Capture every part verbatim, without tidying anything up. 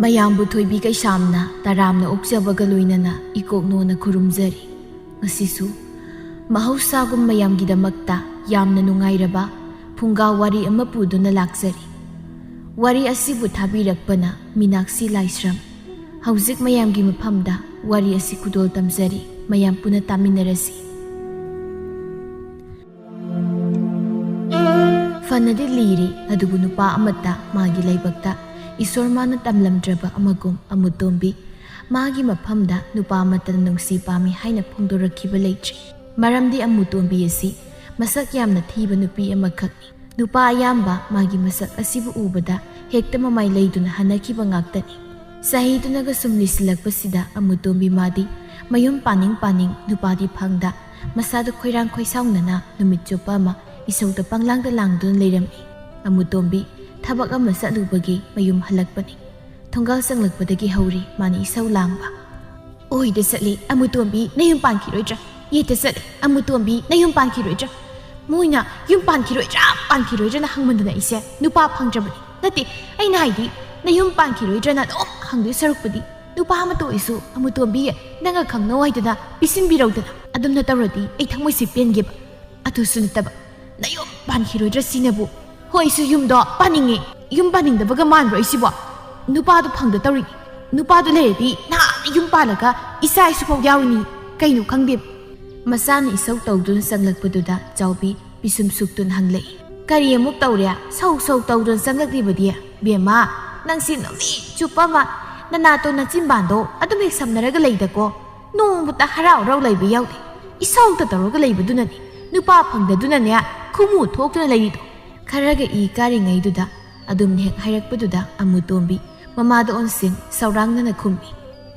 ꯃꯌꯥꯝꯕꯨ ꯊꯣꯏꯕꯤ ꯀꯩꯁꯥꯝꯅ ꯇꯔꯥꯝꯅ ꯑꯣꯛꯆꯕꯒ ꯂꯣꯏꯅꯅ ꯏꯀꯣꯛꯅꯣꯅ ꯈꯨꯔꯨꯝꯖꯔꯤ꯫ ꯉꯁꯤꯁꯨ ꯃꯍꯧꯁꯥꯒꯨꯝ ꯃꯌꯥꯝꯒꯤꯗꯃꯛꯇ ꯌꯥꯝꯅ ꯅꯨꯡꯉꯥꯏꯔꯕ ꯐꯨꯡꯒꯥ ꯋꯥꯔꯤ ꯑꯃ ꯄꯨꯗꯨꯅ ꯂꯥꯛꯆꯔꯤ꯫ ꯋꯥꯔꯤ ꯑꯁꯤꯕꯨ ꯊꯥꯕꯤꯔꯛꯄꯅ ꯃꯤꯅꯥꯛꯁꯤ ꯂꯥꯏꯁ꯭ꯔꯝ꯫ ꯍꯧꯖꯤꯛ ꯃꯌꯥꯝꯒꯤ ꯃꯐꯝꯗ ꯋꯥꯔꯤ ꯑꯁꯤ ꯈꯨꯗꯣꯜ ꯇꯝꯖꯔꯤ꯫ ꯃꯌꯥꯝ ꯄꯨꯟꯅ ꯇꯥꯃꯤꯟꯅꯔꯁꯤ꯫ ꯐꯅꯗꯤ ꯂꯤꯔꯤ, ꯑꯗꯨꯕꯨ ꯅꯨꯄꯥ ꯑꯃꯠꯇ ꯃꯥꯒꯤ ꯂꯥꯏꯕꯛꯇ ꯏꯁꯣꯔ ꯃꯥꯅ ꯇꯝꯂꯝꯗ꯭ꯔꯕ ꯑꯃꯒꯨꯝ ꯑꯃꯨꯇꯣꯝꯕꯤ ꯃꯥꯒꯤ ꯃꯐꯝꯗ ꯅꯨꯄꯥ ꯑꯃꯠꯇꯅ ꯅꯨꯡꯁꯤ ꯄꯥꯝꯃꯤ ꯍꯥꯏꯅ ꯐꯣꯡꯗꯣꯔꯛꯈꯤꯕ ꯂꯩꯇ꯭ꯔꯤ꯫ ꯃꯔꯝꯗꯤ ꯑꯃꯨꯇꯣꯝꯕꯤ ꯑꯁꯤ ꯃꯁꯛ ꯌꯥꯝꯅ ꯊꯤꯕ ꯅꯨꯄꯤ ꯑꯃꯈꯛꯅꯤ꯫ ꯅꯨꯄꯥ ꯑꯌꯥꯝꯕ ꯃꯥꯒꯤ ꯃꯁꯛ ꯑꯁꯤꯕꯨ ꯎꯕꯗ ꯍꯦꯛꯇ ꯃꯃꯥꯏ ꯂꯩꯗꯨꯅ ꯍꯟꯅꯈꯤꯕ ꯉꯥꯛꯇꯅꯤ꯫ ꯆꯍꯤꯗꯨꯅꯒ ꯁꯨꯝ ꯂꯤꯁꯤꯜꯂꯛꯄꯁꯤꯗ ꯑꯃꯨꯇꯣꯝꯕꯤ ꯃꯥꯗꯤ ꯃꯌꯨꯝ ꯄꯥꯅꯤꯡ ꯄꯥꯅꯤꯡ ꯅꯨꯄꯥꯗꯤ ꯐꯪꯗ ꯃꯁꯥꯗ ꯈꯣꯏꯔꯥꯡ ꯈꯣꯏꯁꯥꯎꯅꯅ ꯅꯨꯃꯤꯠ ꯆꯨꯞꯄ ꯑꯃ ꯏꯁꯧꯗ ꯄꯪꯂꯥꯡꯗ ꯂꯥꯡꯗꯨꯅ ꯂꯩꯔꯝꯃꯤ꯫ ꯑꯃꯨꯇꯣꯝꯕꯤ ꯊꯕꯛ ꯑꯃ ꯆꯠꯂꯨꯕꯒꯤ ꯃꯌꯨꯝ ꯍꯜꯂꯛꯄꯅꯤ꯫ ꯊꯣꯡꯒꯥꯜ ꯆꯪꯂꯛꯄꯗꯒꯤ ꯍꯧꯔꯤ ꯃꯥꯅ ꯏꯁꯧ ꯂꯥꯡꯕ꯫ "ꯑꯣꯏꯗ ꯆꯠꯂꯤ ꯑꯃꯨꯇꯣꯝꯕꯤ, ꯅꯌꯨꯝ ꯄꯥꯟꯈꯤꯔꯣꯏꯗ꯭ꯔꯥ? ꯌꯦꯠꯇ ꯆꯠꯂꯤ ꯑꯃꯨꯇꯣꯝꯕꯤ, ꯅꯌꯨꯝ ꯄꯥꯟꯈꯤꯔꯣꯏꯗ꯭ꯔꯥ? ꯃꯣꯏꯅ ꯌꯨꯝ ꯄꯥꯟꯈꯤꯔꯣꯏꯗ꯭ꯔꯥ, ꯄꯥꯟꯈꯤꯔꯣꯏꯗ꯭ꯔꯥꯅ ꯍꯪꯃꯟꯗꯅ ꯑꯩꯁꯦ ꯅꯨꯄꯥ ꯐꯪꯗ꯭ꯔꯕꯅꯤ꯫ ꯅꯠꯇꯦ, ꯑꯩꯅ ꯍꯥꯏꯗꯤ ꯅꯌꯨꯝ ꯄꯥꯟꯈꯤꯔꯣꯏꯗ꯭ꯔꯥꯅ ꯑꯗꯨꯝ ꯍꯪꯗꯣꯏ ꯁꯔꯨꯛꯄꯨꯗꯤ ꯅꯨꯄꯥ ꯑꯃꯇ ꯑꯣꯏꯁꯨ ꯑꯃꯨꯇꯣꯝꯕꯤ, ꯅꯪꯒ ꯈꯪꯅꯧ ꯍꯥꯏꯗꯅ ꯄꯤꯁꯤꯟꯕꯤꯔꯧꯗꯅ꯫ ꯑꯗꯨꯝꯅ ꯇꯧꯔꯗꯤ ꯑꯩ ꯊꯃꯣꯏꯁꯦ ꯄꯦꯟꯒꯦꯕ꯫ ꯑꯗꯨꯁꯨ ꯅꯠꯇꯕ, ꯅꯌꯨꯝ ꯄꯥꯟꯈꯤꯔꯣꯏꯗ꯭ꯔꯥ ꯁꯤꯅꯕꯨ? ꯍꯣꯏ, ꯑꯩꯁꯨ ꯌꯨꯝꯗꯣ ꯄꯥꯅꯤꯡꯉꯤ꯫ ꯌꯨꯝ ꯄꯥꯅꯤꯡꯗꯕꯒ ꯃꯥꯟꯕ꯭ꯔꯣ ꯑꯩꯁꯤꯕꯣ? ꯅꯨꯄꯥꯗꯣ ꯐꯪꯗ ꯇꯧꯔꯤꯅꯤ꯫ ꯅꯨꯄꯥꯗꯣ ꯂꯩꯔꯗꯤ ꯅꯍꯥꯟꯅ ꯌꯨꯝ ꯄꯥꯜꯂꯒ ꯏꯆꯥ ꯏꯁꯨ ꯐꯥꯎ ꯌꯥꯎꯔꯤꯅꯤ꯫ ꯀꯩꯅꯣ ꯈꯪꯗꯦ꯫ ꯃꯆꯥꯅ ꯏꯁꯧ ꯇꯧꯗꯨꯅ ꯆꯪꯂꯛꯄꯗꯨꯗ ꯆꯥꯎꯕꯤ ꯄꯤꯁꯨꯝ ꯁꯨꯛꯇꯨꯅ ꯍꯪꯂꯛꯏ꯫ "ꯀꯔꯤ ꯑꯃꯨꯛ ꯇꯧꯔꯦ? ꯁꯧ ꯁꯧ ꯇꯧꯗꯨꯅ ꯆꯪꯂꯛꯂꯤꯕꯗꯤ? ꯕꯦꯝꯃ, ꯅꯪꯁꯤ ꯅꯨꯃꯤꯠ ꯆꯨꯞꯄ ꯑꯃ ꯅꯅꯥꯇꯣꯟ ꯅꯆꯤꯟꯕꯥꯟꯗꯣ ꯑꯗꯨꯝ ꯍꯦꯛ ꯁꯝꯅꯔꯒ ꯂꯩꯗꯀꯣ꯫ ꯅꯣꯡꯃꯇ ꯍꯔꯥꯎ ꯍꯔꯥꯎ ꯂꯩꯕ ꯌꯥꯎꯗꯦ꯫ ꯏꯁꯧꯇ ꯇꯧꯔꯒ ꯂꯩꯕꯗꯨꯅꯅꯦ, ꯅꯨꯄꯥ ꯐꯪꯗꯗꯨꯅꯅꯦ ꯈꯨꯃꯨ ꯊꯣꯛꯇꯨꯅ ꯂꯩꯔꯤꯗꯣ꯫" ꯈꯔꯒ ꯏ ꯀꯥꯔꯤꯉꯩꯗꯨꯗ ꯑꯗꯨꯝꯅ ꯍꯦꯛ ꯍꯥꯏꯔꯛꯄꯗꯨꯗ ꯑꯃꯨꯇꯣꯝꯕꯤ ꯃꯃꯥꯗ ꯑꯣꯟꯁꯤꯟ ꯁꯧꯔꯥꯡꯅꯅ ꯈꯨꯝꯃꯤ꯫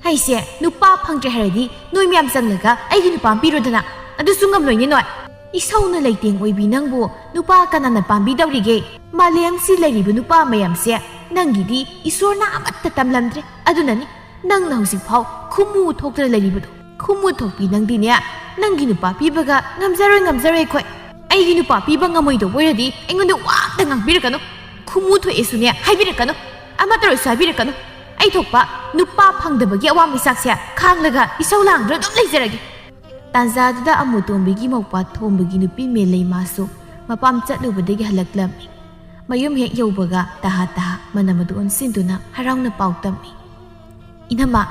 "ꯍꯩꯁꯦ, ꯅꯨꯄꯥ ꯐꯪꯗ꯭ꯔꯦ ꯍꯥꯏꯔꯗꯤ ꯅꯣꯏ ꯃꯌꯥꯝ ꯆꯪꯂꯒ ꯑꯩꯒꯤ ꯅꯨꯄꯥ ꯑꯃ ꯄꯤꯔꯣꯗꯅ꯫ ꯑꯗꯨꯁꯨ ꯉꯝꯂꯣꯏꯅꯦ ꯅꯣꯏ꯫ ꯏꯁꯧꯅ ꯂꯩꯇꯦꯡ ꯑꯣꯏꯕꯤ ꯅꯪꯕꯨ ꯅꯨꯄꯥ ꯀꯅꯥꯅ ꯄꯥꯝꯕꯤꯗꯧꯔꯤꯒꯦ? ꯃꯥꯂꯦꯝꯁꯤ ꯂꯩꯔꯤꯕ ꯅꯨꯄꯥ ꯃꯌꯥꯝꯁꯦ ꯅꯪꯒꯤꯗꯤ ꯏꯁꯣꯔꯅ ꯑꯃꯠꯇ ꯇꯝꯂꯝꯗ꯭ꯔꯦ꯫ ꯑꯗꯨꯅꯅꯤ ꯅꯪꯅ ꯍꯧꯖꯤꯛꯐꯥꯎ ꯈꯨꯃꯨ ꯊꯣꯛꯇꯅ ꯂꯩꯔꯤꯕꯗꯣ꯫ ꯈꯨꯃꯨ ꯊꯣꯛꯄꯤ ꯅꯪꯗꯤꯅꯦ, ꯅꯪꯒꯤ ꯅꯨꯄꯥ ꯄꯤꯕꯒ ꯉꯝꯖꯔꯣꯏ, ꯉꯝꯖꯔꯣꯏ ꯑꯩꯈꯣꯏ꯫ ꯑꯩꯒꯤ ꯅꯨꯄꯥ ꯄꯤꯕ ꯉꯝꯃꯣꯏꯗꯧꯕ ꯑꯣꯏꯔꯗꯤ ꯑꯩꯉꯣꯟꯗ ꯋꯥ ꯑꯝꯇ ꯉꯥꯡꯕꯤꯔꯛꯀꯅꯨ꯫ ꯈꯨꯃꯨ ꯊꯣꯛꯑꯦꯁꯨꯅꯦ ꯍꯥꯏꯕꯤꯔꯛꯀꯅꯨ꯫ ꯑꯃꯠꯇ ꯑꯣꯏꯔꯁꯨ ꯍꯥꯏꯕꯤꯔꯛꯀꯅꯨ꯫ ꯀꯩꯊꯣꯛꯄ ꯅꯨꯄꯥ ꯐꯪꯗꯕꯒꯤ ꯑꯋꯥ ꯃꯩꯁꯥꯛꯁꯦ ꯈꯥꯡꯂꯒ ꯏꯁꯧ ꯂꯥꯡꯗꯨꯅ ꯑꯗꯨꯝ ꯂꯩꯖꯔꯒꯦ꯫ ꯇꯥꯟꯖꯥꯗꯨꯗ ꯑꯃꯨꯇꯣꯝꯕꯤꯒꯤ ꯃꯧꯄ꯭ꯋꯥ ꯊꯣꯝꯕꯒꯤ ꯅꯨꯄꯤ ꯃꯦꯂꯩ ꯃꯥꯁꯨ ꯃꯄꯥꯝ ꯆꯠꯂꯨꯕꯗꯒꯤ ꯍꯜꯂꯛꯂꯝꯃꯤ꯫ ꯃꯌꯨꯝ ꯍꯦꯛ ꯌꯧꯕꯒ ꯇꯍꯥ ꯇꯍꯥ ꯃꯅꯝ ꯑꯗꯨ ꯑꯣꯟꯁꯤꯟꯗꯨꯅ ꯍꯔꯥꯎꯅ ꯄꯥꯎ ꯇꯝꯃꯤ꯫ "ꯏꯅꯝꯃ,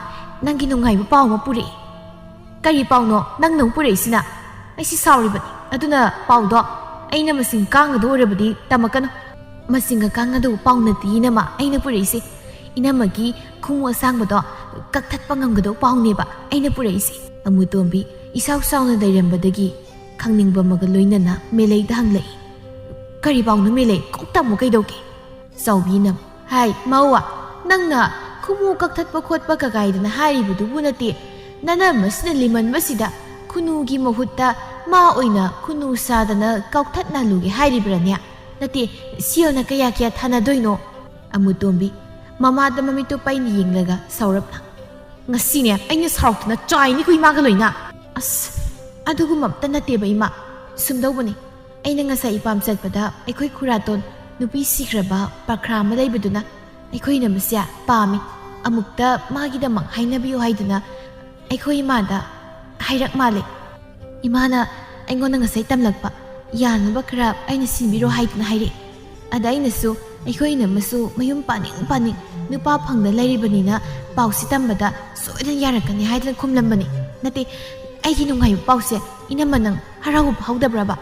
ꯅꯪꯒꯤ ꯅꯨꯡꯉꯥꯏꯕ ꯄꯥꯎ ꯑꯃ ꯄꯨꯔꯛꯏ꯫" "ꯀꯔꯤ ꯄꯥꯎꯅꯣ ꯅꯪꯅ ꯑꯃꯨꯛ ꯄꯨꯔꯛꯏꯁꯤꯅ?" "ꯑꯩꯁꯤ ꯁꯥꯎꯔꯤꯕꯅꯤ, ꯑꯗꯨꯅ ꯄꯥꯎꯗꯣ ꯑꯩꯅ ꯃꯁꯤꯡ ꯀꯥꯡꯒꯗ ꯑꯣꯏꯔꯕꯗꯤ ꯇꯝꯃꯛꯀꯅꯨ꯫ ꯃꯁꯤꯡꯒ ꯀꯥꯡꯒꯗꯧꯕ ꯄꯥꯎ ꯅꯠꯇꯦ ꯏꯅꯝꯃ ꯑꯩꯅ ꯄꯨꯔꯛꯏꯁꯦ꯫ ꯏꯅꯝꯃꯒꯤ ꯈꯣꯡꯎꯞ ꯑꯁꯥꯡꯕꯗꯣ ꯀꯛꯊꯠꯄ ꯉꯝꯒꯗꯧꯕ ꯄꯥꯎꯅꯦꯕ ꯑꯩꯅ ꯄꯨꯔꯛꯏꯁꯦ꯫" ꯑꯃꯨꯇꯣꯝꯕꯤ ꯏꯁꯥꯎ ꯁꯥꯎꯅ ꯂꯩꯔꯝꯕꯗꯒꯤ ꯈꯪꯅꯤꯡꯕ ꯑꯃꯒ ꯂꯣꯏꯅꯅ ꯃꯦꯂꯩꯗ ꯍꯪꯂꯛꯏ, "ꯀꯔꯤ ꯄꯥꯎꯅꯣ ꯃꯦꯂꯩ? ꯀꯣꯛ ꯇꯝꯃꯨ ꯀꯩꯗꯧꯒꯦ?" ꯆꯥꯎꯕꯤꯅ, "ꯍꯥꯏ ꯃꯧꯋꯥ, ꯅꯪꯅ ꯈꯨꯃꯨ ꯀꯛꯊꯠꯄ ꯈꯣꯠꯄ ꯀꯀꯥꯏꯗꯅ ꯍꯥꯏꯔꯤꯕꯗꯨꯕꯨ ꯅꯠꯇꯦ, ꯅꯅꯝꯃꯁꯤꯅ ꯂꯤꯃꯟꯕꯁꯤꯗ ꯈꯨꯅꯨꯒꯤ ꯃꯍꯨꯠꯇ ꯃꯥ ꯑꯣꯏꯅ ꯈꯨꯅꯨ ꯁꯥꯗꯅ ꯀꯥꯎꯊꯠꯅꯍꯜꯂꯨꯒꯦ ꯍꯥꯏꯔꯤꯕ꯭ꯔꯥꯅꯦ? ꯅꯠꯇꯦ, ꯁꯦꯜꯅ ꯀꯌꯥ ꯀꯌꯥ ꯊꯥꯅꯗꯣꯏꯅꯣ?" ꯑꯃꯨꯇꯣꯝꯕꯤ ꯃꯃꯥꯗ ꯃꯃꯤꯠꯇꯨ ꯄꯩꯅ ꯌꯦꯡꯂꯒ ꯁꯥꯎꯔꯞꯅ, "ꯉꯁꯤꯅꯦ ꯑꯩꯅ ꯁꯥꯎꯔꯛꯇꯅ ꯆꯥꯏꯅꯤꯀꯣ ꯏꯃꯥꯒ ꯂꯣꯏꯅ꯫ ꯑꯁ, ꯑꯗꯨꯒꯨꯝꯕ ꯑꯝꯇ ꯅꯠꯇꯦꯕ ꯏꯃꯥ꯫ ꯁꯨꯝꯗꯧꯕꯅꯤ, ꯑꯩꯅ ꯉꯁꯥꯏ ꯏꯄꯥꯝ ꯆꯠꯄꯗ ꯑꯩꯈꯣꯏ ꯈꯨꯔꯥꯇꯣꯟ ꯅꯨꯄꯤ ꯁꯤꯈ꯭ꯔꯕ ꯄꯥꯈ꯭ꯔꯥ ꯑꯃ ꯂꯩꯕꯗꯨꯅ ꯑꯩꯈꯣꯏ ꯏꯅꯝꯃꯁꯦ ꯄꯥꯝꯃꯤ, ꯑꯃꯨꯛꯇ ꯃꯥꯒꯤꯗꯃꯛ ꯍꯥꯏꯅꯕꯤꯌꯨ ꯍꯥꯏꯗꯨꯅ ꯑꯩꯈꯣꯏ ꯏꯃꯥꯗ ꯍꯥꯏꯔꯛ ꯃꯥꯜꯂꯦ꯫ ꯏꯃꯥꯅ ꯑꯩꯉꯣꯟꯗ ꯉꯁꯥꯏ ꯇꯝꯂꯛꯄ ꯌꯥꯅꯕ ꯈꯔ ꯑꯩꯅ ꯁꯤꯟꯕꯤꯔꯣ ꯍꯥꯏꯗꯨꯅ ꯍꯥꯏꯔꯛꯑꯦ꯫ ꯑꯗ ꯑꯩꯅꯁꯨ ꯑꯩꯈꯣꯏ ꯏꯅꯝꯃꯁꯨ ꯃꯌꯨꯝ ꯄꯥꯅꯤꯡ ꯄꯥꯅꯤꯡ ꯅꯨꯄꯥ ꯐꯪꯗ ꯂꯩꯔꯤꯕꯅꯤꯅ ꯄꯥꯎꯁꯤ ꯇꯝꯕꯗ ꯁꯣꯏꯗꯅ ꯌꯥꯔꯛꯀꯅꯤ ꯍꯥꯏꯗꯨꯅ ꯈꯨꯝꯂꯝꯕꯅꯤ꯫ ꯅꯠꯇꯦ, ꯑꯩꯒꯤ ꯅꯨꯡꯉꯥꯏꯕ ꯄꯥꯎꯁꯦ ꯏꯅꯝꯃ ꯅꯪ ꯍꯔꯥꯎꯕ ꯐꯥꯎꯗꯕ꯭ꯔꯕ?"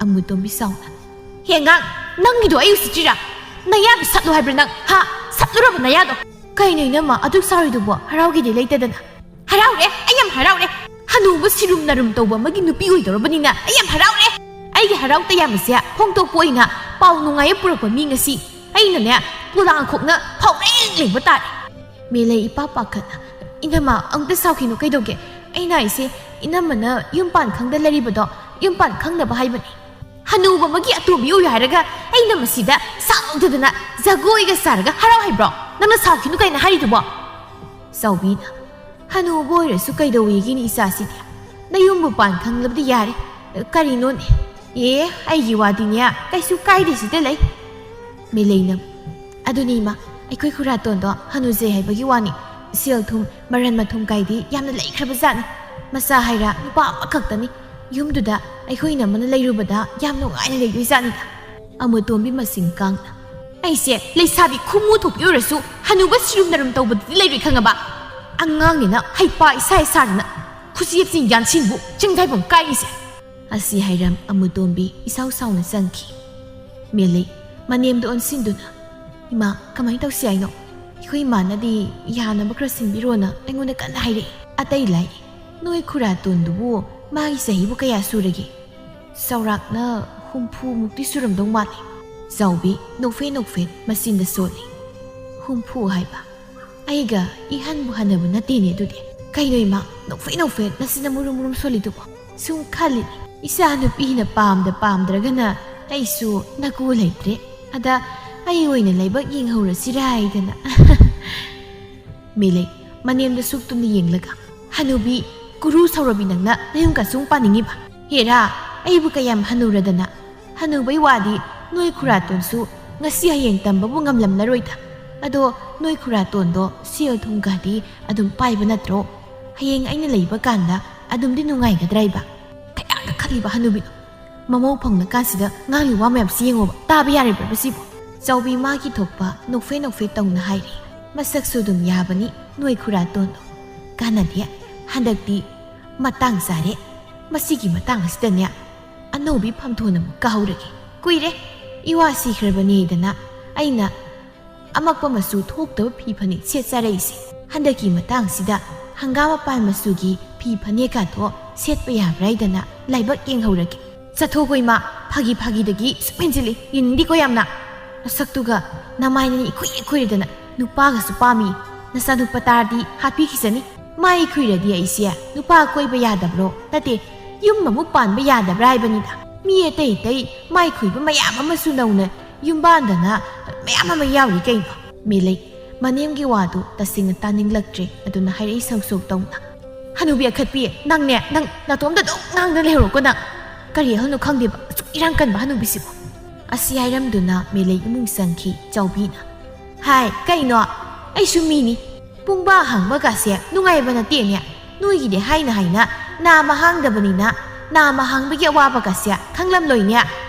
ꯑꯃꯨꯇꯣꯝꯕꯤ ꯁꯥꯎꯅ, "ꯍꯦ ꯑꯉꯥꯡ, ꯅꯪꯒꯤꯗꯣ ꯑꯩ ꯎꯁꯤꯠꯇ꯭ꯔꯤꯔꯥ? ꯅꯌꯥꯗꯣ ꯁꯠꯂꯨ ꯍꯥꯏꯕ꯭ꯔꯥ ꯅꯪ? ꯍꯥ? ꯁꯠꯂꯨꯔꯕ ꯅꯌꯥꯗꯣ?" "ꯀꯩꯅꯣ ꯏꯅꯝꯃ ꯑꯗꯨꯛ ꯁꯥꯎꯔꯤꯗꯨꯕꯣ? ꯍꯔꯥꯎꯒꯦꯗꯤ ꯂꯩꯇꯗꯅ?" "ꯍꯔꯥꯎꯔꯦ, ꯑꯩ ꯌꯥꯝ ꯍꯔꯥꯎꯔꯦ꯫ ꯍꯅꯨꯕ ꯁꯤꯔꯨꯝ ꯅꯥꯔꯨꯝ ꯇꯧꯕ ꯑꯃꯒꯤ ꯅꯨꯄꯤ ꯑꯣꯏꯗꯧꯔꯕꯅꯤꯅ ꯑꯩ ꯌꯥꯝ ꯍꯔꯥꯎꯔꯦ꯫ ꯑꯩꯒꯤ ꯍꯔꯥꯎ ꯇꯌꯥꯝꯕꯁꯦ ꯐꯣꯡꯗꯣꯛꯄ ꯑꯣꯏꯅ ꯄꯥꯎ ꯅꯨꯡꯉꯥꯏ ꯄꯨꯔꯛꯄ ꯃꯤ ꯉꯁꯤ ꯑꯩꯅꯅꯦ ꯄꯣꯂꯥꯡꯈꯣꯛꯅ ꯐꯥꯎꯔꯦꯡ ꯂꯦꯡꯕ ꯇꯥꯔꯦ꯫" ꯃꯦꯂꯩ ꯏꯄꯥ ꯄꯥꯈꯠꯅ, "ꯏꯅꯝꯃ, ꯑꯃꯨꯛꯇ ꯁꯥꯎꯈꯤꯅꯨ ꯀꯩꯗꯧꯒꯦ? ꯑꯩꯅ ꯍꯥꯏꯁꯦ ꯏꯅꯝꯃꯅ ꯌꯨꯝ ꯄꯥꯟ ꯈꯪꯗ ꯂꯩꯔꯤꯕꯗꯣ ꯌꯨꯝ ꯄꯥꯟ ꯈꯪꯗꯕ ꯍꯥꯏꯕꯅꯤ꯫ ꯍꯅꯨꯕ ꯑꯃꯒꯤ ꯑꯇꯣꯝꯕꯤ ꯑꯣꯏꯌꯨ ꯍꯥꯏꯔꯒ ꯑꯩꯅ ꯃꯁꯤꯗ ꯁꯥꯎꯗꯗꯅ ꯖꯒꯣꯏꯒ ꯁꯥꯔꯒ ꯍꯔꯥꯎ ꯍꯥꯏꯕ꯭ꯔꯣ? ꯅꯪꯅ ꯁꯥꯎꯈꯤꯅꯨ ꯀꯩꯅ ꯍꯥꯏꯔꯤꯗꯨꯕꯣ?" ꯆꯥꯎꯕꯤꯅ, "ꯍꯅꯨꯕ ꯑꯣꯏꯔꯁꯨ ꯀꯩꯗꯧꯋꯦꯒꯤꯅꯤ ꯏꯆꯥꯁꯤꯗꯤ? ꯅꯌꯨꯝꯕꯨ ꯄꯥꯟ ꯈꯪꯂꯕꯗꯤ ꯌꯥꯔꯦ꯫ ꯀꯔꯤꯅꯣꯅꯦ? ꯑꯦ, ꯑꯩꯒꯤ ꯋꯥꯗꯤꯅꯦ ꯀꯩꯁꯨ ꯀꯥꯏꯗꯦ ꯁꯤꯗ ꯂꯩ꯫" ꯃꯦꯂꯩꯅ, "ꯑꯗꯨꯅꯤ ꯏꯃꯥ, ꯑꯩꯈꯣꯏ ꯈꯨꯔꯥꯇꯣꯟꯗꯣ ꯍꯅꯨꯖꯩ ꯍꯥꯏꯕꯒꯤ ꯋꯥꯅꯤ꯫ ꯁꯦꯜ ꯊꯨꯝ, ꯃꯔꯟ ꯃꯊꯨꯝ ꯀꯥꯏꯗꯤ ꯌꯥꯝꯅ ꯂꯩꯈ꯭ꯔꯕ ꯖꯥꯠꯅꯤ꯫ ꯃꯆꯥ ꯍꯥꯏꯔ ꯅꯨꯄꯥ ꯑꯃꯈꯛꯇꯅꯤ꯫ ꯌꯨꯝꯗꯨꯗ ꯑꯩꯈꯣꯏ ꯏꯅꯝꯃꯅ ꯂꯩꯔꯨꯕꯗ ꯌꯥꯝ ꯅꯨꯡꯉꯥꯏꯅ ꯂꯩꯗꯣꯏ ꯖꯥꯠꯅꯤꯗ꯫ ꯑꯃꯨꯇꯣꯝꯕꯤ ꯃꯁꯤꯡ ꯀꯥꯡꯅ, "ꯑꯩꯁꯦ ꯂꯩꯁꯥꯕꯤ ꯈꯨꯃꯨ ꯊꯣꯛꯄꯤ ꯑꯣꯏꯔꯁꯨ ꯍꯅꯨꯕ ꯁꯤꯔꯨꯝ ꯅꯔꯨꯝ ꯇꯧꯕꯗꯗꯤ ꯂꯩꯔꯣꯏ ꯈꯪꯉꯕ? ꯑꯉꯥꯡꯅꯤꯅ ꯍꯩꯄꯥ ꯏꯁꯥ ꯏꯁꯥꯗꯅ ꯈꯨꯁꯤ ꯌꯦꯞꯁꯤꯡ ꯌꯥꯟꯁꯤꯟꯕꯨ ꯆꯤꯡꯗꯥꯏꯐꯝ ꯀꯥꯏꯔꯤꯁꯦ?" ꯑꯁꯤ ꯍꯥꯏꯔꯝ ꯑꯃꯨꯇꯣꯝꯕꯤ ꯏꯁꯥꯎ ꯁꯥꯎꯅ ꯆꯪꯈꯤ꯫ ꯃꯦꯂꯩ ꯃꯅꯦꯝꯗ ꯑꯣꯟꯁꯤꯟꯗꯨꯅ, "ꯏꯃꯥ, ꯀꯃꯥꯏꯅ ꯇꯧꯁꯤ ꯍꯥꯏꯅꯣ? ꯑꯩꯈꯣꯏ ꯏꯃꯥꯅꯗꯤ ꯌꯥꯅꯕ ꯈꯔ ꯁꯤꯟꯕꯤꯔꯣꯅ ꯑꯩꯉꯣꯟꯗ ꯀꯟꯅ ꯍꯥꯏꯔꯛꯏ꯫ ꯑꯇꯩ ꯂꯥꯏꯔꯤ, ꯅꯣꯏ ꯈꯨꯔꯥꯇꯣꯟꯗꯨꯕꯨ ꯃꯥꯒꯤ ꯆꯍꯤꯕꯨ ꯀꯌꯥ ꯁꯨꯔꯒꯦ? ꯆꯥꯎꯔꯥꯛꯅ ꯍꯨꯝꯐꯨ ꯃꯨꯛꯇꯤ ꯁꯨꯔꯝꯗꯧ ꯃꯥꯜꯂꯤ꯫" ꯆꯥꯎꯕꯤ ꯅꯣꯛꯐꯦꯠ ꯅꯣꯛꯐꯦꯠ ꯃꯆꯤꯟꯗ ꯁꯣꯜꯂꯤ꯫ "ꯍꯨꯝꯐꯨ ꯍꯥꯏꯕ? ꯑꯩꯒ ꯏꯍꯟꯕꯨ ꯍꯟꯅꯕ ꯅꯠꯇꯦꯅꯦ ꯑꯗꯨꯗꯤ꯫ ꯀꯩꯅꯣ ꯏꯃꯥ, ꯅꯣꯛꯐꯦꯠ ꯅꯣꯛꯐꯦꯠ ꯅꯆꯤꯟꯅ ꯃꯨꯔꯨꯝ ꯃꯨꯔꯨꯝ ꯁꯣꯜꯂꯤꯗꯨꯕꯣ?" "ꯁꯨꯝ ꯈꯜꯂꯤꯅꯤ, ꯏꯆꯥ ꯅꯨꯄꯤꯅ ꯄꯥꯝꯗ ꯄꯥꯝꯗ꯭ꯔꯒꯅ ꯑꯩꯁꯨ ꯅꯀꯨ ꯂꯩꯇ꯭ꯔꯦ꯫ ꯑꯗ ꯑꯩ ꯑꯣꯏꯅ ꯂꯩꯕꯛ ꯌꯦꯡꯍꯧꯔꯁꯤꯔꯥ ꯍꯥꯏꯗꯅ꯫" ꯃꯦꯂꯩ ꯃꯅꯦꯝꯗ ꯁꯨꯛꯇꯨꯝꯅ ꯌꯦꯡꯂꯒ, "ꯍꯅꯨꯕꯤ, ꯀꯨꯔꯨ ꯁꯧꯔꯕꯤ ꯅꯪꯅ ꯅꯌꯨꯝ ꯀꯁꯨꯝ ꯄꯥꯅꯤꯡꯉꯤꯕ? ꯍꯦꯔꯥ, ꯑꯩꯕꯨ ꯀꯌꯥꯝ ꯍꯅꯨꯔꯗꯅ? ꯍꯅꯨꯕꯩ ꯋꯥꯗꯤ ꯅꯣꯏ ꯈꯨꯔꯥꯇꯣꯟꯁꯨ ꯉꯁꯤ ꯍꯌꯦꯡ ꯇꯝꯕꯕꯨ ꯉꯝꯂꯝꯂꯔꯣꯏꯗ꯫ ꯑꯗꯣ ꯅꯣꯏ ꯈꯨꯔꯥꯇꯣꯟꯗꯣ ꯁꯦꯜ ꯊꯨꯝꯒꯗꯤ ꯑꯗꯨꯝ ꯄꯥꯏꯕ ꯅꯠꯇ꯭ꯔꯣ? ꯍꯌꯦꯡ ꯑꯩꯅ ꯂꯩꯕ ꯀꯥꯟꯗ ꯑꯗꯨꯝꯗꯤ ꯅꯨꯡꯉꯥꯏꯒꯗ꯭ꯔꯥ ꯏꯕ? ꯀꯌꯥꯗ ꯈꯜꯂꯤꯕ ꯍꯅꯨꯕꯤꯅꯣ? ꯃꯃꯧ ꯐꯪꯂꯀꯥꯟꯁꯤꯗ ꯉꯥꯡꯂꯤ ꯋꯥ ꯃꯌꯥꯝꯁꯤ ꯌꯦꯡꯉꯣꯕ, ꯇꯥꯕ ꯌꯥꯔꯤꯕ꯭ꯔꯥ ꯃꯁꯤꯕꯨ?" ꯆꯥꯎꯕꯤ ꯃꯥꯒꯤ ꯊꯣꯛꯄ ꯅꯣꯛꯐꯦꯠ ꯅꯣꯛꯐꯦꯠ ꯇꯧꯅ ꯍꯥꯏꯔꯤ꯫ ꯃꯁꯛꯁꯨ ꯑꯗꯨꯝ ꯌꯥꯕꯅꯤ ꯅꯣꯏ ꯈꯨꯔꯥꯇꯣꯟꯗꯣ꯫ ꯀꯥꯟꯅꯗꯦ, ꯍꯟꯗꯛꯇꯤ ꯃꯇꯥꯡ ꯆꯥꯔꯦ꯫ ꯃꯁꯤꯒꯤ ꯃꯇꯥꯡ ꯑꯁꯤꯗꯅꯦ ꯑꯅꯧꯕꯤ ꯐꯝꯊꯣꯟ ꯑꯃ ꯀꯥꯍꯧꯔꯒꯦ꯫ ꯀꯨꯏꯔꯦ ꯏꯋꯥ ꯁꯤꯈ꯭ꯔꯕꯅꯦꯗꯅ ꯑꯩꯅ ꯑꯃꯛꯄ ꯃꯆꯨ ꯊꯣꯛꯇꯕ ꯐꯤ ꯐꯅꯦꯛ ꯁꯦꯠ ꯆꯥꯔꯛꯏꯁꯦ꯫ ꯍꯟꯗꯛꯀꯤ ꯃꯇꯥꯡꯁꯤꯗ ꯍꯪꯒꯥꯝ ꯃꯄꯥꯟ ꯃꯆꯨꯒꯤ ꯐꯤ ꯐꯅꯦꯛꯀꯥꯗꯣ ꯁꯦꯠꯄ ꯌꯥꯕ꯭ꯔꯥ ꯍꯥꯏꯗꯅ ꯂꯥꯏꯕꯛ ꯌꯦꯡꯍꯧꯔꯒꯦ꯫ "ꯆꯠꯊꯣꯛꯈꯣ ꯏꯃꯥ, ꯐꯥꯒꯤ ꯐꯥꯒꯤꯗꯒꯤ ꯁꯨꯝ ꯍꯦꯟꯖꯤꯜꯂꯤ, ꯌꯦꯡꯅꯤꯡꯗꯦꯀꯣ ꯌꯥꯝꯅ꯫ ꯅꯁꯛꯇꯨꯒ ꯅꯃꯥꯏꯅꯅꯤ ꯏꯈꯨꯏ ꯏꯈꯨꯏꯔꯗꯅ ꯅꯨꯄꯥꯒꯁꯨ ꯄꯥꯝꯃꯤ꯫ ꯅꯆꯥꯅꯨꯄꯥ ꯇꯥꯔꯗꯤ ꯍꯥꯠꯄꯤꯈꯤꯁꯅꯤ꯫ ꯃꯥꯏ ꯈꯨꯏꯔꯗꯤ ꯑꯩꯁꯦ ꯅꯨꯄꯥ ꯀꯣꯏꯕ ꯌꯥꯗꯕ꯭ꯔꯣ? ꯅꯠꯇꯦ, ꯌꯨꯝ ꯑꯃꯨꯛ ꯄꯥꯟꯕ ꯌꯥꯗꯕ꯭ꯔꯥ ꯍꯥꯏꯕꯅꯤꯗ꯫ ꯃꯤ ꯑꯇꯩ ꯑꯇꯩ ꯃꯥꯏ ꯈꯨꯏꯕ ꯃꯌꯥꯝ ꯑꯃꯁꯨ ꯅꯧꯅ ꯌꯨꯝꯕꯥꯟꯗꯅ ꯃꯌꯥꯝ ꯑꯃ ꯌꯥꯎꯔꯤ ꯀꯩꯅꯣ꯫" ꯃꯦꯂꯩ ꯃꯅꯦꯝꯒꯤ ꯋꯥꯗꯨ ꯇꯁꯦꯡꯅ ꯇꯥꯅꯤꯡꯂꯛꯇ꯭ꯔꯦ꯫ ꯑꯗꯨꯅ ꯍꯥꯏꯔꯛꯏ ꯁꯧ ꯁꯧ ꯇꯧꯅ, "ꯍꯅꯨꯕꯤ ꯑꯈꯠꯄꯤ, ꯅꯪꯅꯦ, ꯅꯪ ꯅꯇꯣꯝꯗ ꯑꯗꯨꯝ ꯉꯥꯡꯗ ꯂꯩꯍꯧꯔꯣꯀꯣ ꯅꯪ꯫ ꯀꯔꯤ ꯑꯍꯜꯅꯣ ꯈꯪꯗꯦꯕ, ꯑꯁꯨꯛ ꯏꯔꯥꯡ ꯀꯟꯕ ꯍꯅꯨꯕꯤꯁꯤꯕꯨ?" ꯑꯁꯤ ꯍꯥꯏꯔꯝꯗꯨꯅ ꯃꯦꯂꯩ ꯏꯃꯨꯡ ꯆꯪꯈꯤ꯫ ꯆꯥꯎꯕꯤꯅ, ꯍꯥꯏ, ꯀꯩꯅꯣ? ꯑꯩꯁꯨ ꯃꯤꯅꯤ꯫ ꯄꯨꯡꯕꯥ ꯍꯥꯡꯕꯒꯁꯦ ꯅꯨꯡꯉꯥꯏꯕ ꯅꯠꯇꯦꯅꯦ꯫ ꯅꯣꯏꯒꯤꯗꯤ ꯍꯥꯏꯅ ꯍꯥꯏꯅ ꯅꯥꯃ ꯍꯥꯡꯗꯕꯅꯤꯅ ꯅꯥꯃ ꯍꯥꯡꯕꯒꯤ ꯑꯋꯥꯕꯒꯁꯦ ꯈꯪꯂꯝꯂꯣꯏꯅꯦ꯫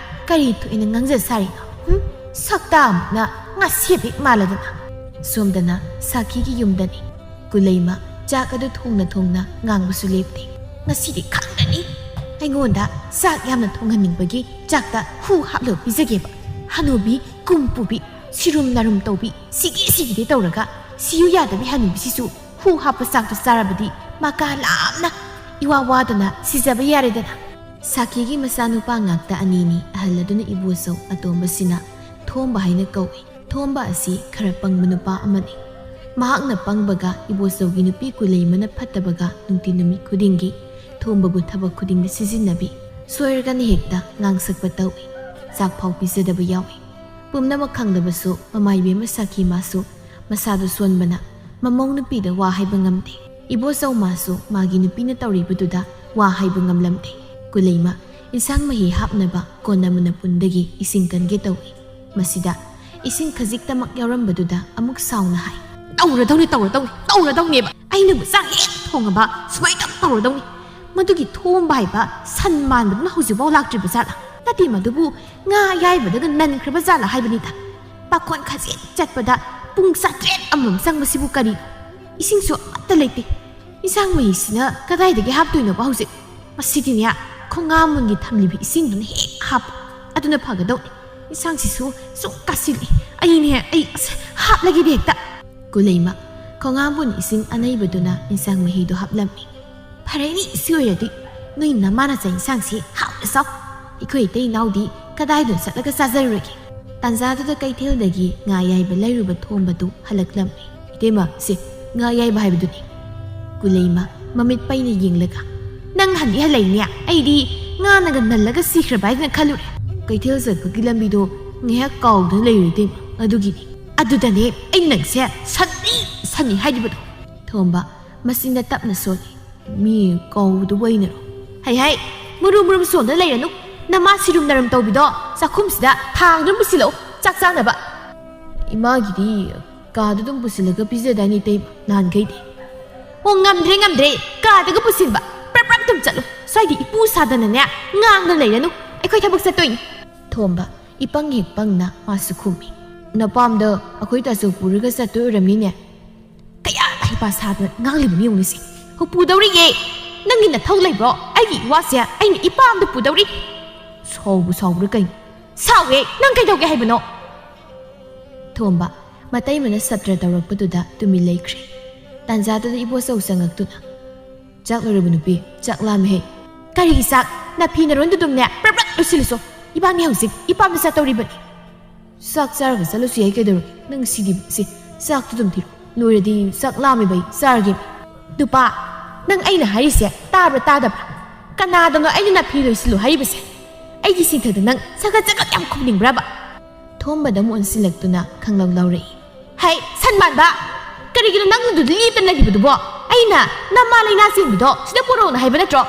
ꯀꯔꯤ ꯊꯣꯛꯏꯅ ꯉꯥꯡꯖ ꯁꯥꯔꯤꯅꯣ? ꯍꯨꯝ? ꯁꯛꯇꯥꯃꯨꯛꯅ ꯉꯥꯁꯦꯞ ꯍꯦꯛ ꯃꯥꯜꯂꯗꯅ꯫ ꯁꯣꯝꯗꯅ ꯁꯥꯈꯤꯒꯤ ꯌꯨꯝꯗꯅꯤ꯫ ꯀꯨꯂꯩꯃ ꯆꯥꯛ ꯑꯗꯨ ꯊꯣꯡꯅ ꯊꯣꯡꯅ ꯉꯥꯡꯕꯁꯨ ꯂꯦꯞꯇꯦ꯫ ꯉꯁꯤꯗꯤ ꯈꯪꯒꯅꯤ꯫ ꯑꯩꯉꯣꯟꯗ ꯆꯥꯛ ꯌꯥꯝꯅ ꯊꯣꯡꯍꯟꯅꯤꯡꯕꯒꯤ ꯆꯥꯛꯇ ꯍꯨ ꯍꯥꯞꯂꯒ ꯄꯤꯖꯒꯦꯕ꯫ ꯍꯅꯨꯕꯤ, ꯀꯨꯝ ꯄꯨꯕꯤ, ꯁꯤꯔꯨꯝ ꯅꯥꯔꯨꯝ ꯇꯧꯕꯤ, ꯁꯤꯒꯦ ꯁꯤꯒꯦꯗꯤ ꯇꯧꯔꯒ ꯁꯤꯌꯨ ꯌꯥꯗꯕꯤ ꯍꯅꯨꯕꯤꯁꯤꯁꯨ ꯍꯨ ꯍꯥꯞꯄ ꯆꯥꯛꯇꯣ ꯆꯥꯔꯕꯗꯤ ꯃꯀꯥ ꯂꯥꯝꯅ ꯏꯋꯥ ꯋꯥꯗꯅ ꯁꯤꯖꯕ ꯌꯥꯔꯦꯗꯅ꯫ ꯁꯥꯈꯤꯒꯤ ꯃꯆꯥꯅꯨꯄꯥ ꯉꯥꯛꯇ ꯑꯅꯤꯅꯤ꯫ ꯑꯍꯜ ꯑꯗꯨꯅ ꯏꯕꯣꯆꯧ ꯑꯇꯣꯝꯕꯁꯤꯅ ꯊꯣꯝꯕ ꯍꯥꯏꯅ ꯀꯧꯏ꯫ ꯊꯣꯝꯕ ꯑꯁꯤ ꯈꯔ ꯄꯪꯕ ꯅꯨꯄꯥ ꯑꯃꯅꯤ꯫ ꯃꯍꯥꯛꯅ ꯄꯪꯕꯒ ꯏꯕꯣꯆꯧꯒꯤ ꯅꯨꯄꯤ ꯀꯨꯂꯩꯃꯅ ꯐꯠꯇꯕꯒ ꯅꯨꯡꯇꯤ ꯅꯨꯃꯤꯠ ꯈꯨꯗꯤꯡꯒꯤ ꯊꯣꯝꯕꯕꯨ ꯊꯕꯛ ꯈꯨꯗꯤꯡꯗ ꯁꯤꯖꯤꯟꯅꯕꯤ꯫ ꯁꯣꯏꯔꯒꯅ ꯍꯦꯛꯇ ꯉꯥꯡꯁꯛꯄ ꯇꯧꯏ꯫ ꯆꯥꯛ ꯐꯥꯎ ꯄꯤꯖꯗꯕ ꯌꯥꯎꯏ꯫ ꯄꯨꯝꯅꯃꯛ ꯈꯪꯂꯕꯁꯨ ꯃꯃꯥ ꯏꯕꯦꯝꯃ ꯁꯥꯈꯤ ꯃꯥꯁꯨ ꯃꯁꯥꯗꯨ ꯁꯣꯟꯕꯅ ꯃꯃꯧ ꯅꯨꯄꯤꯗ ꯋꯥ ꯍꯥꯏꯕ ꯉꯝꯗꯦ꯫ ꯏꯕꯣꯆꯧ ꯃꯥꯁꯨ ꯃꯥꯒꯤ ꯅꯨꯄꯤꯅ ꯇꯧꯔꯤꯕꯗꯨꯗ ꯋꯥ ꯍꯥꯏꯕ ꯉꯝꯂꯝꯗꯦ꯫ ꯀꯨꯂꯩꯃ ꯏꯟꯁꯥꯡ ꯃꯍꯤ ꯍꯥꯞꯅꯕ ꯀꯣꯟ ꯑꯃꯅ ꯄꯨꯟꯗꯒꯤ ꯏꯁꯤꯡ ꯀꯟꯒꯦ ꯇꯧꯏ꯫ ꯃꯁꯤꯗ ꯏꯁꯤꯡ ꯈꯖꯤꯛꯇꯃꯛ ꯌꯥꯎꯔꯝꯕꯗꯨꯗ ꯑꯃꯨꯛ ꯁꯥꯎꯅ ꯍꯥꯏ, "ꯇꯧꯔꯗꯧꯅꯤ, ꯇꯧꯔꯗꯧꯅꯤ, ꯇꯧꯔꯗꯧꯅꯦꯕ꯫ ꯑꯩꯅꯕꯨ ꯆꯥꯛ ꯍꯦꯛ ꯊꯣꯡꯉꯕ ꯁꯨꯃꯥꯏꯅ ꯇꯧꯔꯗꯧꯅꯤ꯫ ꯃꯗꯨꯒꯤ ꯊꯣꯝꯕ ꯍꯥꯏꯕ ꯁꯟ ꯃꯥꯟꯕꯗꯨꯅ ꯍꯧꯖꯤꯛꯐꯥꯎ ꯂꯥꯛꯇ꯭ꯔꯤꯕ ꯖꯥꯠꯂꯥ? ꯅꯠꯇꯦ, ꯃꯗꯨꯕꯨ ꯉꯥ ꯑꯌꯥꯏꯕꯗꯒ ꯅꯟꯈ꯭ꯔꯕ ꯖꯥꯠꯂꯥ ꯍꯥꯏꯕꯅꯤꯗ꯫ ꯄꯥꯈꯣꯟ ꯈꯖꯤꯛ ꯆꯠꯄꯗ ꯄꯨꯡ ꯆꯥꯇ꯭ꯔꯦꯠ ꯑꯃꯃꯝ ꯆꯪꯕꯁꯤꯕꯨ ꯀꯔꯤꯅꯣ? ꯏꯁꯤꯡꯁꯨ ꯑꯃꯠꯇ ꯂꯩꯇꯦ꯫ ꯏꯟꯁꯥꯡ ꯃꯍꯤꯁꯤꯅ ꯀꯗꯥꯏꯗꯒꯤ ꯍꯥꯞꯇꯣꯏꯅꯣꯕ ꯍꯧꯖꯤꯛ? ꯃꯁꯤꯗꯤꯅꯦ, ꯈꯣꯡꯉꯥꯝꯕꯨꯟꯒꯤ ꯊꯝꯂꯤꯕ ꯏꯁꯤꯡꯗꯨꯅ ꯍꯦꯛ ꯍꯥꯞꯄ꯫ ꯑꯗꯨꯅ ꯐꯒꯗꯧꯅꯤ꯫ ꯏꯟꯁꯥꯡꯁꯤꯁꯨ ꯁꯨꯝ ꯀꯥꯁꯤꯜꯂꯤ꯫ ꯑꯩꯅꯦ, ꯑꯩ ꯑꯁ, ꯍꯥꯞꯂꯒꯦꯗꯤ ꯍꯦꯛꯇ꯫" ꯀꯨꯂꯩꯃ ꯈꯣꯡꯉꯥꯝꯕꯨꯟ ꯏꯁꯤꯡ ꯑꯅꯩꯕꯗꯨꯅ ꯏꯟꯁꯥꯡ ꯃꯍꯤꯗꯨ ꯍꯥꯞꯂꯝꯃꯤ꯫ "ꯐꯔꯦꯅꯤ, ꯁꯤ ꯑꯣꯏꯔꯗꯤ ꯅꯣꯏ ꯅꯃꯥꯅ ꯆꯥꯛ ꯏꯟꯁꯥꯡꯁꯤ ꯍꯥꯎꯅ ꯆꯥꯎ꯫ ꯑꯩꯈꯣꯏ ꯏꯇꯩ ꯏꯅꯥꯎꯗꯤ ꯀꯗꯥꯏꯗ ꯆꯠꯂꯒ ꯆꯥꯖꯔꯨꯔꯒꯦ?" ꯇꯥꯟꯖꯥꯗꯨꯗ ꯀꯩꯊꯦꯜꯗꯒꯤ ꯉꯥ ꯑꯌꯥꯏꯕ ꯂꯩꯔꯨꯕ ꯊꯣꯝꯕꯗꯨ ꯍꯜꯂꯛꯂꯝꯃꯤ꯫ "ꯏꯇꯩꯃ, ꯁꯦ, ꯉꯥ ꯑꯌꯥꯏꯕ ꯍꯥꯏꯕꯗꯨꯅꯤ꯫" ꯀꯨꯂꯩꯃ ꯃꯃꯤꯠ ꯄꯩꯅ ꯌꯦꯡꯂꯒ, "ꯅꯪ ꯍꯟꯗꯤ ꯍꯜꯂꯛꯏꯅꯦ? ꯑꯩꯗꯤ ꯉꯥꯅꯒ ꯅꯜꯂꯒ ꯁꯤꯈ꯭ꯔꯕ ꯍꯥꯏꯗꯅ ꯈꯜꯂꯨꯔꯦ꯫ ꯀꯩꯊꯦꯜ ꯆꯠꯄꯒꯤ ꯂꯝꯕꯤꯗꯣ ꯉꯥꯏꯍꯥꯛ ꯀꯥꯎꯗꯨꯅ ꯂꯩꯔꯨꯔꯦ ꯏꯇꯩꯃ, ꯑꯗꯨꯒꯤꯅꯤ꯫" "ꯑꯗꯨꯗꯅꯦ ꯑꯩ ꯅꯪꯁꯦ ꯁꯟꯅꯤ ꯁꯟꯅꯤ ꯍꯥꯏꯔꯤꯕꯗꯣ꯫" ꯊꯣꯝꯕ ꯃꯆꯤꯟꯗ ꯇꯞꯅ ꯁꯣꯜꯂꯤ꯫ "ꯃꯤ ꯀꯧꯕꯗꯨꯕꯨ ꯑꯩꯅꯔꯣ? ꯍꯩ ꯍꯩ, ꯃꯨꯔꯨꯝ ꯃꯨꯔꯨꯝ ꯁꯣꯟꯗ ꯂꯩꯔꯅꯨ꯫ ꯅꯃꯥ ꯁꯤꯔꯨꯝ ꯅꯔꯨꯝ ꯇꯧꯕꯤꯗꯣ ꯆꯥꯛꯈꯨꯝꯁꯤꯗ ꯊꯥꯡꯗꯨꯅ ꯄꯨꯁꯤꯜꯂꯛꯎ, ꯆꯥꯛ ꯆꯥꯅꯕ꯫" ꯏꯃꯥꯒꯤꯗꯤ ꯀꯥꯗ ꯑꯗꯨꯝ ꯄꯨꯁꯤꯜꯂꯒ ꯄꯤꯖꯗꯥꯏꯅꯦ ꯏꯇꯩꯃ, ꯅꯍꯥꯟꯈꯩꯗꯤ꯫ ꯑꯣ, ꯉꯝꯗ꯭ꯔꯦ, ꯉꯝꯗ꯭ꯔꯦ, ꯀꯥꯗꯒ ꯄꯨꯁꯤꯟꯕ꯫ ꯄ꯭ꯔꯞ ꯄ꯭ꯔꯞ ꯑꯗꯨꯝ ꯆꯠꯂꯨ꯫ ꯁ꯭ꯋꯥꯏꯗ ꯏꯄꯨ ꯁꯥꯗꯅꯅꯦ, ꯉꯥꯡꯗꯅ ꯂꯩꯔꯅꯨ꯫ ꯑꯩꯈꯣꯏ ꯊꯕꯛ ꯆꯠꯇꯣꯏꯅꯤ꯫ ꯊꯣꯝꯕ ꯏꯄꯪ ꯍꯦꯛ ꯄꯪꯅ ꯃꯥꯁꯨ ꯈꯨꯝꯃꯤ꯫ ꯅꯄꯥꯝꯗ ꯑꯩꯈꯣꯏ ꯇꯥꯆꯧ ꯄꯨꯔꯒ ꯆꯠꯇꯣꯏ ꯑꯣꯏꯔꯝꯅꯤꯅꯦ꯫ ꯀꯌꯥ ꯍꯩꯄꯥ ꯁꯥꯗꯅ ꯉꯥꯡꯂꯤꯕꯅꯤ ꯌꯦꯡꯉꯨꯅꯦ ꯁꯤ꯫ ꯍꯣ, ꯄꯨꯗꯧꯔꯤꯌꯦ꯫ ꯅꯪꯒꯤ ꯅꯊꯧ ꯂꯩꯕ꯭ꯔꯣ? ꯑꯩꯒꯤ ꯏꯋꯥꯁꯦ ꯑꯩꯅ ꯏꯄꯥꯝꯗ ꯄꯨꯗꯧꯔꯤ꯫ ꯁꯥꯎꯕꯨ ꯁꯥꯎꯕ꯭ꯔꯥ ꯀꯩꯅꯣ? ꯁꯥꯎꯋꯦ, ꯅꯪ ꯀꯩꯗꯧꯒꯦ ꯍꯥꯏꯕꯅꯣ? ꯊꯣꯝꯕ ꯃꯇꯩꯃꯅ ꯁꯞꯇ꯭ꯔ ꯇꯧꯔꯛꯄꯗꯨꯗ ꯇꯨꯃꯤꯟ ꯂꯩꯈ꯭ꯔꯦ꯫ ꯇꯥꯟꯖꯥꯗꯨꯗ ꯏꯕꯣꯆꯧ ꯆꯪꯉꯛꯇꯨꯅ, "ꯆꯥꯛ ꯂꯣꯏꯔꯕ ꯅꯨꯄꯤ? ꯆꯥꯛ ꯂꯥꯝꯃꯦꯍꯦ!" "ꯀꯔꯤꯒꯤ ꯆꯥꯛ? ꯅꯐꯤ ꯅꯔꯣꯟꯗꯨ ꯑꯗꯨꯝꯅꯦ ꯄ꯭ꯔꯞ ꯄ꯭ꯔꯞ ꯂꯣꯏꯁꯤꯜꯂꯨꯆꯣ꯫ ꯏꯕꯥꯅꯤ ꯍꯧꯖꯤꯛ ꯏꯄꯥꯝꯗ ꯆꯠꯇꯧꯔꯤꯕꯅꯤ꯫" "ꯆꯥꯛ ꯆꯥꯔꯒ ꯆꯠꯂꯁꯨ ꯌꯥꯏ ꯀꯩꯗꯧꯔꯒꯦ? ꯅꯪ ꯁꯤꯗꯤ ꯁꯤ, ꯆꯥꯛꯇꯨ ꯑꯗꯨꯝ ꯊꯤꯔꯣ꯫ ꯂꯣꯏꯔꯗꯤ ꯆꯥꯛ ꯂꯥꯝꯃꯦꯕ ꯑꯩ, ꯆꯥꯔꯒꯦ꯫" "ꯅꯨꯄꯥ, ꯅꯪ ꯑꯩꯅ ꯍꯥꯏꯔꯤꯁꯦ ꯇꯥꯕ꯭ꯔꯥ ꯇꯥꯗꯕ꯭ꯔꯥ? ꯀꯅꯥꯗꯅꯣ ꯑꯩꯅ ꯅꯐꯤ ꯂꯣꯏꯁꯤꯜꯂꯨ ꯍꯥꯏꯔꯤꯕꯁꯦ? ꯑꯩꯒꯤ ꯁꯤꯟꯊꯥꯗ ꯅꯪ ꯁꯒꯠ ꯁꯒꯠ ꯌꯥꯝ ꯈꯨꯝꯅꯤꯡꯕ꯭ꯔꯕ?" ꯊꯣꯝꯕꯗ ꯑꯃꯨꯛ ꯑꯣꯟꯁꯤꯜꯂꯛꯇꯨꯅ ꯈꯪꯂꯧ ꯂꯧꯔꯛꯏ꯫ "ꯍꯩ, ꯁꯟ ꯃꯥꯟꯕ! ꯀꯔꯤꯒꯤꯅꯣ ꯅꯪ ꯑꯗꯨꯗ ꯂꯦꯞꯇꯅ ꯂꯩꯔꯤꯕꯗꯨꯕꯣ? ꯑꯩꯅ ꯅꯃꯥ ꯂꯩꯅꯥ ꯆꯦꯟꯕꯤꯗꯣ ꯁꯤꯗ ꯄꯨꯔꯛꯎꯅ ꯍꯥꯏꯕ ꯅꯠꯇ꯭ꯔꯣ?"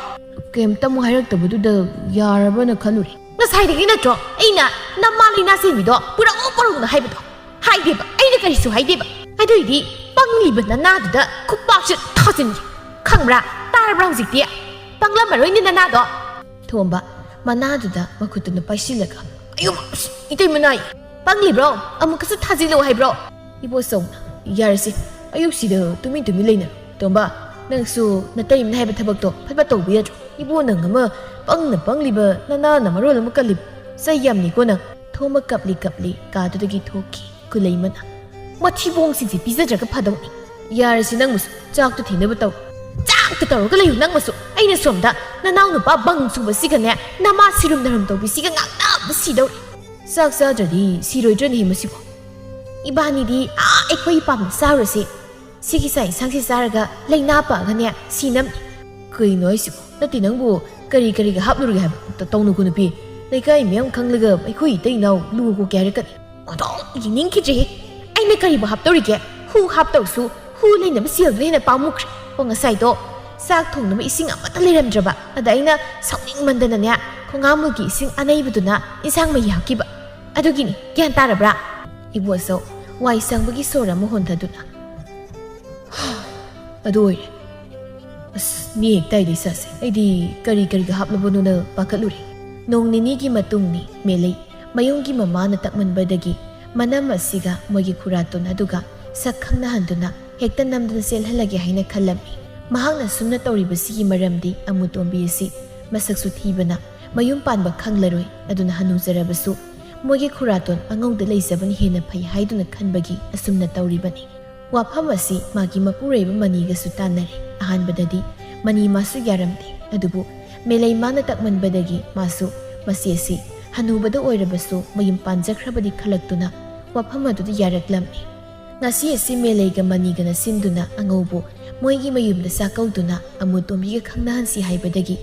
ꯀꯩꯝꯇ ꯑꯃꯨꯛ ꯍꯥꯏꯔꯛꯇꯕꯗꯨꯗ ꯌꯥꯔꯕꯅ ꯈꯜꯂꯨꯔꯦ꯫ "ꯉꯁꯥꯏꯗꯒꯤ ꯅꯠꯇ꯭ꯔꯣ ꯑꯩꯅ ꯅꯃꯥ ꯂꯩꯅꯥ ꯆꯦꯟꯕꯤꯗꯣ ꯄꯨꯔꯛꯎ ꯄꯨꯔꯛꯎꯅ ꯍꯥꯏꯕꯗꯣ? ꯍꯥꯏꯗꯦꯕ, ꯑꯩꯅ ꯀꯔꯤꯁꯨ ꯍꯥꯏꯗꯦꯕ꯫ ꯑꯗꯨꯏꯗꯤ ꯄꯪꯂꯤꯕ ꯅꯅꯥꯗꯨꯗ ꯈꯨꯄꯥꯛꯁꯨ ꯊꯥꯖꯤꯟꯒꯦ꯫ ꯈꯪꯕ꯭ꯔꯥ? ꯇꯥꯔꯕ꯭ꯔꯥ ꯍꯧꯖꯤꯛꯇꯤ? ꯄꯪꯂꯝꯃꯔꯣꯏꯅꯦ ꯅꯅꯥꯗꯣ꯫" ꯊꯣꯝꯕ ꯃꯅꯥꯗꯨꯗ ꯃꯈꯨꯠꯇꯨꯅ ꯄꯥꯏꯁꯤꯜꯂꯒ, "ꯑꯌꯣ, ꯏꯇꯩ ꯃꯅꯥꯏ!" "ꯄꯪꯂꯤꯕ꯭ꯔꯣ? ꯑꯃꯨꯛꯀꯁꯨ ꯊꯥꯖꯤꯜꯂꯣ ꯍꯥꯏꯕ꯭ꯔꯣ?" ꯏꯕꯣꯆꯧꯅ, "ꯌꯥꯔꯦꯁꯦ, ꯑꯌꯨꯛꯁꯤꯗ ꯇꯨꯃꯤꯟ ꯇꯨꯃꯤꯟ ꯂꯩꯅꯔꯣ꯫ ꯇꯣꯝꯕ, ꯅꯪꯁꯨ ꯅꯇꯩꯃꯅ ꯍꯥꯏꯕ ꯊꯕꯛꯇꯣ ꯐꯠ ꯐꯠ ꯇꯧꯕ ꯌꯥꯗ꯭ꯔꯣ? ꯏꯕꯣ ꯅꯪ ꯑꯃ ꯄꯪꯅ ꯄꯪꯂꯤꯕ ꯅꯅꯥꯅ ꯃꯔꯣꯜ ꯑꯃ ꯀꯜꯂꯤꯕ꯫ ꯆꯩ ꯌꯥꯝꯅꯤꯀꯣ ꯅꯪ꯫" ꯊꯣꯝꯕ ꯀꯞꯂꯤ ꯀꯞꯂꯤ ꯀꯥꯗꯨꯗꯒꯤ ꯊꯣꯛꯈꯤ꯫ ꯈꯨꯂꯩꯃꯅ, "ꯃꯊꯤꯕꯣꯡꯁꯤꯡꯁꯦ ꯄꯤꯖꯗ꯭ꯔꯒ ꯐꯗꯧꯅꯤ꯫ ꯌꯥꯔꯦꯁꯦ ꯅꯪꯕꯨꯁꯨ, ꯆꯥꯛꯇꯣ ꯊꯤꯅꯕ ꯇꯧ꯫" "ꯆꯥꯛꯇ ꯇꯧꯔꯒ ꯂꯩꯌꯨ ꯅꯪꯕꯨꯁꯨ꯫ ꯑꯩꯅ ꯁꯣꯝꯗ ꯅꯅꯥꯎ ꯅꯨꯄꯥ ꯕꯪ ꯆꯨꯕꯁꯤꯒꯅꯦ, ꯅꯃꯥ ꯁꯤꯔꯨꯝ ꯅꯔꯨꯝ ꯇꯧꯕꯤꯁꯤꯒ ꯉꯥꯡꯅꯕꯗ ꯁꯤꯗꯧꯔꯦ꯫" "ꯆꯥꯛ ꯆꯥꯗ꯭ꯔꯗꯤ ꯁꯤꯔꯣꯏꯗ꯭ꯔꯅꯦꯍꯦ ꯃꯁꯤꯕꯣ?" "ꯏꯕꯥꯅꯤꯗꯤ ꯑꯥ ꯑꯩꯈꯣꯏ ꯏꯄꯥꯝꯗ ꯆꯥꯔꯨꯔꯁꯤ꯫ ꯁꯤꯒꯤ ꯆꯥꯛ ꯏꯟꯁꯥꯡꯁꯤ ꯆꯥꯔꯒ ꯂꯩꯅꯥ ꯄꯛꯑꯒꯅꯦ ꯁꯤꯅꯕꯅꯤ꯫" "ꯀꯩꯅꯣ ꯍꯥꯏꯁꯤꯕꯣ? ꯅꯠꯇꯦ, ꯅꯪꯕꯨ ꯀꯔꯤ ꯀꯔꯤꯒ ꯍꯥꯞꯂꯨꯔꯒꯦ ꯍꯥꯏꯕ? ꯇ-, ꯇꯧꯅꯨꯀꯣ ꯅꯨꯄꯤ꯫ ꯂꯩꯀꯥꯏ ꯃꯌꯥꯝ ꯈꯪꯂꯒ ꯑꯩꯈꯣꯏ ꯏꯇꯩ ꯏꯅꯥꯎ ꯂꯨ ꯀꯣꯛꯀꯦ ꯍꯥꯏꯔꯛꯀꯅꯤ꯫" ꯑꯣꯟꯊꯣꯛ ꯌꯦꯡꯅꯤꯡꯈꯤꯗ꯭ꯔꯦꯍꯦ꯫ ꯑꯩꯅ ꯀꯔꯤꯕꯨ ꯍꯥꯞꯇꯧꯔꯤꯒꯦ? ꯍꯨ ꯍꯥꯞꯇꯧꯁꯨ ꯍꯨ ꯂꯩꯅꯕ ꯁꯦꯜꯗꯨꯅ ꯍꯦꯟꯅ ꯄꯥꯝꯃꯨꯈ꯭ꯔꯦ꯫ ꯑꯣ, ꯉꯁꯥꯏꯗꯣ ꯆꯥꯛ ꯊꯣꯡꯅꯕ ꯏꯁꯤꯡ ꯑꯃꯠꯇ ꯂꯩꯔꯝꯗ꯭ꯔꯕ꯫ ꯑꯗ ꯑꯩꯅ ꯁꯥꯎꯅꯤꯡꯃꯟꯗꯅꯅꯦ, ꯈꯣꯡꯍꯥꯝꯕꯒꯤ ꯏꯁꯤꯡ ꯑꯅꯩꯕꯗꯨꯅ ꯏꯟꯁꯥꯡ ꯃꯍꯤ ꯍꯥꯞꯈꯤꯕ꯫ ꯑꯗꯨꯒꯤꯅꯤ, ꯒ꯭ꯌꯥꯟ ꯇꯥꯔꯕ꯭ꯔꯥ? ꯏꯕꯣꯆꯧ ꯋꯥꯏ ꯁꯪꯕꯒꯤ ꯁꯣꯔ ꯑꯃ ꯍꯣꯟꯊꯗꯨꯅ, "ꯑꯗꯨ ꯑꯣꯏꯔꯦ꯫ ꯑꯁ, ꯃꯤ ꯍꯦꯛ ꯇꯥꯏꯗ ꯏꯁꯥꯁꯦ꯫ ꯑꯩꯗꯤ ꯀꯔꯤ ꯀꯔꯤꯒ ꯍꯥꯞꯂꯕꯅꯣꯅ ꯄꯥꯈꯠꯂꯨꯔꯦ꯫" ꯅꯣꯡ ꯅꯤꯅꯤꯒꯤ ꯃꯇꯨꯡꯅꯤ꯫ ꯃꯦꯂꯩ ꯃꯌꯨꯝꯒꯤ ꯃꯃꯥꯅ ꯇꯛꯃꯟꯕꯗꯒꯤ ꯃꯅꯝ ꯑꯁꯤꯒ ꯃꯣꯏꯒꯤ ꯈꯨꯔꯥꯇꯣꯟ ꯑꯗꯨꯒ ꯁꯛ ꯈꯪꯅꯍꯟꯗꯨꯅ ꯍꯦꯛꯇ ꯅꯝꯗꯨꯅ ꯆꯦꯜꯍꯜꯂꯒꯦ ꯍꯥꯏꯅ ꯈꯜꯂꯝꯃꯤ꯫ ꯃꯍꯥꯛꯅ ꯁꯨꯝꯅ ꯇꯧꯔꯤꯕꯁꯤꯒꯤ ꯃꯔꯝꯗꯤ ꯑꯃꯨꯇꯣꯝꯕꯤ ꯑꯁꯤ ꯃꯁꯛꯁꯨ ꯊꯤꯕꯅ ꯃꯌꯨꯝ ꯄꯥꯟꯕ ꯈꯪꯂꯔꯣꯏ꯫ ꯑꯗꯨꯅ ꯍꯅꯨꯖꯔꯕꯁꯨ ꯃꯣꯏꯒꯤ ꯈꯨꯔꯥꯇꯣꯟ ꯑꯉꯧꯗ ꯂꯩꯖꯕꯅ ꯍꯦꯟꯅ ꯐꯩ ꯍꯥꯏꯗꯨꯅ ꯈꯟꯕꯒꯤ ꯑꯁꯨꯝꯅ ꯇꯧꯔꯤꯕꯅꯤ꯫ ꯋꯥꯐꯝ ꯑꯁꯤ ꯃꯥꯒꯤ ꯃꯄꯨꯔꯣꯏꯕ ꯃꯅꯤꯒꯁꯨ ꯇꯥꯟꯅꯔꯦ꯫ ꯑꯍꯥꯟꯕꯗꯗꯤ ꯃꯅꯤ ꯃꯥꯁꯨ ꯌꯥꯔꯝꯗꯦ꯫ ꯑꯗꯨꯕꯨ ꯃꯦꯂꯩ ꯃꯥꯅ ꯇꯛꯃꯟꯕꯗꯒꯤ ꯃꯥꯁꯨ ꯃꯆꯦꯁꯤ ꯍꯅꯨꯕꯗ ꯑꯣꯏꯔꯕꯁꯨ ꯃꯌꯨꯝ ꯄꯥꯟꯖꯈ꯭ꯔꯕꯗꯤ ꯈꯜꯂꯛꯇꯨꯅ ꯋꯥꯐꯝ ꯑꯗꯨꯗ ꯌꯥꯔꯛꯂꯝꯃꯤ꯫ ꯉꯁꯤ ꯑꯁꯤ ꯃꯦꯂꯩꯒ ꯃꯅꯤꯒꯅ ꯁꯤꯟꯗꯨꯅ ꯑꯉꯧꯕꯨ ꯃꯣꯏꯒꯤ ꯃꯌꯨꯝꯗ ꯆꯥꯛꯀꯧꯗꯨꯅ ꯑꯃꯨꯇꯣꯝꯕꯤꯒ ꯈꯪꯅꯍꯟꯁꯤ ꯍꯥꯏꯕꯗꯒꯤ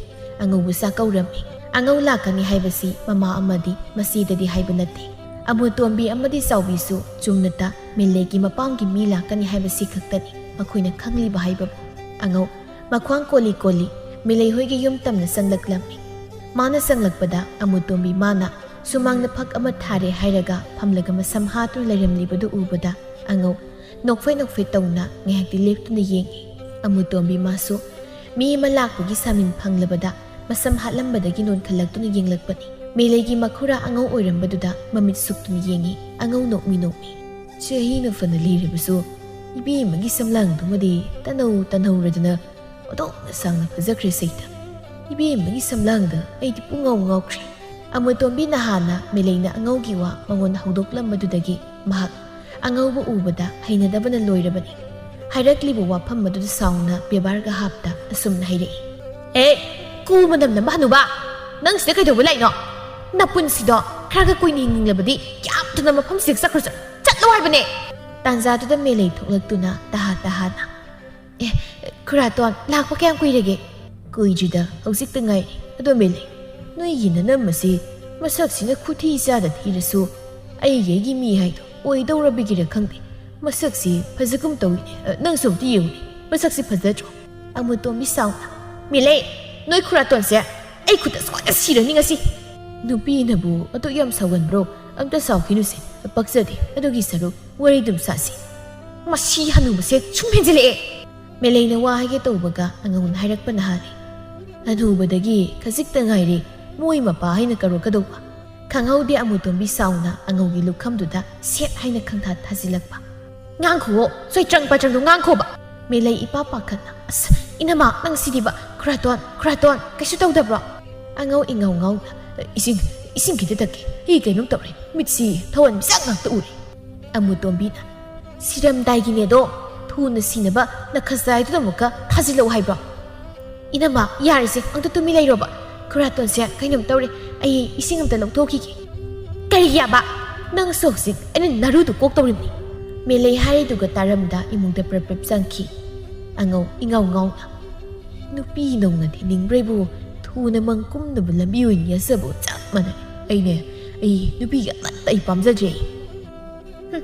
ꯑꯉꯧꯕꯨ ꯆꯥꯛꯀꯧꯔꯝꯃꯤ꯫ ꯑꯉꯧ ꯂꯥꯛꯀꯅꯤ ꯍꯥꯏꯕꯁꯤ ꯃꯃꯥ ꯑꯃꯗꯤ ꯃꯆꯦꯗꯗꯤ ꯍꯥꯏꯕ ꯅꯠꯇꯦ꯫ ꯑꯃꯨꯇꯣꯝꯕꯤ ꯑꯃꯗꯤ ꯆꯥꯎꯕꯤꯁꯨ ꯆꯨꯝꯅꯇ ꯃꯦꯂꯩꯒꯤ ꯃꯄꯥꯝꯒꯤ ꯃꯤ ꯂꯥꯛꯀꯅꯤ ꯍꯥꯏꯕꯁꯤ ꯈꯛꯇꯅꯤ ꯃꯈꯣꯏꯅ ꯈꯪꯂꯤꯕ ꯍꯥꯏꯕꯕꯨ꯫ ꯑꯉꯧ ꯃꯈ꯭ꯋꯥꯡ ꯀꯣꯜꯂꯤ ꯀꯣꯜꯂꯤ ꯃꯦꯂꯩ ꯍꯣꯏꯒꯤ ꯌꯨꯝ ꯇꯝꯅ ꯆꯪꯂꯛꯂꯝꯃꯤ꯫ ꯃꯥꯅ ꯆꯪꯂꯛꯄꯗ ꯑꯃꯨꯇꯣꯝꯕꯤ ꯃꯥꯅ ꯁꯨꯃꯥꯡꯗ ꯐꯛ ꯑꯃ ꯊꯥꯔꯦ ꯍꯥꯏꯔꯒ ꯐꯝꯂꯒ ꯃꯁꯝ ꯍꯥꯠꯇꯨꯅ ꯂꯩꯔꯝꯂꯤꯕꯗꯨ ꯎꯕꯗ ꯑꯉꯧ ꯅꯣꯛꯐꯦꯠ ꯅꯣꯛꯐꯦꯠ ꯇꯧꯅ ꯉꯥꯏꯍꯥꯛꯇꯤ ꯂꯦꯞꯇꯨꯅ ꯌꯦꯡꯉꯤ꯫ ꯑꯃꯨꯇꯣꯝꯕꯤ ꯃꯥꯁꯨ ꯃꯤ ꯑꯃ ꯂꯥꯛꯄꯒꯤ ꯁꯥꯃꯤꯟ ꯐꯪꯂꯕꯗ ꯃꯁꯝ ꯍꯥꯠꯂꯝꯕꯗꯒꯤ ꯅꯣꯟꯈꯠꯂꯛꯇꯨꯅ ꯌꯦꯡꯂꯛꯄꯅꯤ꯫ ꯃꯦꯂꯩꯒꯤ ꯃꯈꯨꯔꯥ ꯑꯉꯧ ꯑꯣꯏꯔꯝꯕꯗꯨꯗ ꯃꯃꯤꯠ ꯁꯨꯛꯇꯨꯅ ꯌꯦꯡꯉꯤ꯫ ꯑꯉꯧ ꯅꯣꯛꯃꯤ ꯅꯣꯛꯃꯤ꯫ "ꯆꯍꯤꯅ ꯐꯅ ꯂꯤꯔꯕꯁꯨ ꯏꯕꯦꯝꯃꯒꯤ ꯁꯝꯂꯥꯡꯗꯨꯃꯗꯤ ꯇꯅꯧ ꯇꯅꯧꯔꯗꯅ ꯑꯣꯟꯊꯣꯛꯅ ꯁꯥꯡꯅ ꯐꯖꯈ꯭ꯔꯦ ꯁꯩꯇ꯫ ꯏꯕꯦꯝꯃꯒꯤ ꯁꯝꯂꯥꯡꯗ ꯑꯩꯗꯤ ꯄꯨꯡꯉꯥꯎ ꯉꯥꯎꯈ꯭ꯔꯦ꯫" ꯑꯃꯨꯇꯣꯝꯕꯤ ꯅꯍꯥꯟꯅ ꯃꯦꯂꯩꯅ ꯑꯉꯧꯒꯤ ꯋꯥ ꯃꯉꯣꯟꯗ ꯍꯧꯗꯣꯛꯂꯝꯕꯗꯨꯗꯒꯤ ꯃꯍꯥꯛ ꯑꯉꯧꯕ ꯎꯕꯗ ꯍꯩꯅꯗꯕꯅ ꯂꯣꯏꯔꯕꯅꯤ꯫ ꯍꯥꯏꯔꯛꯂꯤꯕ ꯋꯥꯐꯝ ꯑꯗꯨꯗ ꯁꯥꯎꯅ ꯕꯦꯕꯥꯔꯒ ꯍꯥꯞꯇ ꯑꯁꯨꯝꯅ ꯍꯥꯏꯔꯛꯏ꯫ "ꯑꯦ, ꯀꯨ ꯃꯅꯝ ꯅꯝꯕ ꯍꯅꯨꯕ! ꯅꯪ ꯁꯤꯗ ꯀꯩꯗꯧꯕ ꯂꯥꯛꯏꯅꯣ? ꯅꯄꯨꯟꯁꯤꯗꯣ ꯈꯔꯒ ꯀꯨꯏꯅ ꯍꯤꯡꯅꯤꯡꯂꯕꯗꯤ ꯌꯥꯝ ꯊꯨꯅ ꯃꯐꯝꯁꯤꯗꯒꯤ ꯆꯠꯈ꯭ꯔꯣ, ꯆꯠ-, ꯆꯠꯂꯣ ꯍꯥꯏꯕꯅꯦ!" ꯇꯥꯟꯖꯥꯗꯨꯗ ꯃꯦꯂꯩ ꯊꯣꯛꯂꯛꯇꯨꯅ ꯇꯍꯥ ꯇꯍꯥꯅ, "ꯑꯦ, ꯈꯨꯔꯥꯇꯣꯟ, ꯂꯥꯛꯄ ꯀꯌꯥꯝ ꯀꯨꯏꯔꯒꯦ?" "ꯀꯨꯏꯗ꯭ꯔꯤꯗ, ꯍꯧꯖꯤꯛꯇ ꯉꯥꯏꯔꯤ꯫ ꯑꯗꯣ ꯃꯦꯂꯩ, ꯅꯣꯏꯒꯤ ꯅꯅꯝ ꯑꯁꯤ ꯃꯁꯛꯁꯤꯅ ꯈꯨꯊꯤ ꯆꯥꯗ ꯊꯤꯔꯁꯨ ꯑꯩꯒꯤ, ꯑꯩꯒꯤ ꯃꯤ ꯍꯥꯏꯗꯣ ꯑꯣꯏꯗꯧꯔꯕꯒꯤꯔ ꯈꯪꯗꯦ, ꯃꯁꯛꯁꯤ ꯐꯖꯒꯨꯝ ꯇꯧꯏꯅꯦ꯫ ꯑ, ꯅꯪꯁꯨ ꯑꯝꯇ ꯌꯦꯡꯉꯨꯅꯦ, ꯃꯁꯛꯁꯤ ꯐꯖꯗ꯭ꯔꯣ?" ꯑꯃꯨꯇꯣꯝꯕꯤ ꯁꯥꯎꯅ, "ꯃꯦꯂꯩ, ꯅꯣꯏ ꯈꯨꯔꯥꯇꯣꯟꯁꯦ ꯑꯩ ꯈꯨꯠꯇ ꯁꯣꯏꯗ ꯁꯤꯔꯅꯤ ꯉꯁꯤ!" "ꯅꯨꯄꯤꯅꯕꯨ ꯑꯗꯨꯛ ꯌꯥꯝ ꯁꯥꯎꯒꯟꯕ꯭ꯔꯣ? ꯑꯝꯇ ꯁꯥꯎꯈꯤꯅꯨꯁꯦ, ꯄꯛꯆꯗꯦ꯫ ꯑꯗꯨꯒꯤ ꯁꯔꯨꯛ ꯋꯥꯔꯤꯗꯨꯝ ꯁꯥꯁꯤ꯫ ꯃꯁꯤ ꯍꯅꯨꯕꯁꯦ ꯁꯨꯝ ꯍꯦꯟꯖꯤꯜꯂꯛꯑꯦ꯫ ꯃꯦꯂꯩꯅ ꯋꯥ ꯍꯥꯏꯒꯦ ꯇꯧꯕꯒ ꯑꯉꯧꯅ ꯍꯥꯏꯔꯛꯄꯅ ꯍꯥꯜꯂꯦ꯫ ꯍꯅꯨꯕꯗꯒꯤ ꯈꯖꯤꯛꯇ ꯉꯥꯏꯔꯦ ꯃꯣꯏ ꯃꯄꯥ ꯍꯥꯏꯅ ꯀꯧꯔꯛꯀꯗꯧꯕ꯫ ꯈꯪꯍꯧꯗꯦ ꯑꯃꯨꯇꯣꯝꯕꯤ ꯁꯥꯎꯅ ꯑꯉꯧꯒꯤ ꯂꯨꯈꯝꯗꯨꯗ ꯁꯦꯠ ꯍꯥꯏꯅ ꯈꯪꯊꯥ ꯊꯥꯖꯤꯜꯂꯛꯄ꯫ "ꯉꯥꯡꯈꯨꯋꯣ, ꯁꯣꯏꯇ꯭ꯔꯪ ꯄꯥꯇ꯭ꯔꯪꯗꯣ ꯉꯥꯡꯈꯣꯕ!" ꯃꯦꯂꯩ ꯏꯄꯥ ꯄꯥꯈꯠꯅ, "ꯑꯁ, ꯏꯅꯝꯃ, ꯅꯪ ꯁꯤꯗꯤꯕ, ꯈꯨꯔꯥꯇꯣꯟ, ꯈꯨꯔꯥꯇꯣꯟ, ꯀꯩꯁꯨ ꯇꯧꯗꯕ꯭ꯔꯣ?" ꯑꯉꯧ ꯏꯉꯧ ꯉꯧꯅ, "ꯏꯁꯤꯡ, ꯏꯁꯤꯡ ꯈꯤꯇ ꯊꯛꯀꯦ, ꯑꯩ ꯀꯩꯅꯣꯝ ꯇꯧꯔꯦ, ꯃꯤꯠꯁꯤ ꯊꯋꯥꯟꯃꯤꯆꯥꯛ ꯉꯥꯛꯇ ꯎꯔꯦ꯫" ꯑꯃꯨꯇꯣꯝꯕꯤꯅ, "ꯁꯤꯔꯝꯗꯥꯏꯒꯤꯅꯦꯗꯣ, ꯊꯨꯅ ꯁꯤꯅꯕ ꯅꯈꯖꯥꯏꯗꯨꯗ ꯑꯃꯨꯛꯀ ꯊꯥꯖꯤꯜꯂꯛꯎ ꯍꯥꯏꯕ꯭ꯔꯣ?" "ꯏꯅꯝꯃ, ꯌꯥꯔꯦꯁꯦ, ꯑꯝꯇ ꯇꯨꯃꯤꯟ ꯂꯩꯔꯣꯕ꯫ ꯈꯨꯔꯥꯇꯣꯟꯁꯦ ꯀꯩꯅꯣꯝ ꯇꯧꯔꯦ, ꯑꯩ ꯏꯁꯤꯡ ꯑꯝꯇ ꯂꯧꯊꯣꯛꯈꯤꯒꯦ꯫" "ꯀꯔꯤꯒꯤ ꯌꯥꯕ? ꯅꯪꯁꯨ ꯍꯧꯖꯤꯛ ꯑꯩꯅ ꯅꯔꯨꯗꯨ ꯀꯣꯛꯇꯧꯔꯤꯕꯅꯤ꯫" ꯃꯦꯂꯩ ꯍꯥꯏꯔꯤꯗꯨꯒ ꯇꯥꯔꯝꯗ ꯏꯃꯨꯡꯗ ꯄ꯭ꯔꯞ ꯄ꯭ꯔꯞ ꯆꯪꯈꯤ꯫ ꯑꯉꯧ ꯏꯉꯧ ꯉꯧꯅ, "ꯅꯨꯄꯤ ꯅꯧꯅ ꯊꯤꯅꯤꯡꯕ꯭ꯔꯩꯕꯨ ꯊꯨꯅ ꯃꯪ ꯀꯨꯝꯅꯕ ꯂꯝꯕꯤ ꯑꯣꯏꯅ ꯌꯥꯖꯕ ꯆꯞ ꯃꯥꯟꯅꯔꯦ꯫ ꯑꯩꯅꯦ, ꯑꯩ ꯅꯨꯄꯤꯒꯤ ꯑꯃꯠꯇ ꯑꯩ ꯄꯥꯝꯖꯗ꯭ꯔꯦ ꯑꯩ꯫" ꯍꯨꯝ,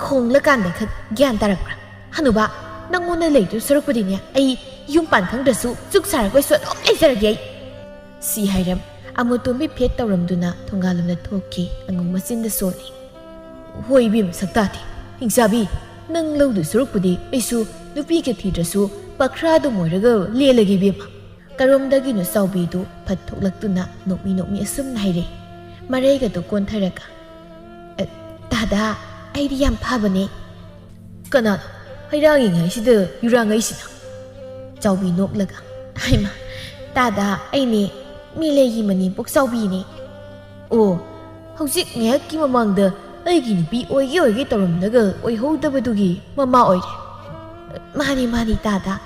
ꯈꯣꯡꯂꯀꯥꯟꯗ ꯈꯛ ꯒ꯭ꯌꯥꯟ ꯇꯥꯔꯛꯄ꯭ꯔꯥ? ꯍꯅꯨꯕ, ꯅꯪꯉꯣꯟꯗ ꯂꯩꯗꯨ ꯁꯔꯨꯛꯄꯨꯗꯤꯅꯦ, ꯑꯩ ꯌꯨꯝ ꯄꯥꯟ ꯈꯪꯗ꯭ꯔꯁꯨ ꯆꯨꯛ ꯁꯥꯔꯛꯄꯩꯁꯨ ꯑꯗꯨꯝ ꯂꯩꯖꯔꯒꯦ ꯑꯩ꯫ ꯁꯤ ꯍꯥꯏꯔꯝ ꯑꯃꯨꯇꯣꯝꯕꯤ ꯐꯦꯠ ꯇꯧꯔꯝꯗꯨꯅ ꯊꯣꯡꯒꯥꯜꯂꯣꯝꯗ ꯊꯣꯛꯈꯤ꯫ ꯑꯉꯧ ꯃꯆꯤꯟꯗ ꯁꯣꯜꯂꯤ꯫ "ꯍꯣꯏ ꯏꯕꯦꯝꯃ ꯁꯛꯇꯥꯗꯤ, ꯍꯤꯡꯆꯥꯕꯤ, ꯅꯪ ꯂꯧꯗꯨ ꯁꯔꯨꯛꯄꯨꯗꯤ ꯑꯩꯁꯨ ꯅꯨꯄꯤꯒ ꯊꯤꯗ꯭ꯔꯁꯨ ꯄꯈ꯭ꯔꯥꯗꯨꯝ ꯑꯣꯏꯔꯒ ꯂꯦꯜꯂꯒꯦ ꯏꯕꯦꯝꯃ꯫" ꯀꯔꯣꯝꯗꯒꯤꯅꯣ ꯆꯥꯎꯕꯤꯗꯨ ꯐꯠ ꯊꯣꯛꯂꯛꯇꯨꯅ ꯅꯣꯛꯃꯤ ꯅꯣꯛꯃꯤ ꯑꯁꯨꯝꯅ ꯍꯥꯏꯔꯛꯏ꯫ ꯃꯔꯩꯒꯗꯨ ꯀꯣꯟꯊꯔꯒ, "ꯑꯦ, ꯇꯥꯗ, ꯑꯩꯗꯤ ꯌꯥꯝ ꯐꯕꯅꯦ꯫" "ꯀꯅꯥꯅꯣ ꯍꯩꯔꯥꯡꯉꯤꯉꯩꯁꯤꯗ ꯌꯨꯔꯥꯡꯉꯩꯁꯤꯅ?" ꯆꯥꯎꯕꯤ ꯅꯣꯛꯂꯒ, "ꯍꯩꯃ, ꯇꯥꯗ, ꯑꯩꯅꯦ, ꯃꯦꯂꯩꯒꯤ ꯃꯅꯦꯝꯄꯣꯛ ꯆꯥꯎꯕꯤꯅꯦ꯫" "ꯑꯣ, ꯍꯧꯖꯤꯛ ꯉꯥꯏꯍꯥꯛꯀꯤ ꯃꯃꯥꯡꯗ ꯑꯩꯒꯤ ꯅꯨꯄꯤ ꯑꯣꯏꯒꯦ ꯑꯣꯏꯒꯦ ꯇꯧꯔꯝꯂꯒ ꯑꯣꯏꯍꯧꯗꯕꯗꯨꯒꯤ ꯃꯃꯥ ꯑꯣꯏꯔꯦ꯫" "ꯃꯥꯅꯤ, ꯃꯥꯅꯤ, ꯇꯥꯗ꯫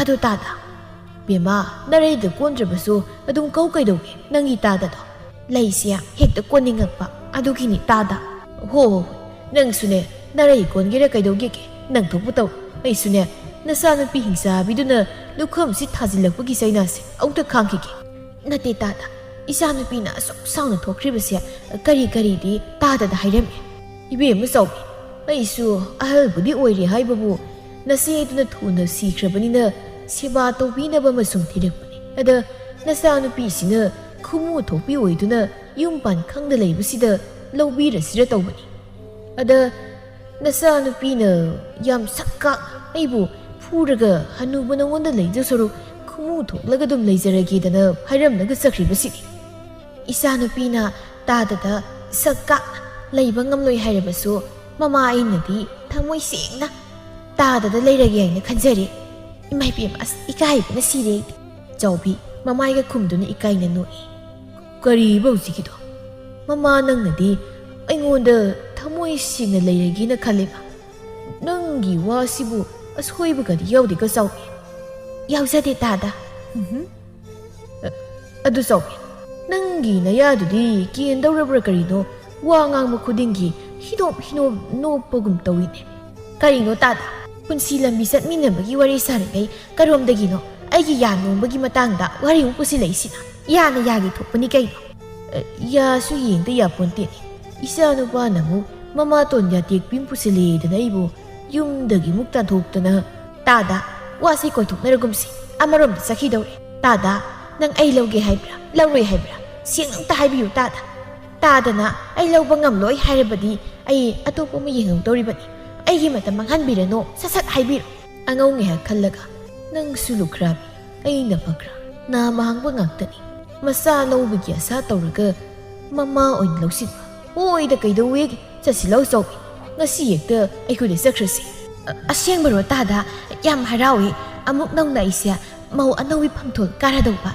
ꯑꯗꯨ ꯇꯥꯗ, ꯕꯦꯝꯃ, ꯅꯔꯩꯗ ꯀꯣꯟꯗ꯭ꯔꯕꯁꯨ ꯑꯗꯨꯝ ꯀꯧ ꯀꯩꯗꯧꯒꯦ ꯅꯪꯒꯤ ꯇꯥꯗꯗꯣ?" "ꯂꯩꯁꯦ ꯍꯦꯛꯇ ꯀꯣꯟꯅꯤꯡꯉꯛꯄ, ꯑꯗꯨꯒꯤꯅꯤ ꯇꯥꯗ꯫" "ꯍꯣ, ꯍꯣ, ꯍꯣꯏ, ꯅꯪꯁꯨꯅꯦ, ꯅꯔꯩ ꯀꯣꯟꯒꯦꯔꯥ ꯀꯩꯗꯧꯒꯦꯒꯦ, ꯅꯪ ꯊꯣꯛꯄ ꯇꯧ꯫ ꯑꯩꯁꯨꯅꯦ, ꯅꯆꯥꯅꯨꯄꯤ ꯍꯤꯡꯆꯥꯕꯤꯗꯨꯅ ꯂꯨꯈꯝꯁꯤ ꯊꯥꯖꯤꯜꯂꯛꯄꯒꯤ ꯆꯩꯅꯥꯁꯦ ꯑꯃꯨꯛꯇ ꯈꯥꯡꯈꯤꯒꯦ꯫" "ꯅꯠꯇꯦ ꯇꯥꯗ, ꯏꯆꯥꯅꯨꯄꯤꯅ ꯑꯁꯨꯛ ꯁꯥꯎꯅ ꯊꯣꯛꯈ꯭ꯔꯤꯕꯁꯦ ꯀꯔꯤ ꯀꯔꯤꯗꯤ ꯇꯥꯗꯗ ꯍꯥꯏꯔꯝꯃꯦ?" "ꯏꯕꯦꯝꯃ ꯆꯥꯎꯕꯤ, ꯑꯩꯁꯨ ꯑꯍꯜꯕꯨꯗꯤ ꯑꯣꯏꯔꯦ ꯍꯥꯏꯕꯕꯨ, ꯅꯆꯦꯗꯨꯅ ꯊꯨꯅ ꯁꯤꯈ꯭ꯔꯕꯅꯤꯅ ꯁꯦꯕꯥ ꯇꯧꯕꯤꯅꯕ ꯑꯃꯁꯨꯡ ꯊꯤꯔꯛꯄꯅꯤ꯫ ꯑꯗ ꯅꯆꯥꯅꯨꯄꯤꯁꯤꯅ ꯈꯨꯃꯨ ꯊꯣꯛꯄꯤ ꯑꯣꯏꯗꯨꯅ ꯌꯨꯝ ꯄꯥꯟ ꯈꯪꯗ ꯂꯩꯕꯁꯤꯗ ꯂꯧꯕꯤꯔꯁꯤꯔ ꯇꯧꯕꯅꯤ꯫ ꯑꯗ ꯅꯆꯥꯅꯨꯄꯤꯅ ꯌꯥꯝ ꯁꯛꯀꯥꯛ ꯑꯩꯕꯨ ꯐꯨꯔꯒ ꯍꯅꯨꯕ ꯅꯉꯣꯟꯗ ꯂꯩꯗꯧ ꯁꯔꯨꯛ ꯈꯨꯃꯨ ꯊꯣꯛꯂꯒ ꯑꯗꯨꯝ ꯂꯩꯖꯔꯒꯦꯗꯅ ꯍꯥꯏꯔꯝꯂꯒ ꯆꯠꯈ꯭ꯔꯤꯕꯁꯤꯗꯤ꯫ ꯏꯆꯥꯅꯨꯄꯤꯅ ꯇꯥꯗꯗ ꯁꯛꯀꯥꯛ ꯂꯩꯕ ꯉꯝꯂꯣꯏ ꯍꯥꯏꯔꯕꯁꯨ ꯃꯃꯥ ꯑꯩꯅꯗꯤ ꯊꯃꯣꯏ ꯁꯦꯡꯅ ꯇꯥꯗꯗ ꯂꯩꯔꯒꯦ ꯍꯥꯏꯅ ꯈꯟꯖꯔꯦ꯫ ꯏꯃꯥ ꯏꯕꯦꯝꯃ, ꯑꯁ, ꯏꯀꯥꯏꯕꯅ ꯁꯤꯔꯦ ꯑꯩꯗꯤ꯫ ꯆꯥꯎꯕꯤ ꯃꯃꯥꯏꯒ ꯈꯨꯝꯗꯨꯅ ꯏꯀꯥꯏꯅ ꯅꯣꯛꯏ꯫ ꯀꯔꯤꯕ ꯍꯧꯖꯤꯛꯀꯤꯗꯣ? ꯃꯃꯥ ꯅꯪꯅꯗꯤ ꯑꯩꯉꯣꯟꯗ ꯊꯃꯣꯏ ꯁꯦꯡꯅ ꯂꯩꯔꯒꯦꯅ ꯈꯜꯂꯦꯕ꯫ ꯅꯪꯒꯤ ꯋꯥꯁꯤꯕꯨ ꯑꯁꯣꯏꯕꯒꯗꯤ ꯌꯥꯎꯗꯦꯀꯣ ꯆꯥꯎꯕꯤ? ꯌꯥꯎꯖꯗꯦ ꯇꯥꯗ꯫ ꯎꯝꯍꯨꯝ꯫ ꯑ-, ꯑꯗꯨ ꯆꯥꯎꯕꯤ, ꯅꯪꯒꯤ ꯅꯌꯥꯗꯨꯗꯤ ꯀꯦꯟꯗꯧꯔꯕ꯭ꯔꯥ ꯀꯔꯤꯅꯣ? ꯋꯥ ꯉꯥꯡꯕ ꯈꯨꯗꯤꯡꯒꯤ ꯍꯤꯅꯣꯞ ꯍꯤꯅꯣꯞ ꯅꯣꯞꯄꯒꯨꯝ ꯇꯧꯏꯅꯦ꯫ ꯀꯔꯤꯅꯣ ꯇꯥꯗ? ꯄꯨꯟꯁꯤ ꯂꯝꯕꯤ ꯆꯠꯃꯤꯟꯅꯕꯒꯤ ꯋꯥꯔꯤ ꯁꯥꯔꯤꯉꯩ ꯀꯔꯣꯝꯗꯒꯤꯅꯣ ꯑꯩꯒꯤ ꯌꯥ ꯅꯣꯝꯕꯒꯤ ꯃꯇꯥꯡꯗ ꯋꯥꯔꯤ ꯑꯃꯨꯛ ꯄꯨꯁꯤꯜꯂꯛꯏꯁꯤꯅ? ꯌꯥꯅ ꯌꯥꯒꯤ ꯊꯣꯛꯄꯅꯤ ꯀꯩꯅꯣ꯫ ꯑ, ꯌꯥꯁꯨ ꯌꯦꯡꯗ ꯌꯥꯄꯣꯟꯇꯦꯅꯦ꯫ ꯏꯆꯥ ꯅꯨꯄꯥꯅ ꯑꯃꯨꯛ ꯃꯃꯥꯇꯣꯟ ꯌꯥꯇꯦꯛꯄꯤ ꯑꯃ ꯄꯨꯁꯤꯜꯂꯦꯗꯅ ꯑꯩꯕꯨ ꯌꯨꯝꯗꯒꯤ ꯑꯃꯨꯛ ꯇꯥꯟꯊꯣꯛꯇꯅ꯫ ꯇꯥꯗ, ꯋꯥꯁꯤ ꯀꯣꯏꯊꯣꯛꯅꯔꯒꯨꯝꯁꯤ꯫ ꯑꯃꯔꯣꯝꯗ ꯆꯠꯈꯤꯗꯧꯔꯦ꯫ ꯇꯥꯗ, ꯅꯪ ꯑꯩ ꯂꯧꯒꯦ ꯍꯥꯏꯕ꯭ꯔꯥ? ꯂꯧꯔꯣꯏ ꯍꯥꯏꯕ꯭ꯔꯥ? ꯁꯦꯡꯅ ꯑꯝꯇ ꯍꯥꯏꯕꯤꯌꯨ ꯇꯥꯗ꯫ ꯇꯥꯗꯅ ꯑꯩ ꯂꯧꯕ ꯉꯝꯂꯣꯏ ꯍꯥꯏꯔꯕꯗꯤ ꯑꯩ ꯑꯇꯣꯞꯄ ꯑꯃ ꯌꯦꯡꯍꯧꯗꯧꯔꯤꯕꯅꯤ꯫ ꯑꯩꯒꯤ ꯃꯇꯝ ꯃꯥꯡꯍꯟꯕꯤꯔꯅꯨ, ꯁꯠ ꯁꯠ ꯍꯥꯏꯕꯤꯔꯣ꯫ ꯑꯉꯧ ꯉꯥꯏꯍꯥꯛ ꯈꯜꯂꯒ, ꯅꯪꯁꯨ ꯂꯨꯈ꯭ꯔꯥꯕꯤ, ꯑꯩꯅ ꯐꯈ꯭ꯔꯥ? ꯅꯥꯃ ꯍꯥꯡꯕ ꯉꯥꯛꯇꯅꯤ꯫ ꯃꯆꯥ ꯂꯧꯕꯒꯤ ꯑꯁꯥ ꯇꯧꯔꯒ ꯃꯃꯥ ꯑꯣꯏꯅ ꯂꯧꯁꯤꯟꯕ꯫ ꯍꯣꯏꯗ ꯀꯩꯗꯧꯋꯦꯒꯦ? ꯆꯠꯁꯤ ꯂꯧ ꯆꯥꯎꯕꯤ꯫ ꯉꯁꯤ ꯍꯦꯛꯇ ꯑꯩꯈꯣꯏꯗ ꯆꯠꯈ꯭ꯔꯁꯤ꯫ ꯑ-, ꯑꯁꯦꯡꯕꯔꯣ ꯇꯥꯗ? ꯌꯥꯝ ꯍꯔꯥꯎꯏ꯫ ꯑꯃꯨꯛ ꯅꯧꯅ ꯑꯩꯁꯦ ꯃꯧ ꯑꯅꯧꯕꯤ ꯐꯝꯊꯣꯜ ꯀꯥꯔꯗꯧꯕ꯫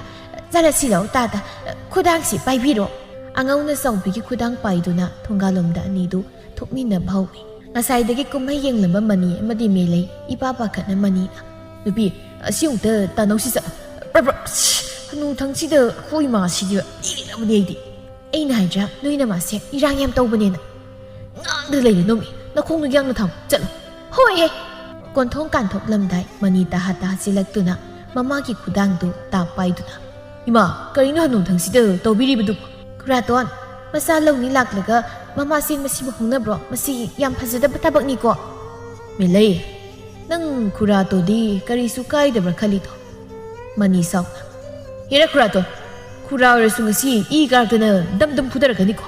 ꯆꯠꯂꯁꯤ ꯂꯧ ꯇꯥꯗ꯫ ꯈꯨꯗꯥꯡꯁꯤ ꯄꯥꯏꯕꯤꯔꯣ꯫ ꯑꯉꯧꯅ ꯆꯥꯎꯕꯤꯒꯤ ꯈꯨꯗꯥꯡ ꯄꯥꯏꯗꯨꯅ ꯊꯣꯡꯒꯥꯜꯂꯣꯝꯗ ꯑꯅꯤꯗꯨ ꯊꯣꯛꯃꯤꯟꯅꯕ ꯍꯧꯏ꯫ ꯉꯁꯥꯏꯗꯒꯤ ꯀꯨꯝꯍꯩ ꯌꯦꯡꯂꯝꯕ ꯃꯅꯤ ꯑꯃꯗꯤ ꯃꯦꯂꯩ ꯏꯄꯥ ꯄꯥꯈꯠꯅ ꯃꯅꯤꯅ, "ꯅꯨꯄꯤ, ꯑꯁꯤ ꯑꯃꯨꯛꯇ ꯇꯥꯟꯅꯧꯁꯤ ꯆꯠꯂꯣ꯫ ꯄ꯭ꯔꯞ ꯄ꯭ꯔꯞ, ꯑꯁ, ꯍꯅꯨ ꯊꯪꯁꯤꯗ ꯈꯣꯏ ꯃꯥꯁꯤꯗꯤ ꯄꯦꯜꯂꯕꯅꯤ ꯑꯩꯗꯤ꯫ ꯑꯩꯅ ꯍꯥꯏꯗ꯭ꯔꯥ, ꯅꯣꯏ ꯅꯃꯥꯁꯦ ꯏꯔꯥꯡ ꯌꯥꯝ ꯇꯧꯕꯅꯦꯅ꯫ ꯉꯥꯡꯗ ꯂꯩꯔꯅꯨꯃꯤ, ꯅꯈꯣꯡꯗꯣ ꯌꯥꯡꯅ ꯊꯝꯃꯨ, ꯆꯠꯂꯣ꯫ ꯍꯣꯏꯍꯦ!" ꯀꯣꯟꯊꯣꯡ ꯀꯥꯟꯊꯣꯛꯂꯝꯗꯥꯏ ꯃꯅꯤ ꯇꯥꯍꯥ ꯇꯥꯍꯥ ꯆꯦꯜꯂꯛꯇꯨꯅ ꯃꯃꯥꯒꯤ ꯈꯨꯗꯥꯡꯗꯨ ꯇꯥꯞ ꯄꯥꯏꯗꯨꯅ, "ꯏꯃꯥ, ꯀꯔꯤꯅꯣ ꯍꯅꯨ ꯊꯪꯁꯤꯗ ꯇꯧꯕꯤꯔꯤꯕꯗꯨꯕꯨ?" "ꯈꯨꯔꯥꯇꯣꯟ, ꯃꯆꯥ ꯂꯧꯅꯤ ꯂꯥꯛꯂꯒ ꯃꯃꯥ ꯆꯦꯟꯕꯁꯤꯕꯨ ꯍꯧꯅꯕ꯭ꯔꯣ? ꯃꯁꯤ ꯌꯥꯝ ꯐꯖꯗꯕ ꯊꯕꯛꯅꯤꯀꯣ꯫" "ꯃꯦꯂꯩ, ꯅꯪ ꯈꯨꯔꯥꯇꯣꯟꯗꯤ ꯀꯔꯤꯁꯨ ꯀꯥꯏꯗꯕ꯭ꯔꯥ ꯈꯜꯂꯤꯗꯣ?" ꯃꯅꯤ ꯁꯥꯎꯅ, "ꯍꯦꯔꯥ ꯈꯨꯔꯥꯇꯣꯟ, ꯈꯨꯔꯥ ꯑꯣꯏꯔꯁꯨ ꯉꯁꯤ ꯏ ꯀꯥꯔꯛꯇꯅ ꯗꯝ ꯗꯝ ꯐꯨꯊꯔꯛꯀꯅꯤꯀꯣ꯫"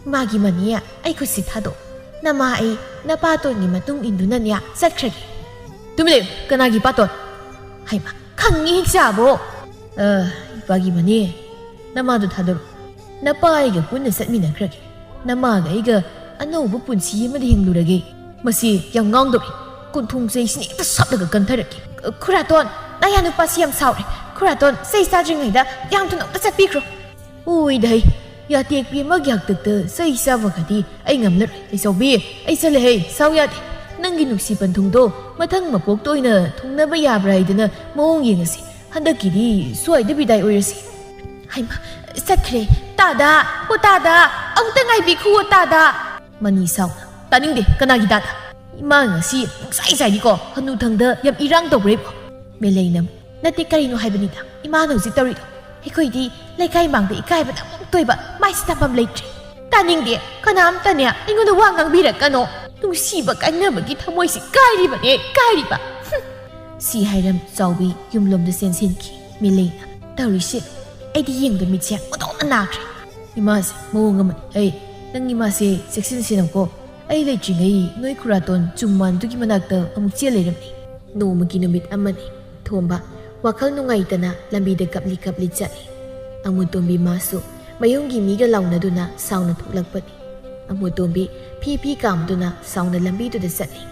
ꯃꯥꯒꯤ ꯃꯅꯤ, ꯑꯩ ꯈꯨꯠꯁꯤ ꯊꯥꯗꯣꯛ꯫ ꯅꯃꯥ ꯑꯩ ꯅꯄꯥꯇꯣꯟꯒꯤ ꯃꯇꯨꯡ ꯏꯟꯗꯨꯅꯅꯦ ꯆꯠꯈ꯭ꯔꯒꯦ꯫ ꯇꯨꯃꯤꯟ ꯂꯩꯌꯨ, ꯀꯅꯥꯒꯤ ꯄꯥꯇꯣꯟ? ꯍꯩꯃ, ꯈꯪꯉꯤ ꯍꯤꯡꯆꯥꯕꯣ꯫ ꯑ, ꯏꯄꯥꯒꯤ ꯃꯅꯤ, ꯅꯃꯥꯗꯣ ꯊꯥꯗꯣꯔꯛꯎ꯫ ꯅꯄꯥ ꯑꯩꯒ ꯄꯨꯟꯅ ꯆꯠꯃꯤꯟꯅꯈ꯭ꯔꯒꯦ꯫ ꯅꯃꯥꯒ ꯑꯩꯒ ꯑꯅꯧꯕ ꯄꯨꯟꯁꯤ ꯑꯃꯗ ꯍꯤꯡꯂꯨꯔꯒꯦ꯫ ꯃꯁꯤ ꯌꯥꯝ ꯉꯥꯡꯗꯧꯔꯤ꯫ ꯀꯣꯟꯊꯣꯡ ꯆꯩꯁꯤꯅ ꯍꯦꯛꯇ ꯁꯠꯂꯒ ꯀꯟꯊꯔꯛꯀꯦ꯫ ꯈꯨꯔꯥꯇꯣꯟ, ꯅꯌꯥ ꯅꯨꯄꯥꯁꯤ ꯌꯥꯝ ꯁꯥꯎꯔꯦ꯫ ꯈꯨꯔꯥꯇꯣꯟ, ꯆꯩ ꯆꯥꯗ꯭ꯔꯤꯉꯩꯗ ꯌꯥꯝ ꯊꯨꯅ ꯑꯝꯇ ꯆꯠꯄꯤꯈ꯭ꯔꯣ꯫ ꯑꯣꯏꯗ ꯍꯩ, ꯌꯥꯇꯦꯛꯄꯤ ꯑꯃꯒꯤ ꯍꯥꯛꯇꯛꯇ ꯆꯩ ꯆꯥꯕꯒꯗꯤ ꯑꯩ ꯉꯝꯂꯔꯣꯏ꯫ ꯂꯩꯆꯥꯎꯕꯤ, ꯑꯩ ꯆꯠꯂꯦ ꯍꯩ, ꯁꯥꯎ ꯌꯥꯗꯦ꯫ ꯅꯪꯒꯤ ꯅꯨꯡꯁꯤ ꯄꯟꯊꯨꯡꯗꯣ ꯃꯊꯪ ꯃꯄꯣꯛꯇ ꯑꯣꯏꯅ ꯊꯨꯡꯅꯕ ꯌꯥꯕ꯭ꯔꯥ ꯍꯥꯏꯗꯅ ꯃꯑꯣꯡ ꯌꯦꯡꯉꯁꯤ꯫ ꯍꯟꯗꯛꯀꯤꯗꯤ ꯁ꯭ꯋꯥꯏꯗ ꯕꯤꯗꯥꯏ ꯑꯣꯏꯔꯁꯤ꯫ ꯍꯩꯃꯥ, ꯆꯠꯈ꯭ꯔꯦ꯫ ꯇꯥꯗ, ꯑꯣ ꯇꯥꯗ, ꯑꯃꯨꯛꯇ ꯉꯥꯏꯕꯤꯈꯨꯑꯣ ꯇꯥꯗ꯫ ꯃꯅꯤ ꯁꯥꯎꯅ, ꯇꯥꯅꯤꯡꯗꯦ, ꯀꯅꯥꯒꯤ ꯇꯥꯗ? ꯏꯃꯥ ꯉꯁꯤ ꯄꯨꯡꯆꯥꯏ ꯆꯥꯏꯔꯤꯀꯣ, ꯍꯅꯨꯊꯪꯗ ꯌꯥꯝ ꯏꯔꯥꯡ ꯇꯧꯕ꯭ꯔꯦꯕꯣ꯫ ꯃꯦꯂꯩꯅ, ꯅꯠꯇꯦ, ꯀꯔꯤꯅꯣ ꯍꯥꯏꯕꯅꯤꯗ ꯏꯃꯥꯅ ꯍꯧꯖꯤꯛ ꯇꯧꯔꯤꯗꯣ? ꯑꯩꯈꯣꯏꯗꯤ ꯂꯩꯀꯥꯏ ꯃꯥꯡꯗ ꯏꯀꯥꯏꯕꯅ ꯑꯃꯨꯛ ꯇꯣꯏꯕ, ꯃꯥꯏꯁꯤ ꯇꯝꯐꯝ ꯂꯩꯇ꯭ꯔꯦ꯫ ꯇꯥꯅꯤꯡꯗꯦ, ꯀꯅꯥꯝꯇꯅꯦ ꯑꯩꯉꯣꯟꯗ ꯋꯥ ꯉꯥꯡꯕꯤꯔꯛꯀꯅꯣ꯫ ꯅꯨꯡꯁꯤꯕ ꯀꯥꯏꯅꯕꯒꯤ ꯊꯃꯣꯏꯁꯤ ꯀꯥꯏꯔꯤꯕꯅꯦ, ꯀꯥꯏꯔꯤꯕ꯫ ꯍꯨꯝ꯫ ꯁꯤ ꯍꯥꯏꯔꯝ ꯆꯥꯎꯕꯤ ꯌꯨꯝꯂꯣꯝꯗ ꯆꯦꯟꯁꯤꯟꯈꯤ꯫ ꯃꯦꯂꯩꯅ, ꯇꯧꯔꯤꯁꯦ, ꯑꯩꯗꯤ ꯌꯦꯡꯕ ꯃꯤꯠꯁꯦ ꯑꯣꯟꯊꯣꯛꯅ ꯅꯥꯈ꯭ꯔꯦ꯫ ꯏꯃꯥꯁꯦ ꯃꯑꯣꯡ ꯑꯃꯅꯤ꯫ ꯑꯩ, ꯅꯪ ꯏꯃꯥꯁꯦ ꯆꯦꯛꯁꯤꯟꯁꯤꯅꯧꯀꯣ꯫ ꯑꯩ ꯂꯩꯇ꯭ꯔꯤꯉꯩ ꯅꯣꯏ ꯈꯨꯔꯥꯇꯣꯟ ꯆꯨꯝꯃꯥꯟꯗꯨꯒꯤ ꯃꯅꯥꯛꯇ ꯑꯃꯨꯛ ꯆꯦꯟ ꯂꯩꯔꯝꯃꯤ꯫ ꯅꯣꯡꯃꯒꯤ ꯅꯨꯃꯤꯠ ꯑꯃꯅꯤ꯫ ꯊꯣꯝꯕ ꯋꯥꯈꯜ ꯅꯨꯡꯉꯥꯏꯇꯅ ꯂꯝꯕꯤꯗ ꯀꯞꯂꯤ ꯀꯞꯂꯤ ꯆꯠꯂꯤ꯫ ꯑꯃꯨꯇꯣꯝꯕꯤ ꯃꯥꯁꯨ ꯃꯌꯨꯝꯒꯤ ꯃꯤꯒ ꯂꯥꯎꯅꯗꯨꯅ ꯁꯥꯎꯅ ꯊꯣꯛꯂꯛꯄꯅꯤ꯫ ꯑꯃꯨꯇꯣꯝꯕꯤ ꯐꯤ ꯐꯤ ꯀꯥꯝꯗꯨꯅ ꯁꯥꯎꯅ ꯂꯝꯕꯤꯗꯨꯗ ꯆꯠꯂꯤ꯫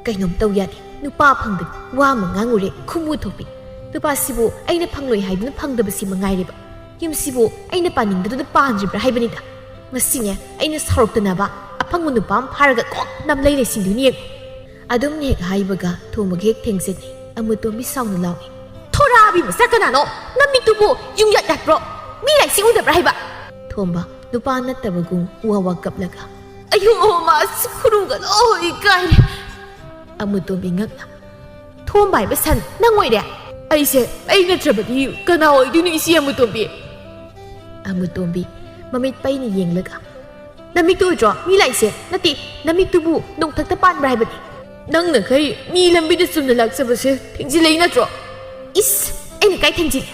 ꯀꯩꯅꯣꯝ ꯇꯧ ꯌꯥꯗꯦ, ꯅꯨꯄꯥ ꯐꯪꯗꯦ, ꯋꯥ ꯑꯃ ꯉꯥꯡꯉꯨꯔꯦ, ꯈꯨꯝꯃꯨ ꯊꯣꯛꯄꯤ꯫ ꯅꯨꯄꯥꯁꯤꯕꯨ ꯑꯩꯅ ꯐꯪꯂꯣꯏ ꯍꯥꯏꯗꯨꯅ ꯐꯪꯗꯕꯁꯤ ꯃꯉꯥꯏꯔꯦꯕ꯫ ꯌꯨꯝꯁꯤꯕꯨ ꯑꯩꯅ ꯄꯥꯅꯤꯡꯗꯗꯨꯅ ꯄꯥꯟꯗ꯭ꯔꯤꯕ꯭ꯔꯥ ꯍꯥꯏꯕꯅꯤꯗ꯫ ꯃꯁꯤꯅꯦ, ꯑꯩꯅ ꯁꯥꯎꯔꯛꯇꯅꯕ ꯑꯐꯪꯕ ꯅꯨꯄꯥ ꯑꯃ ꯐꯥꯔꯒ ꯀꯣꯛ ꯅꯝꯂꯩ ꯂꯩꯁꯤꯟꯗꯣꯏꯅꯤ ꯌꯦꯡꯉꯨ꯫ ꯑꯗꯨꯝ ꯍꯦꯛ ꯍꯥꯏꯕꯒ ꯊꯣꯝꯕꯒ ꯍꯦꯛ ꯊꯦꯡꯖꯤꯟꯅꯩ꯫ ꯑꯃꯨꯇꯣꯝꯕꯤ ꯁꯥꯎꯅ ꯂꯥꯎꯏ, "ꯊꯣꯔꯥꯕꯤ ꯃꯆꯥ ꯀꯅꯥꯅꯣ? ꯅꯃꯤꯠꯇꯨꯕꯨ ꯌꯨꯡꯌꯥꯠ ꯌꯥꯠꯄ꯭ꯔꯣ? ꯃꯤ ꯂꯥꯏꯁꯤ ꯎꯗꯕ꯭ꯔꯥ ꯍꯥꯏꯕ?" ꯊꯣꯝꯕ ꯅꯨꯄꯥ ꯅꯠꯇꯕꯒꯨꯝ ꯋꯥ ꯋꯥ ꯀꯞꯂꯒ, "ꯑꯌꯣ, ꯃꯥꯁꯤ ꯈꯨꯔꯨꯒꯅꯣ, ꯏꯀꯥꯏꯔꯦ!" ꯑꯃꯨꯇꯣꯝꯕꯤ ꯉꯛꯅ, "ꯊꯣꯝꯕ ꯍꯥꯏꯕ ꯁꯟ ꯅꯪ ꯑꯣꯏꯔꯦ? ꯑꯩꯁꯦ ꯑꯩ ꯅꯠꯇ꯭ꯔꯕꯗꯤ ꯀꯅꯥ ꯑꯣꯏꯗꯣꯏꯅꯣ, ꯏꯆꯦ ꯑꯃꯨꯇꯣꯝꯕꯤ?" ꯑꯃꯨꯇꯣꯝꯕꯤ ꯃꯃꯤꯠ ꯄꯩꯅ ꯌꯦꯡꯂꯒ, "ꯅꯃꯤꯠꯇꯨ ꯎꯗ꯭ꯔꯣ? ꯃꯤ ꯂꯥꯛꯏꯁꯦ ꯅꯠꯇꯦ, ꯅꯃꯤꯠꯇꯨꯕꯨ ꯅꯣꯡꯊꯛꯇ ꯄꯥꯟꯕ꯭ꯔꯥ ꯍꯥꯏꯕꯅꯤ꯫ ꯅꯪꯅ ꯈꯩ ꯃꯤ ꯂꯝꯕꯤꯗ ꯆꯨꯝꯅ ꯂꯥꯛꯆꯕꯁꯦ ꯊꯤꯡꯖꯤꯜꯂꯛꯏ ꯅꯠꯇ꯭ꯔꯣ?" "ꯏꯁ, ꯑꯩꯅ ꯀꯥꯏ ꯊꯤꯡꯖꯤꯜꯂꯦ?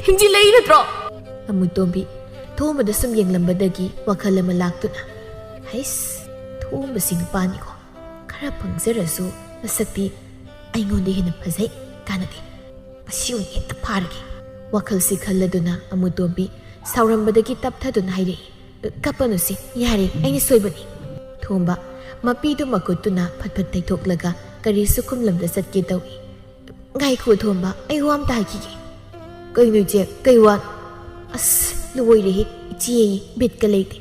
ꯊꯤꯡꯖꯤꯜꯂꯛꯏ ꯅꯠꯇ꯭ꯔꯣ?" ꯑꯃꯨꯇꯣꯝꯕꯤ ꯊꯣꯝꯕꯗ ꯁꯨꯝ ꯌꯦꯡꯂꯝꯕꯗꯒꯤ ꯋꯥꯈꯜ ꯑꯃ ꯂꯥꯛꯇꯨꯅ, "ꯍꯩꯁ, ꯊꯣꯝꯕꯁꯤ ꯅꯨꯄꯥꯅꯤꯀꯣ, ꯈꯔ ꯄꯪꯖꯔꯁꯨ ꯃꯁꯛꯇꯤ ꯑꯩꯉꯣꯟꯗ ꯍꯦꯟꯅ ꯐꯖꯩ, ꯀꯥꯟꯅꯗꯦ꯫ ꯃꯁꯤ ꯑꯣꯏꯅ ꯍꯦꯛꯇ ꯐꯥꯔꯒꯦ"꯫ ꯋꯥꯈꯜꯁꯤ ꯈꯜꯂꯗꯨꯅ ꯑꯃꯨꯇꯣꯝꯕꯤ ꯁꯥꯎꯔꯝꯕꯗꯒꯤ ꯇꯞꯊꯗꯨꯅ ꯍꯥꯏꯔꯛꯏ, "ꯀꯞꯄꯅꯨꯁꯦ, ꯌꯥꯔꯦ, ꯑꯩꯅ ꯁꯣꯏꯕꯅꯤ"꯫ ꯊꯣꯝꯕ ꯃꯄꯤꯗꯨ ꯃꯈꯨꯠꯇꯨꯅ ꯐꯠ ꯐꯠ ꯇꯩꯊꯣꯛꯂꯒ ꯀꯔꯤꯁꯨ ꯈꯨꯝꯂꯝꯗ ꯆꯠꯀꯦ ꯇꯧꯏ꯫ "ꯉꯥꯏꯈꯣ ꯊꯣꯝꯕ, ꯑꯩ ꯋꯥ ꯑꯝꯇ ꯍꯥꯏꯈꯤꯒꯦ"꯫ "ꯀꯩꯅꯣ ꯏꯆꯦ, ꯀꯩ ꯋꯥ?" "ꯑꯁ, ꯂꯣꯏꯔꯦꯍꯦ, ꯏꯆꯦ ꯕꯤꯠꯀ ꯂꯩꯇꯦ꯫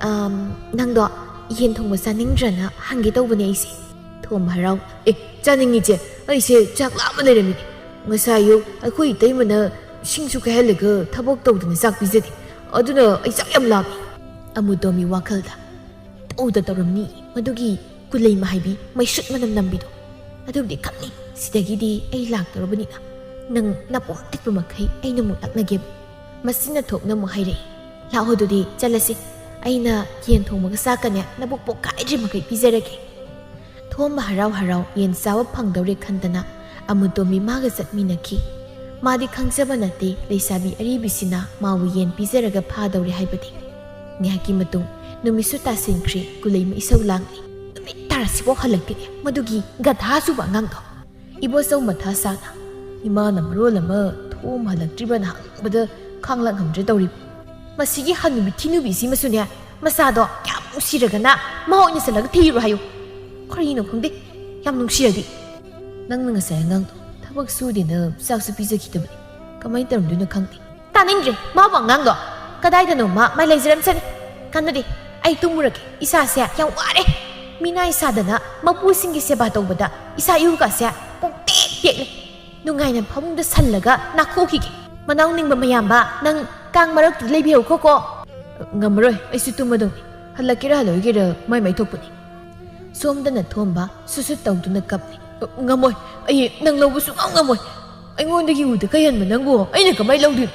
ꯑꯝ, ꯅꯪꯗꯣ ꯌꯦꯟ ꯊꯣꯡꯕ ꯆꯥꯅꯤꯡꯗ꯭ꯔꯅ ꯍꯪꯒꯦ ꯇꯧꯕꯅꯦ ꯑꯩꯁꯦ"꯫ ꯊꯣꯝꯕ ꯍꯔꯥꯎ, "ꯑꯦ, ꯆꯥꯅꯤꯡꯉꯤ ꯏꯆꯦ, ꯑꯩꯁꯦ ꯆꯥꯛ ꯂꯥꯝꯃ ꯂꯩꯔꯝꯃꯤꯅꯦ꯫ ꯉꯁꯥꯏ ꯑꯌꯨꯛ ꯑꯩꯈꯣꯏ ꯏꯇꯩꯃꯅ ꯁꯤꯡꯁꯨ ꯈꯥꯏꯍꯜꯂꯒ ꯊꯕꯛ ꯇꯧꯗꯅ ꯆꯥꯛ ꯄꯤꯖꯗꯦ, ꯑꯗꯨꯅ ꯑꯩ ꯆꯥꯛ ꯌꯥꯝ ꯂꯥꯝꯃꯤ"꯫ ꯑꯃꯨꯇꯣꯝꯕꯤ ꯋꯥꯈꯜꯗ, "ꯇꯧꯗ ꯇꯧꯔꯝꯅꯤ ꯃꯗꯨꯒꯤ ꯀꯨꯂꯩ ꯃꯍꯥꯏꯕꯤ ꯃꯩꯁꯨꯠ ꯃꯅꯝ ꯅꯝꯕꯤꯗꯣ꯫ ꯑꯗꯨꯕꯨꯗꯤ ꯈꯪꯅꯤ, ꯁꯤꯗꯒꯤꯗꯤ ꯑꯩ ꯂꯥꯛꯇꯧꯔꯕꯅꯤꯅ ꯅꯪ ꯅꯄꯣꯝ ꯇꯤꯠꯄ ꯃꯈꯩ ꯑꯩꯅ ꯑꯃꯨꯛ ꯂꯥꯛꯅꯒꯦꯕ"꯫ ꯃꯁꯤꯅ ꯊꯣꯛꯅ ꯑꯃꯨꯛ ꯍꯥꯏꯔꯛꯏ, "ꯂꯥꯛꯑꯣ ꯑꯗꯨꯗꯤ ꯆꯠꯂꯁꯤ꯫ ꯑꯩꯅ ꯌꯦꯟ ꯊꯣꯡꯕꯒ ꯆꯥꯛꯀꯅꯦ ꯅꯕꯨꯛ ꯄꯣꯛꯈꯥꯏꯗ꯭ꯔꯤ ꯃꯈꯩ ꯄꯤꯖꯔꯒꯦ"꯫ ꯊꯣꯝꯕ ꯍꯔꯥꯎ ꯍꯔꯥꯎ ꯌꯦꯟ ꯆꯥꯕ ꯐꯪꯗꯧꯔꯦ ꯈꯟꯗꯅ ꯑꯃꯨꯇꯣꯝꯕꯤ ꯃꯥꯒ ꯆꯠꯃꯤꯟꯅꯈꯤ꯫ ꯃꯥꯗꯤ ꯈꯪꯖꯕ ꯅꯠꯇꯦ ꯂꯩꯁꯥꯕꯤ ꯑꯔꯤꯕꯤꯁꯤꯅ ꯃꯥꯕꯨ ꯌꯦꯟ ꯄꯤꯖꯔꯒ ꯐꯥꯗꯧꯔꯦ ꯍꯥꯏꯕꯗꯤ꯫ ꯉꯥꯏꯍꯥꯛꯀꯤ ꯃꯇꯨꯡ ꯅꯨꯃꯤꯠꯁꯨ ꯇꯥꯁꯤꯟꯈ꯭ꯔꯦ, ꯀꯨꯂꯩꯃ ꯏꯁꯧ ꯂꯥꯡꯂꯤ꯫ "ꯅꯨꯃꯤꯠ ꯇꯥꯔꯁꯤꯐꯥꯎ ꯍꯜꯂꯛꯇꯦꯅꯦ ꯃꯗꯨꯒꯤ ꯒꯙꯥ ꯆꯨꯕ ꯑꯉꯥꯡꯗꯣ"꯫ ꯏꯕꯣꯆꯧ ꯃꯊꯥ ꯁꯥꯅ, "ꯏꯃꯥꯅ ꯃꯔꯣꯜ ꯑꯃ ꯊꯣꯝ ꯍꯜꯂꯛꯇ꯭ꯔꯤꯕꯅ ꯍꯪꯕꯗ ꯈꯥꯡꯂꯥꯛ ꯉꯝꯗ꯭ꯔꯦ ꯇꯧꯔꯤꯕ꯫ ꯃꯁꯤꯒꯤ ꯍꯅꯨꯕꯤ ꯊꯤꯅꯨꯕꯤꯁꯤꯃꯁꯨꯅꯦ, ꯃꯆꯥꯗꯣ ꯀꯌꯥꯝ ꯅꯨꯡꯁꯤꯔꯒꯅ ꯃꯥ ꯑꯣꯏꯅ ꯆꯠꯂꯒ ꯊꯤꯔꯨ ꯍꯥꯏꯌꯨ꯫ ꯀꯔꯤꯅꯣ ꯈꯪꯗꯦ, ꯌꯥꯝ ꯅꯨꯡꯁꯤꯔꯗꯤ꯫ ꯅꯪꯅ ꯉꯁꯥꯏ ꯑꯉꯥꯡꯗꯣ ꯊꯕꯛ ꯁꯨꯗꯦꯅ ꯆꯥꯛꯁꯨ ꯄꯤꯖꯈꯤꯗꯕꯅꯤ, ꯀꯃꯥꯏꯅ ꯇꯧꯔꯝꯗꯣꯏꯅꯣ ꯈꯪꯗꯦ"꯫ ꯇꯥꯅꯤꯡꯗ꯭ꯔꯦ ꯃꯥꯕꯨ ꯑꯉꯥꯡꯗꯣ꯫ ꯀꯗꯥꯏꯗꯅꯣ ꯃꯥ ꯃꯥꯏ ꯂꯩꯖꯔꯝꯁꯅꯤ꯫ ꯀꯥꯟꯅꯗꯦ, ꯑꯩ ꯇꯨꯝꯃꯨꯔꯒꯦ, ꯏꯁꯥꯁꯦ ꯌꯥꯝ ꯋꯥꯔꯦ꯫ ꯃꯤꯅꯥꯏ ꯁꯥꯗꯅ ꯃꯄꯨꯁꯤꯡꯒꯤ ꯁꯦꯕꯥ ꯇꯧꯕꯗ ꯏꯁꯥ ꯏꯔꯨꯀꯥꯁꯦ ꯄꯨꯡꯇꯦꯛ ꯇꯦꯛꯂꯦ꯫ ꯅꯨꯡꯉꯥꯏꯅ ꯐꯃꯨꯡꯗ ꯁꯜꯂꯒ ꯅꯥꯈꯣꯛꯈꯤꯒꯦ꯫ ꯃꯅꯥꯎ ꯅꯤꯡꯕ ꯃꯌꯥꯝꯕ, ꯅꯪ ꯀꯥꯡ ꯃꯔꯛꯇꯨ ꯂꯩꯕꯤꯍꯧꯈꯣꯀꯣ꯫ ꯉꯝꯃꯔꯣꯏ, ꯑꯩꯁꯨ ꯇꯨꯝꯃꯗꯧꯅꯤ꯫ ꯍꯜꯂꯛꯀꯦꯔꯥ ꯍꯜꯂꯛꯑꯣꯏꯒꯦꯔꯥ ꯃꯥꯏ ꯃꯥꯏ ꯊꯣꯛꯄꯅꯤ꯫ ꯁꯣꯝꯗꯅ ꯊꯣꯝꯕ ꯁꯨꯠ ꯁꯨꯠ ꯇꯧꯗꯨꯅ ꯀꯞꯂꯤ꯫ "ꯉꯝꯃꯣꯏ, ꯑꯩ ꯅꯪ ꯂꯧꯕ ꯁꯨꯡꯉꯝ ꯉꯝꯃꯣꯏ꯫ ꯑꯩꯉꯣꯟꯗꯒꯤ ꯎꯗ ꯀꯩꯍꯟꯕ ꯅꯪꯕꯨ ꯑꯩꯅ ꯀꯃꯥꯏ ꯂꯧꯗꯣꯏꯅꯣ?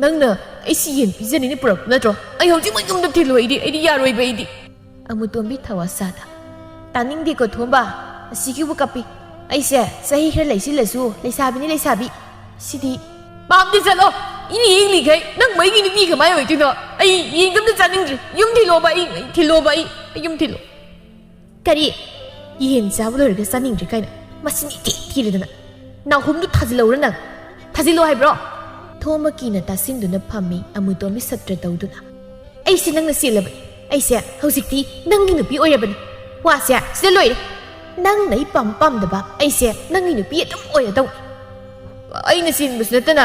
ꯅꯪꯅ ꯑꯩ ꯁꯤ ꯌꯦꯟ ꯄꯤꯖꯅꯤꯅ ꯄꯨꯔꯛꯄ ꯅꯠꯇ꯭ꯔꯣ? ꯑꯩ ꯍꯧꯖꯤꯛꯃꯛ ꯌꯨꯝꯗ ꯊꯤꯜꯂꯨ, ꯑꯩꯗꯤ, ꯑꯩꯗꯤ ꯌꯥꯔꯣꯏꯕ ꯑꯩꯗꯤ"꯫ ꯑꯃꯨꯇꯣꯝꯕꯤ ꯊꯋꯥ ꯁꯥꯗ, "ꯇꯥꯅꯤꯡꯗꯦꯀꯣ ꯊꯣꯝꯕ, ꯑꯁꯤꯒꯤꯕꯨ ꯀꯞꯄꯤ꯫ ꯑꯩꯁꯦ ꯆꯍꯤ ꯈꯔ ꯂꯩꯁꯤꯜꯂꯁꯨ ꯂꯩꯁꯥꯕꯤꯅꯤ ꯂꯩꯁꯥꯕꯤ꯫ ꯁꯤꯗꯤ"꯫ "ꯄꯥꯝꯗꯤ ꯆꯠꯂꯣ"꯫ ꯏꯅꯦ ꯌꯦꯡꯂꯤꯈꯩ ꯅꯪ ꯃꯩꯒꯤ ꯅꯨꯄꯤ ꯀꯃꯥꯏꯅ ꯑꯣꯏꯗꯣꯏꯅꯣ? ꯑꯩ ꯌꯦꯟꯒ ꯑꯝꯇ ꯆꯥꯅꯤꯡꯗ꯭ꯔꯤ꯫ ꯌꯨꯝ ꯊꯤꯜꯂꯣꯕ, ꯑꯩ, ꯑꯩ ꯊꯤꯜꯂꯣꯕ, ꯑꯩ, ꯑꯩ ꯌꯨꯝ ꯊꯤꯜꯂꯣ꯫ ꯀꯔꯤ? ꯌꯦꯟ ꯆꯥꯕ ꯂꯣꯏꯔꯒ ꯆꯥꯅꯤꯡꯗ꯭ꯔꯤ ꯀꯥꯏꯅ? ꯃꯁꯤ ꯏꯊꯤ ꯊꯤꯔꯗꯅ꯫ ꯅꯥꯍꯨꯝꯗꯨ ꯊꯥꯖꯤꯜꯍꯧꯔ ꯅꯪ꯫ ꯊꯥꯖꯤꯜꯂꯣ ꯍꯥꯏꯕ꯭ꯔꯣ? ꯊꯣꯝꯕ ꯀꯤꯅ ꯇꯥꯁꯤꯟꯗꯨꯅ ꯐꯝꯃꯤ ꯑꯃꯨꯇꯣꯟꯕꯤ ꯁꯞꯇ꯭ꯔ ꯇꯧꯗꯨꯅ꯫ ꯑꯩꯁꯦ ꯅꯪꯅ ꯆꯦꯜꯂꯕꯅꯤ꯫ ꯑꯩꯁꯦ ꯍꯧꯖꯤꯛꯇꯤ ꯅꯪꯒꯤ ꯅꯨꯄꯤ ꯑꯣꯏꯔꯕꯅꯤ꯫ ꯋꯥꯁꯦ ꯁꯤꯗ ꯂꯣꯏꯔꯦ꯫ ꯅꯪꯅ ꯑꯩ ꯄꯥꯝ ꯄꯥꯝꯗꯕ ꯑꯩꯁꯦ ꯅꯪꯒꯤ ꯅꯨꯄꯤ ꯑꯗꯨꯝ ꯑꯣꯏꯔꯗꯧꯅꯤ꯫ ꯑꯩꯅ ꯆꯦꯟꯕꯁꯨ ꯅꯠꯇꯅ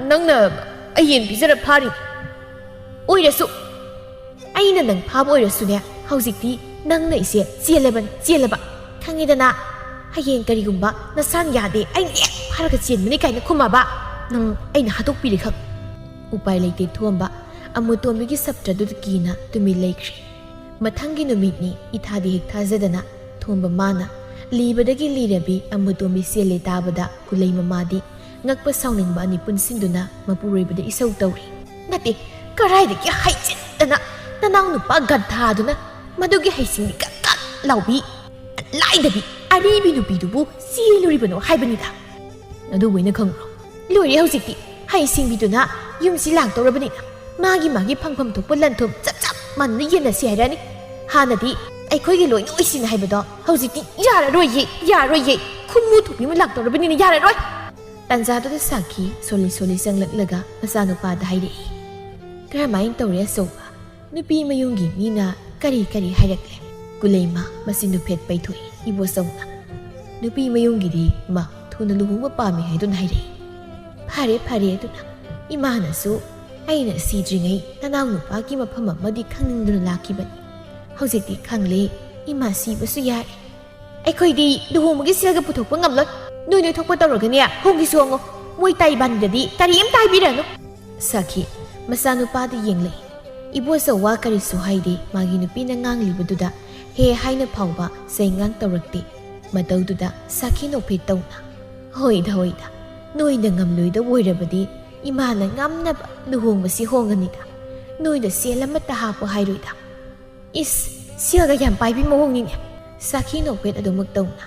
ꯅꯪꯅ ꯑꯩ ꯌꯦꯟ ꯄꯤꯖꯔ ꯐꯥꯔꯤꯅꯤ꯫ ꯑꯣꯏꯔꯁꯨ, ꯑꯩꯅ ꯅꯪ ꯐꯥꯕ ꯑꯣꯏꯔꯁꯨꯅꯦ, ꯍꯧꯖꯤꯛꯇꯤ ꯅꯪꯅ ꯑꯩꯁꯦ ꯆꯦꯜꯂꯕꯅꯤ, ꯆꯦꯜꯂꯕ꯫ ꯈꯪꯉꯦꯗꯅ? ꯍꯌꯦꯡ ꯀꯔꯤꯒꯨꯝꯕ ꯅꯁꯥꯅ ꯌꯥꯗꯦ, ꯑꯩꯅ ꯍꯦꯛ ꯐꯥꯔꯒ ꯆꯦꯟꯕꯅꯤ ꯀꯥꯏꯅ ꯈꯨꯝꯃꯕ, ꯅꯪ ꯑꯩꯅ ꯍꯥꯠꯇꯣꯛꯄꯤꯔꯦ ꯈꯪ꯫ ꯎꯄꯥꯏ ꯂꯩꯇꯦ ꯊꯣꯝꯕ꯫ ꯑꯃꯨꯇꯣꯟꯕꯤꯒꯤ ꯁꯞꯇ꯭ꯔꯗꯨꯗ ꯀꯤꯅ ꯇꯨꯃꯤꯟ ꯂꯩꯈ꯭ꯔꯦ꯫ ꯃꯊꯪꯒꯤ ꯅꯨꯃꯤꯠꯅꯤ꯫ ꯏꯊꯥꯗꯤ ꯍꯦꯛ ꯊꯥꯖꯗꯅ ꯊꯣꯝꯕ ꯃꯥꯅ ꯂꯤꯕꯗꯒꯤ ꯂꯤꯔꯕꯤ ꯑꯃꯨꯇꯣꯝꯕꯤ ꯆꯦꯜꯂꯦ ꯇꯥꯕꯗ ꯀꯨꯂꯩ ꯃꯃꯥꯗꯤ ꯉꯛꯄ ꯁꯥꯎꯅꯤꯡꯕ ꯑꯅꯤ ꯄꯨꯟꯁꯤꯟꯗꯨꯅ ꯃꯄꯨꯔꯣꯏꯕꯗ ꯏꯁꯧ ꯇꯧꯔꯤ꯫ "ꯅꯠꯇꯦ, ꯀꯔꯥꯏꯗꯒꯤ ꯍꯩꯖꯤꯟꯗꯅ ꯅꯅꯥꯎ ꯅꯨꯄꯥ ꯒꯟꯊꯥꯗꯨꯅ ꯃꯗꯨꯒꯤ ꯍꯩꯁꯤꯡꯕꯤ ꯀꯛ ꯀꯛ ꯂꯥꯎꯕꯤ ꯂꯥꯏꯗꯕꯤ ꯑꯔꯤꯕꯤ ꯅꯨꯄꯤꯗꯨꯕꯨ ꯆꯦꯜꯂꯨꯔꯤꯕꯅꯣ ꯍꯥꯏꯕꯅꯤꯗ꯫ ꯑꯗꯨꯕꯨ ꯑꯩꯅ ꯈꯪꯕ꯭ꯔꯣ? ꯂꯣꯏꯔꯦ ꯍꯧꯖꯤꯛꯇꯤ꯫ ꯍꯩꯁꯤꯡꯕꯤꯗꯨꯅ ꯌꯨꯝꯁꯤ ꯂꯥꯛꯇꯧꯔꯕꯅꯤꯅ ꯃꯥꯒꯤ ꯃꯥꯒꯤ ꯐꯪꯐꯝ ꯊꯣꯛꯄ ꯂꯟ ꯊꯨꯝ ꯆꯞ ꯆꯞ ꯃꯥꯟꯅꯅ ꯌꯦꯟꯅꯁꯤ ꯍꯥꯏꯔꯅꯤ꯫ ꯍꯥꯟꯅꯗꯤ ꯑꯩꯈꯣꯏꯒꯤ ꯂꯣꯏꯅ ꯑꯣꯏꯁꯤꯅ ꯍꯥꯏꯕꯗꯣ ꯍꯧꯖꯤꯛꯇꯤ ꯌꯥꯔꯔꯣꯏꯌꯦ, ꯌꯥꯔꯣꯏꯌꯦ꯫ ꯈꯨꯃꯨ ꯊꯣꯛꯄꯤ ꯑꯃ ꯂꯥꯛꯇꯧꯔꯕꯅꯤꯅ ꯌꯥꯔꯔꯣꯏ꯫ ꯇꯥꯟꯖꯥꯗꯨꯗ ꯁꯥꯈꯤ ꯁꯣꯜꯂꯤ ꯁꯣꯜꯂꯤ ꯆꯪꯂꯛꯂꯒ ꯃꯆꯥꯅꯨꯄꯥꯗ ꯍꯥꯏꯔꯛꯏ, "ꯀꯔꯝꯍꯥꯏꯅ ꯇꯧꯔꯦ ꯑꯆꯧꯕ? ꯅꯨꯄꯤ ꯃꯌꯨꯝꯒꯤ ꯃꯤꯅ ꯀꯔꯤ ꯀꯔꯤ ꯍꯥꯏꯔꯛꯂꯦ?" ꯀꯨꯂꯩꯃ ꯃꯆꯤꯟꯗꯨ ꯐꯦꯠ ꯄꯩꯊꯣꯛꯏ ꯏꯕꯣꯆꯧꯅ꯫ "ꯅꯨꯄꯤ ꯃꯌꯨꯝꯒꯤꯗꯤ ꯃꯥ ꯊꯨꯅ ꯂꯨꯍꯣꯡꯕ ꯄꯥꯝꯃꯤ ꯍꯥꯏꯗꯨꯅ ꯍꯥꯏꯔꯛꯏ꯫ ꯐꯔꯦ ꯐꯔꯦ ꯑꯗꯨꯅ꯫ ꯏꯃꯥꯅꯁꯨ ꯑꯩꯅ ꯁꯤꯗ꯭ꯔꯤꯉꯩ ꯅꯅꯥꯎ ꯅꯨꯄꯥꯒꯤ ꯃꯐꯝ ꯑꯃꯗꯤ ꯈꯪꯅꯤꯡꯗꯨꯅ ꯂꯥꯛꯈꯤꯕꯅꯤ꯫ ꯍꯧꯖꯤꯛꯇꯤ ꯈꯪꯂꯦ, ꯏꯃꯥ ꯁꯤꯕꯁꯨ ꯌꯥꯔꯦ꯫ ꯑꯩꯈꯣꯏꯗꯤ ꯂꯨꯍꯣꯡꯕꯒꯤ ꯁꯦꯜꯒ ꯄꯨꯊꯣꯛꯄ ꯉꯝꯂꯣꯏ꯫ ꯅꯣꯏ ꯅꯣꯏ ꯊꯣꯛꯄ ꯇꯧꯔꯒꯅꯦ, ꯍꯣꯡꯒꯦꯁꯨ ꯍꯣꯡꯉꯣ꯫ ꯃꯣꯏ ꯇꯥꯏꯕꯥꯟꯗꯗꯤ ꯀꯔꯤꯝ ꯇꯥꯏꯕꯤꯔꯅꯨ꯫" ꯁꯥꯈꯤ ꯃꯆꯥꯅꯨꯄꯥꯗ ꯌꯦꯡꯂꯛꯏ꯫ ꯏꯕꯣꯆꯧ ꯋꯥ ꯀꯔꯤꯁꯨ ꯍꯥꯏꯗꯦ꯫ ꯃꯥꯒꯤ ꯅꯨꯄꯤꯅ ꯉꯥꯡꯂꯤꯕꯗꯨꯗ ꯍꯦ ꯍꯥꯏꯅ ꯐꯥꯎꯕ ꯆꯩꯉꯥꯡ ꯇꯧꯔꯛꯇꯦ꯫ ꯃꯇꯧꯗꯨꯗ ꯁꯥꯈꯤ ꯅꯣꯛꯐꯦꯠ ꯇꯧꯅ, "ꯍꯣꯏꯗ, ꯍꯣꯏꯗ, ꯅꯣꯏꯅ ꯉꯝꯂꯣꯏꯗꯕ ꯑꯣꯏꯔꯕꯗꯤ ꯏꯃꯥꯅ ꯉꯝꯅꯕ ꯂꯨꯍꯣꯡꯕꯁꯤ ꯍꯣꯡꯒꯅꯤꯗ꯫ ꯅꯣꯏꯗ ꯁꯦꯜ ꯑꯃꯠꯇ ꯍꯥꯞꯄꯨ ꯍꯥꯏꯔꯣꯏꯗ꯫" "ꯏꯁ, ꯁꯦꯜꯒ ꯌꯥꯝ ꯄꯥꯏꯕꯤ ꯃꯑꯣꯡꯅꯤꯅꯦ꯫" ꯁꯥꯈꯤ ꯅꯣꯛꯐꯦꯠ ꯑꯗꯨꯃꯛ ꯇꯧꯅ,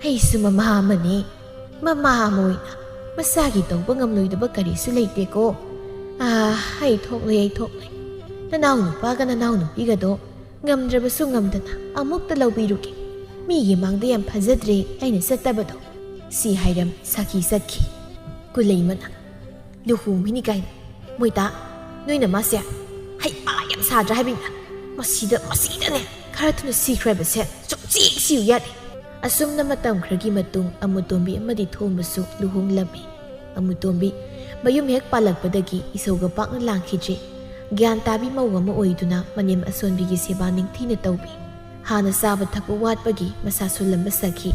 "ꯑꯩꯁꯨ ꯃꯃꯥ ꯑꯃꯅꯤ, ꯃꯃꯥ ꯑꯃ ꯑꯣꯏꯅ ꯃꯁꯥꯒꯤ ꯇꯧꯕ ꯉꯝꯂꯣꯏꯗꯕ ꯀꯔꯤꯁꯨ ꯂꯩꯇꯦꯀꯣ꯫ ꯑꯥ, ꯑꯩ ꯊꯣꯛꯂꯦ, ꯑꯩ ꯊꯣꯛꯂꯦ꯫ ꯅꯅꯥꯎ ꯅꯨꯄꯥꯒ ꯅꯅꯥꯎ ꯅꯨꯄꯤꯒꯗꯣ ꯉꯝꯗ꯭ꯔꯕꯁꯨ ꯉꯝꯗꯅ ꯑꯃꯨꯛꯇ ꯂꯧꯕꯤꯔꯨꯒꯦ꯫ ꯃꯤꯒꯤ ꯃꯥꯡꯗ ꯌꯥꯝ ꯐꯖꯗ꯭ꯔꯦ ꯑꯩꯅ ꯆꯠꯇꯕꯗꯣ꯫ ꯁꯤ ꯍꯥꯏꯔꯝ ꯁꯥꯈꯤ ꯆꯠꯈꯤ꯫ ꯀꯨꯂꯩꯃꯅ, "ꯂꯨꯍꯣꯡꯕꯤꯅꯤ ꯀꯥꯏꯅ꯫ ꯃꯣꯏꯇꯥ, ꯅꯣꯏꯅ ꯃꯥꯁꯦ ꯍꯩꯄꯥ ꯌꯥꯝ ꯁꯥꯗ꯭ꯔꯥ ꯍꯥꯏꯕꯅꯤꯗ꯫ ꯃꯁꯤꯗ, ꯃꯁꯤꯗꯅꯦ ꯈꯔ ꯊꯨꯅ ꯁꯤꯈ꯭ꯔꯕꯁꯦ ꯁꯨꯡꯆꯦꯛ ꯁꯤꯌꯨ ꯌꯥꯗꯦ"꯫ ꯑꯁꯨꯝꯅ ꯃꯇꯝ ꯈꯔꯒꯤ ꯃꯇꯨꯡ ꯑꯃꯨꯇꯣꯝꯕꯤ ꯑꯃꯗꯤ ꯊꯣꯝꯕꯁꯨ ꯂꯨꯍꯣꯡꯂꯝꯃꯤ꯫ ꯑꯃꯨꯇꯣꯝꯕꯤ ꯃꯌꯨꯝ ꯍꯦꯛ ꯄꯥꯜꯂꯛꯄꯗꯒꯤ ꯏꯁꯧꯒ ꯄꯥꯛꯅ ꯂꯥꯡꯈꯤꯗ꯭ꯔꯦ꯫ ꯒ꯭ꯌꯥꯟ ꯇꯥꯕꯤ ꯃꯧ ꯑꯃ ꯑꯣꯏꯗꯨꯅ ꯃꯅꯦꯝ ꯑꯁꯣꯟꯕꯤꯒꯤ ꯁꯦꯕꯥ ꯅꯤꯡꯊꯤꯅ ꯇꯧꯕꯤ꯫ ꯍꯥꯟꯅ ꯆꯥꯕ ꯊꯛꯄ ꯋꯥꯠꯄꯒꯤ ꯃꯁꯥ ꯁꯣꯜꯂꯝꯕ ꯁꯥꯈꯤ꯫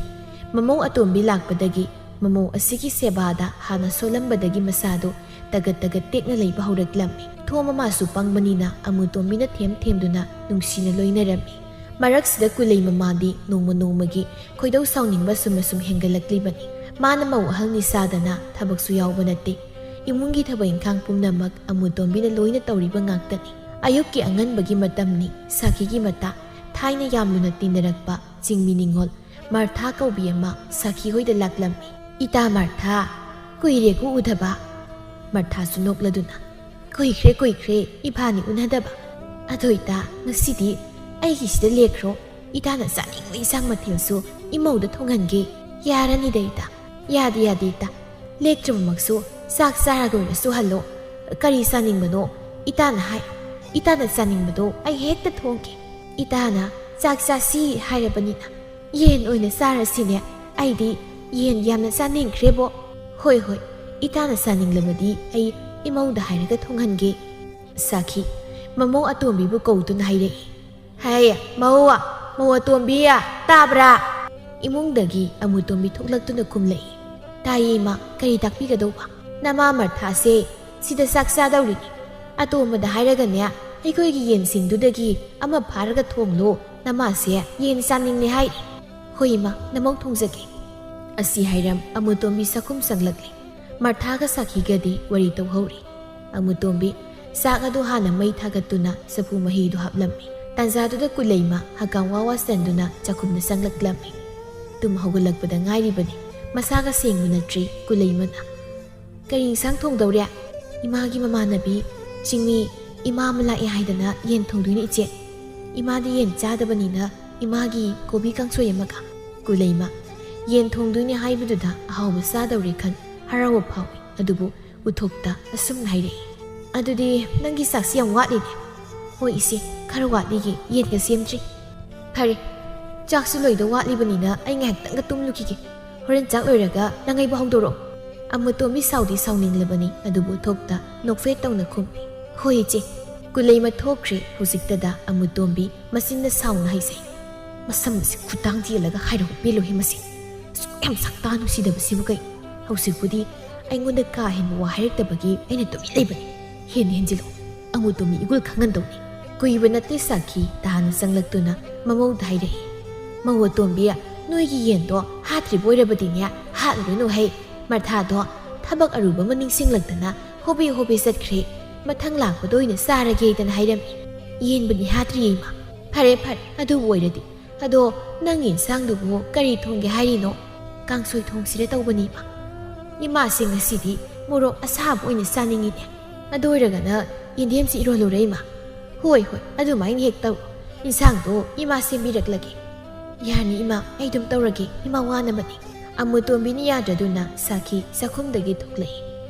ꯃꯃꯧ ꯑꯇꯣꯝꯕꯤ ꯂꯥꯛꯄꯗꯒꯤ ꯃꯃꯧ ꯑꯁꯤꯒꯤ ꯁꯦꯕꯥꯗ ꯍꯥꯟꯅ ꯁꯣꯜꯂꯝꯕꯗꯒꯤ ꯃꯁꯥꯗꯨ ꯇꯒꯠ ꯇꯒꯠ ꯇꯦꯛꯅ ꯂꯩꯕ ꯍꯧꯔꯛꯂꯝꯃꯤ꯫ ꯊꯣꯝ ꯃꯃꯥꯁꯨ ꯄꯪꯕꯅꯤꯅ ꯑꯃꯨꯇꯣꯝꯕꯤꯅ ꯊꯦꯝ ꯊꯦꯝꯗꯨꯅ ꯅꯨꯡꯁꯤꯅ ꯂꯣꯏꯅꯔꯝꯃꯤ꯫ ꯃꯔꯛꯁꯤꯗ ꯀꯨꯂꯩ ꯃꯃꯥꯗꯤ ꯅꯣꯡꯃ ꯅꯣꯡꯃꯒꯤ ꯈꯣꯏꯗꯧ ꯁꯥꯎꯅꯤꯡꯕ ꯁꯨꯝ ꯁꯨꯝ ꯍꯦꯟꯒꯠꯂꯛꯂꯤꯕꯅꯤ꯫ ꯃꯥꯅ ꯃꯧ ꯑꯍꯜꯅꯤ ꯁꯥꯗꯅ ꯊꯕꯛꯁꯨ ꯌꯥꯎꯕ ꯅꯠꯇꯦ꯫ ꯏꯃꯨꯡꯒꯤ ꯊꯕꯛ ꯏꯪꯈꯥꯡ ꯄꯨꯝꯅꯃꯛ ꯑꯃꯨꯇꯣꯝꯕꯤꯅ ꯂꯣꯏꯅ ꯇꯧꯔꯤꯕ ꯉꯥꯛꯇꯅꯤ꯫ ꯑꯌꯨꯛꯀꯤ ꯑꯉꯟꯕꯒꯤ ꯃꯇꯝꯅꯤ꯫ ꯁꯥꯈꯤꯒꯤ ꯃꯇꯥ ꯊꯥꯏꯅ ꯌꯥꯝ ꯂꯨꯅ ꯇꯤꯟꯅꯔꯛꯄ ꯆꯤꯡꯃꯤ ꯅꯤꯉꯣꯜ ꯃꯥꯔꯊꯥ ꯀꯧꯕꯤ ꯑꯃ ꯁꯥꯈꯤ ꯍꯣꯏꯗ ꯂꯥꯛꯂꯝꯃꯤ꯫ "ꯏꯇꯥ ꯃꯥꯔꯊꯥ, ꯀꯨꯏꯔꯦꯀꯣ ꯎꯗꯕ"꯫ ꯃꯥꯔꯊꯥꯁꯨ ꯅꯣꯛꯂꯗꯨꯅ, "ꯀꯨꯏꯈ꯭ꯔꯦ, ꯀꯨꯏꯈ꯭ꯔꯦ ꯏꯕꯥꯅꯤ ꯎꯅꯗꯕ꯫ ꯑꯗꯣ ꯏꯇꯥ, ꯉꯁꯤꯗꯤ ꯑꯩꯒꯤꯁꯤꯗ ꯂꯦꯛꯈ꯭ꯔꯣ꯫ ꯏꯇꯥꯅ ꯆꯥꯅꯤꯡꯕ ꯏꯟꯁꯥꯡ ꯃꯊꯦꯜꯁꯨ ꯏꯃꯧꯗ ꯊꯣꯡꯍꯟꯒꯦ꯫ ꯌꯥꯔꯅꯤꯗ ꯏꯇꯥ"꯫ "ꯌꯥꯗꯦ, ꯌꯥꯗꯦ ꯏꯇꯥ꯫ ꯂꯦꯛꯇ꯭ꯔꯕꯃꯛꯁꯨ ꯆꯥꯛ ꯆꯥꯔꯒ ꯑꯣꯏꯔꯁꯨ ꯍꯜꯂꯣ꯫ ꯀꯔꯤ ꯆꯥꯅꯤꯡꯕꯅꯣ ꯏꯇꯥꯅ ꯍꯥꯏ꯫ ꯏꯇꯥꯅ ꯆꯥꯅꯤꯡꯕꯗꯣ ꯑꯩ ꯍꯦꯛꯇ ꯊꯣꯡꯒꯦ꯫ ꯏꯇꯥꯅ ꯆꯥꯛ ꯆꯥꯁꯤ ꯍꯥꯏꯔꯕꯅꯤꯅ ꯌꯦꯟ ꯑꯣꯏꯅ ꯆꯥꯔꯁꯤꯅꯦ꯫ ꯑꯩꯗꯤ ꯌꯦꯟ ꯌꯥꯝꯅ ꯆꯥꯅꯤꯡꯈ꯭ꯔꯦꯕꯣ"꯫ "ꯍꯣꯏ, ꯍꯣꯏ, ꯏꯇꯥꯅ ꯆꯥꯅꯤꯡꯂꯕꯗꯤ ꯑꯩ ꯏꯃꯧꯗ ꯍꯥꯏꯔꯒ ꯊꯣꯡꯍꯟꯒꯦ"꯫ ꯁꯥꯈꯤ ꯃꯃꯧ ꯑꯇꯣꯝꯕꯤꯕꯨ ꯀꯧꯗꯨꯅ ꯍꯥꯏꯔꯛꯏ꯫ "ꯍꯩ, ꯃꯧ, ꯃꯧ ꯑꯇꯣꯝꯕꯤ, ꯇꯥꯕ꯭ꯔꯥ?" ꯏꯃꯨꯡꯗꯒꯤ ꯑꯃꯨꯇꯣꯝꯕꯤ ꯊꯣꯛꯂꯛꯇꯨꯅ ꯈꯨꯝꯂꯛꯏ꯫ "ꯇꯥꯏꯌꯦ ꯏꯃꯥ, ꯀꯔꯤ ꯇꯥꯛꯄꯤꯒꯗꯧꯕ?" "ꯅꯃꯥ ꯃꯥꯔꯊꯥꯁꯦ ꯁꯤꯗ ꯆꯥꯛ ꯆꯥꯗꯧꯔꯤꯅꯤ꯫ ꯑꯇꯣꯝꯕꯗ ꯍꯥꯏꯔꯒꯅꯦ, ꯑꯩꯈꯣꯏꯒꯤ ꯌꯦꯟꯁꯤꯡꯗꯨꯗꯒꯤ ꯑꯃ ꯐꯥꯔꯒ ꯊꯣꯡꯂꯣ, ꯅꯃꯥꯁꯦ ꯌꯦꯟ ꯆꯥꯅꯤꯡꯂꯦ ꯍꯥꯏꯔꯤ"꯫ "ꯍꯣꯏ ꯏꯃꯥ, ꯅꯃꯧ ꯊꯣꯡꯖꯒꯦ"꯫ ꯑꯁꯤ ꯍꯥꯏꯔꯝ ꯑꯃꯨꯇꯣꯝꯕꯤ ꯆꯥꯛꯈꯨꯝ ꯆꯪꯂꯛꯂꯦ꯫ ꯃꯥꯔꯊꯥꯒ ꯁꯥꯈꯤꯒꯗꯤ ꯋꯥꯔꯤ ꯇꯧꯍꯧꯔꯤ꯫ ꯑꯃꯨꯇꯣꯝꯕꯤ ꯆꯥꯛ ꯑꯗꯨ ꯍꯥꯟꯅ ꯃꯩ ꯊꯥꯒꯠꯇꯨꯅ ꯆꯐꯨ ꯃꯍꯤꯗꯨ ꯍꯥꯞꯂꯝꯃꯤ꯫ ꯇꯥꯟꯖꯥꯗꯨꯗ ꯀꯨꯂꯩꯃ ꯍꯀꯥꯝ ꯋꯥ ꯋꯥ ꯆꯟꯗꯨꯅ ꯆꯥꯛꯈꯨꯝꯗ ꯆꯪꯂꯛꯂꯝꯃꯤ꯫ ꯇꯨꯝ ꯍꯧꯒꯠꯂꯛꯄꯗ ꯉꯥꯏꯔꯤꯕꯅꯤ꯫ ꯃꯁꯥꯒ ꯁꯦꯡꯕ ꯅꯠꯇ꯭ꯔꯤ ꯀꯨꯂꯩꯃꯅ꯫ "ꯀꯔꯤ ꯏꯟꯁꯥꯡ ꯊꯣꯡꯗꯧꯔꯦ?" "ꯏꯃꯥꯒꯤ ꯃꯃꯥꯟꯅꯕꯤ ꯆꯤꯡꯃꯤ ꯏꯃꯥ ꯑꯃ ꯂꯥꯛꯑꯦ ꯍꯥꯏꯗꯅ ꯌꯦꯟ ꯊꯣꯡꯗꯣꯏꯅꯦ ꯏꯆꯦ꯫ ꯏꯃꯥꯗꯤ ꯌꯦꯟ ꯆꯥꯗꯕꯅꯤꯅ ꯏꯃꯥꯒꯤ ꯀꯣꯕꯤ ꯀꯥꯡꯁꯣꯏ ꯑꯃꯒ"꯫ ꯀꯨꯂꯩꯃ ꯌꯦꯟ ꯊꯣꯡꯗꯣꯏꯅꯦ ꯍꯥꯏꯕꯗꯨꯗ ꯑꯍꯥꯎꯕ ꯆꯥꯗꯧꯔꯦ ꯈꯟ ꯍꯔꯥꯎꯕ ꯐꯥꯎꯏ꯫ ꯑꯗꯨꯕꯨ ꯎꯊꯣꯛꯇ ꯑꯁꯨꯝꯅ ꯍꯥꯏꯔꯛꯏ, "ꯑꯗꯨꯗꯤ ꯅꯪꯒꯤ ꯆꯥꯛꯁꯤ ꯌꯥꯝ ꯋꯥꯠꯂꯤꯅꯦ?" "ꯍꯣꯏ ꯏꯆꯦ, ꯈꯔ ꯋꯥꯠꯂꯤꯌꯦ, ꯌꯦꯟꯒ ꯁꯦꯝꯗ꯭ꯔꯤ"꯫ "ꯐꯔꯦ, ꯆꯥꯛꯁꯨ ꯂꯣꯏꯗꯧ ꯋꯥꯠꯂꯤꯕꯅꯤꯅ ꯑꯩ ꯉꯥꯏꯍꯥꯛꯇꯪꯒ ꯇꯨꯝꯂꯨꯈꯤꯒꯦ꯫ ꯍꯣꯔꯦꯟ ꯆꯥꯛ ꯂꯣꯏꯔꯒ ꯅꯪ ꯑꯩꯕꯨ ꯍꯧꯗꯣꯔꯛꯑꯣ"꯫ ꯑꯃꯨꯇꯣꯝꯕꯤ ꯁꯥꯎꯗꯤ ꯁꯥꯎꯅꯤꯡꯂꯕꯅꯤ, ꯑꯗꯨꯕꯨ ꯎꯊꯣꯛꯇ ꯅꯣꯛꯐꯦꯠ ꯇꯧꯅ ꯈꯨꯝꯃꯤ, "ꯍꯣꯏ ꯏꯆꯦ"꯫ ꯀꯨꯂꯩꯃ ꯊꯣꯛꯈ꯭ꯔꯦ꯫ ꯍꯧꯖꯤꯛꯇꯗ ꯑꯃꯨꯇꯣꯝꯕꯤ ꯃꯆꯤꯟꯅ ꯁꯥꯎꯅ ꯍꯥꯏꯖꯩ, "ꯃꯁꯝ ꯑꯁꯤ ꯈꯨꯗꯥꯡ ꯊꯤꯜꯂꯒ ꯍꯥꯏꯔꯧ ꯄꯦꯜꯂꯣꯏꯍꯦ ꯃꯁꯤ꯫ ꯑꯁꯨꯛ ꯌꯥꯝ ꯁꯛꯇꯥ ꯅꯨꯡꯁꯤꯗꯕꯁꯤꯕꯨ ꯀꯩ?" "ꯍꯧꯖꯤꯛꯄꯨꯗꯤ ꯑꯩꯉꯣꯟꯗ ꯀꯥ ꯍꯦꯟꯕ ꯋꯥ ꯍꯥꯏꯔꯛꯇꯕꯒꯤ ꯑꯩꯅ ꯇꯨꯃꯤꯟ ꯂꯩꯕꯅꯤ꯫ ꯍꯦꯟꯅ ꯍꯦꯟꯖꯤꯜꯂꯨ, ꯑꯃꯨꯇꯣꯝꯕꯤ ꯏꯒꯨꯜ ꯈꯪꯍꯟꯗꯧꯅꯤ"꯫ ꯀꯨꯏꯕ ꯅꯠꯇꯦ ꯁꯥꯈꯤ ꯇꯥꯅ ꯆꯪꯂꯛꯇꯨꯅ ꯃꯃꯧꯗ ꯍꯥꯏꯔꯛꯏ, "ꯃꯧ ꯑꯇꯣꯝꯕꯤ, ꯅꯣꯏꯒꯤ ꯌꯦꯟꯗꯣ ꯍꯥꯠꯇ꯭ꯔꯤꯕ ꯑꯣꯏꯔꯕꯗꯤꯅꯦ, ꯍꯥꯠꯂꯨꯔꯅꯨ ꯍꯩ꯫ ꯃꯔꯊꯥꯗꯣ ꯊꯕꯛ ꯑꯔꯨꯕ ꯑꯃ ꯅꯤꯡꯁꯤꯡꯂꯛꯇꯅ ꯍꯣꯕꯦ ꯍꯣꯕꯦ ꯆꯠꯈ꯭ꯔꯦ꯫ ꯃꯊꯪ ꯂꯥꯛꯄꯗ ꯑꯣꯏꯅ ꯆꯥꯔꯒꯦꯗꯅ ꯍꯥꯏꯔꯝꯃꯤ꯫ ꯌꯦꯟꯕꯨꯗꯤ ꯍꯥꯠꯇ꯭ꯔꯤꯌꯦ ꯏꯃꯥ"꯫ "ꯐꯔꯦ ꯐꯔꯦ, ꯑꯗꯨꯕꯨ ꯑꯣꯏꯔꯗꯤ꯫ ꯑꯗꯣ ꯅꯪꯒꯤ ꯏꯟꯁꯥꯡꯗꯨꯕꯨ ꯀꯔꯤ ꯊꯣꯡꯒꯦ ꯍꯥꯏꯔꯤꯅꯣ?" "ꯀꯥꯡꯁꯣꯏ ꯊꯣꯡꯁꯤꯔ ꯇꯧꯕꯅꯤ ꯏꯃꯥ꯫ ꯏꯃꯥꯁꯦ ꯉꯁꯤꯗꯤ ꯃꯣꯔꯣꯛ ꯑꯁꯥꯕ ꯑꯣꯏꯅ ꯆꯥꯅꯤꯡꯉꯤꯅꯦ꯫ ꯑꯗꯨ ꯑꯣꯏꯔꯒꯅ ꯌꯦꯟꯗꯦꯝꯁꯤ ꯏꯔꯣꯜꯂꯨꯔꯦ ꯏꯃꯥ"꯫ "ꯍꯣꯏ ꯍꯣꯏ, ꯑꯗꯨꯃꯥꯏꯅ ꯍꯦꯛ ꯇꯧꯔꯣ꯫ ꯏꯟꯁꯥꯡꯗꯣ ꯏꯃꯥ ꯁꯦꯝꯕꯤꯔꯛꯂꯒꯦ"꯫ "ꯌꯥꯅꯤ ꯏꯃꯥ, ꯑꯩ ꯑꯗꯨꯝ ꯇꯧꯔꯒꯦ, ꯏꯃꯥ ꯋꯥꯅꯕꯅꯤ"꯫ ꯑꯃꯨꯇꯣꯝꯕꯤꯅ ꯌꯥꯗ꯭ꯔꯗꯨꯅ ꯁꯥꯈꯤ ꯆꯥꯛꯈꯨꯝꯗꯒꯤ ꯊꯣꯛꯂꯛꯏ꯫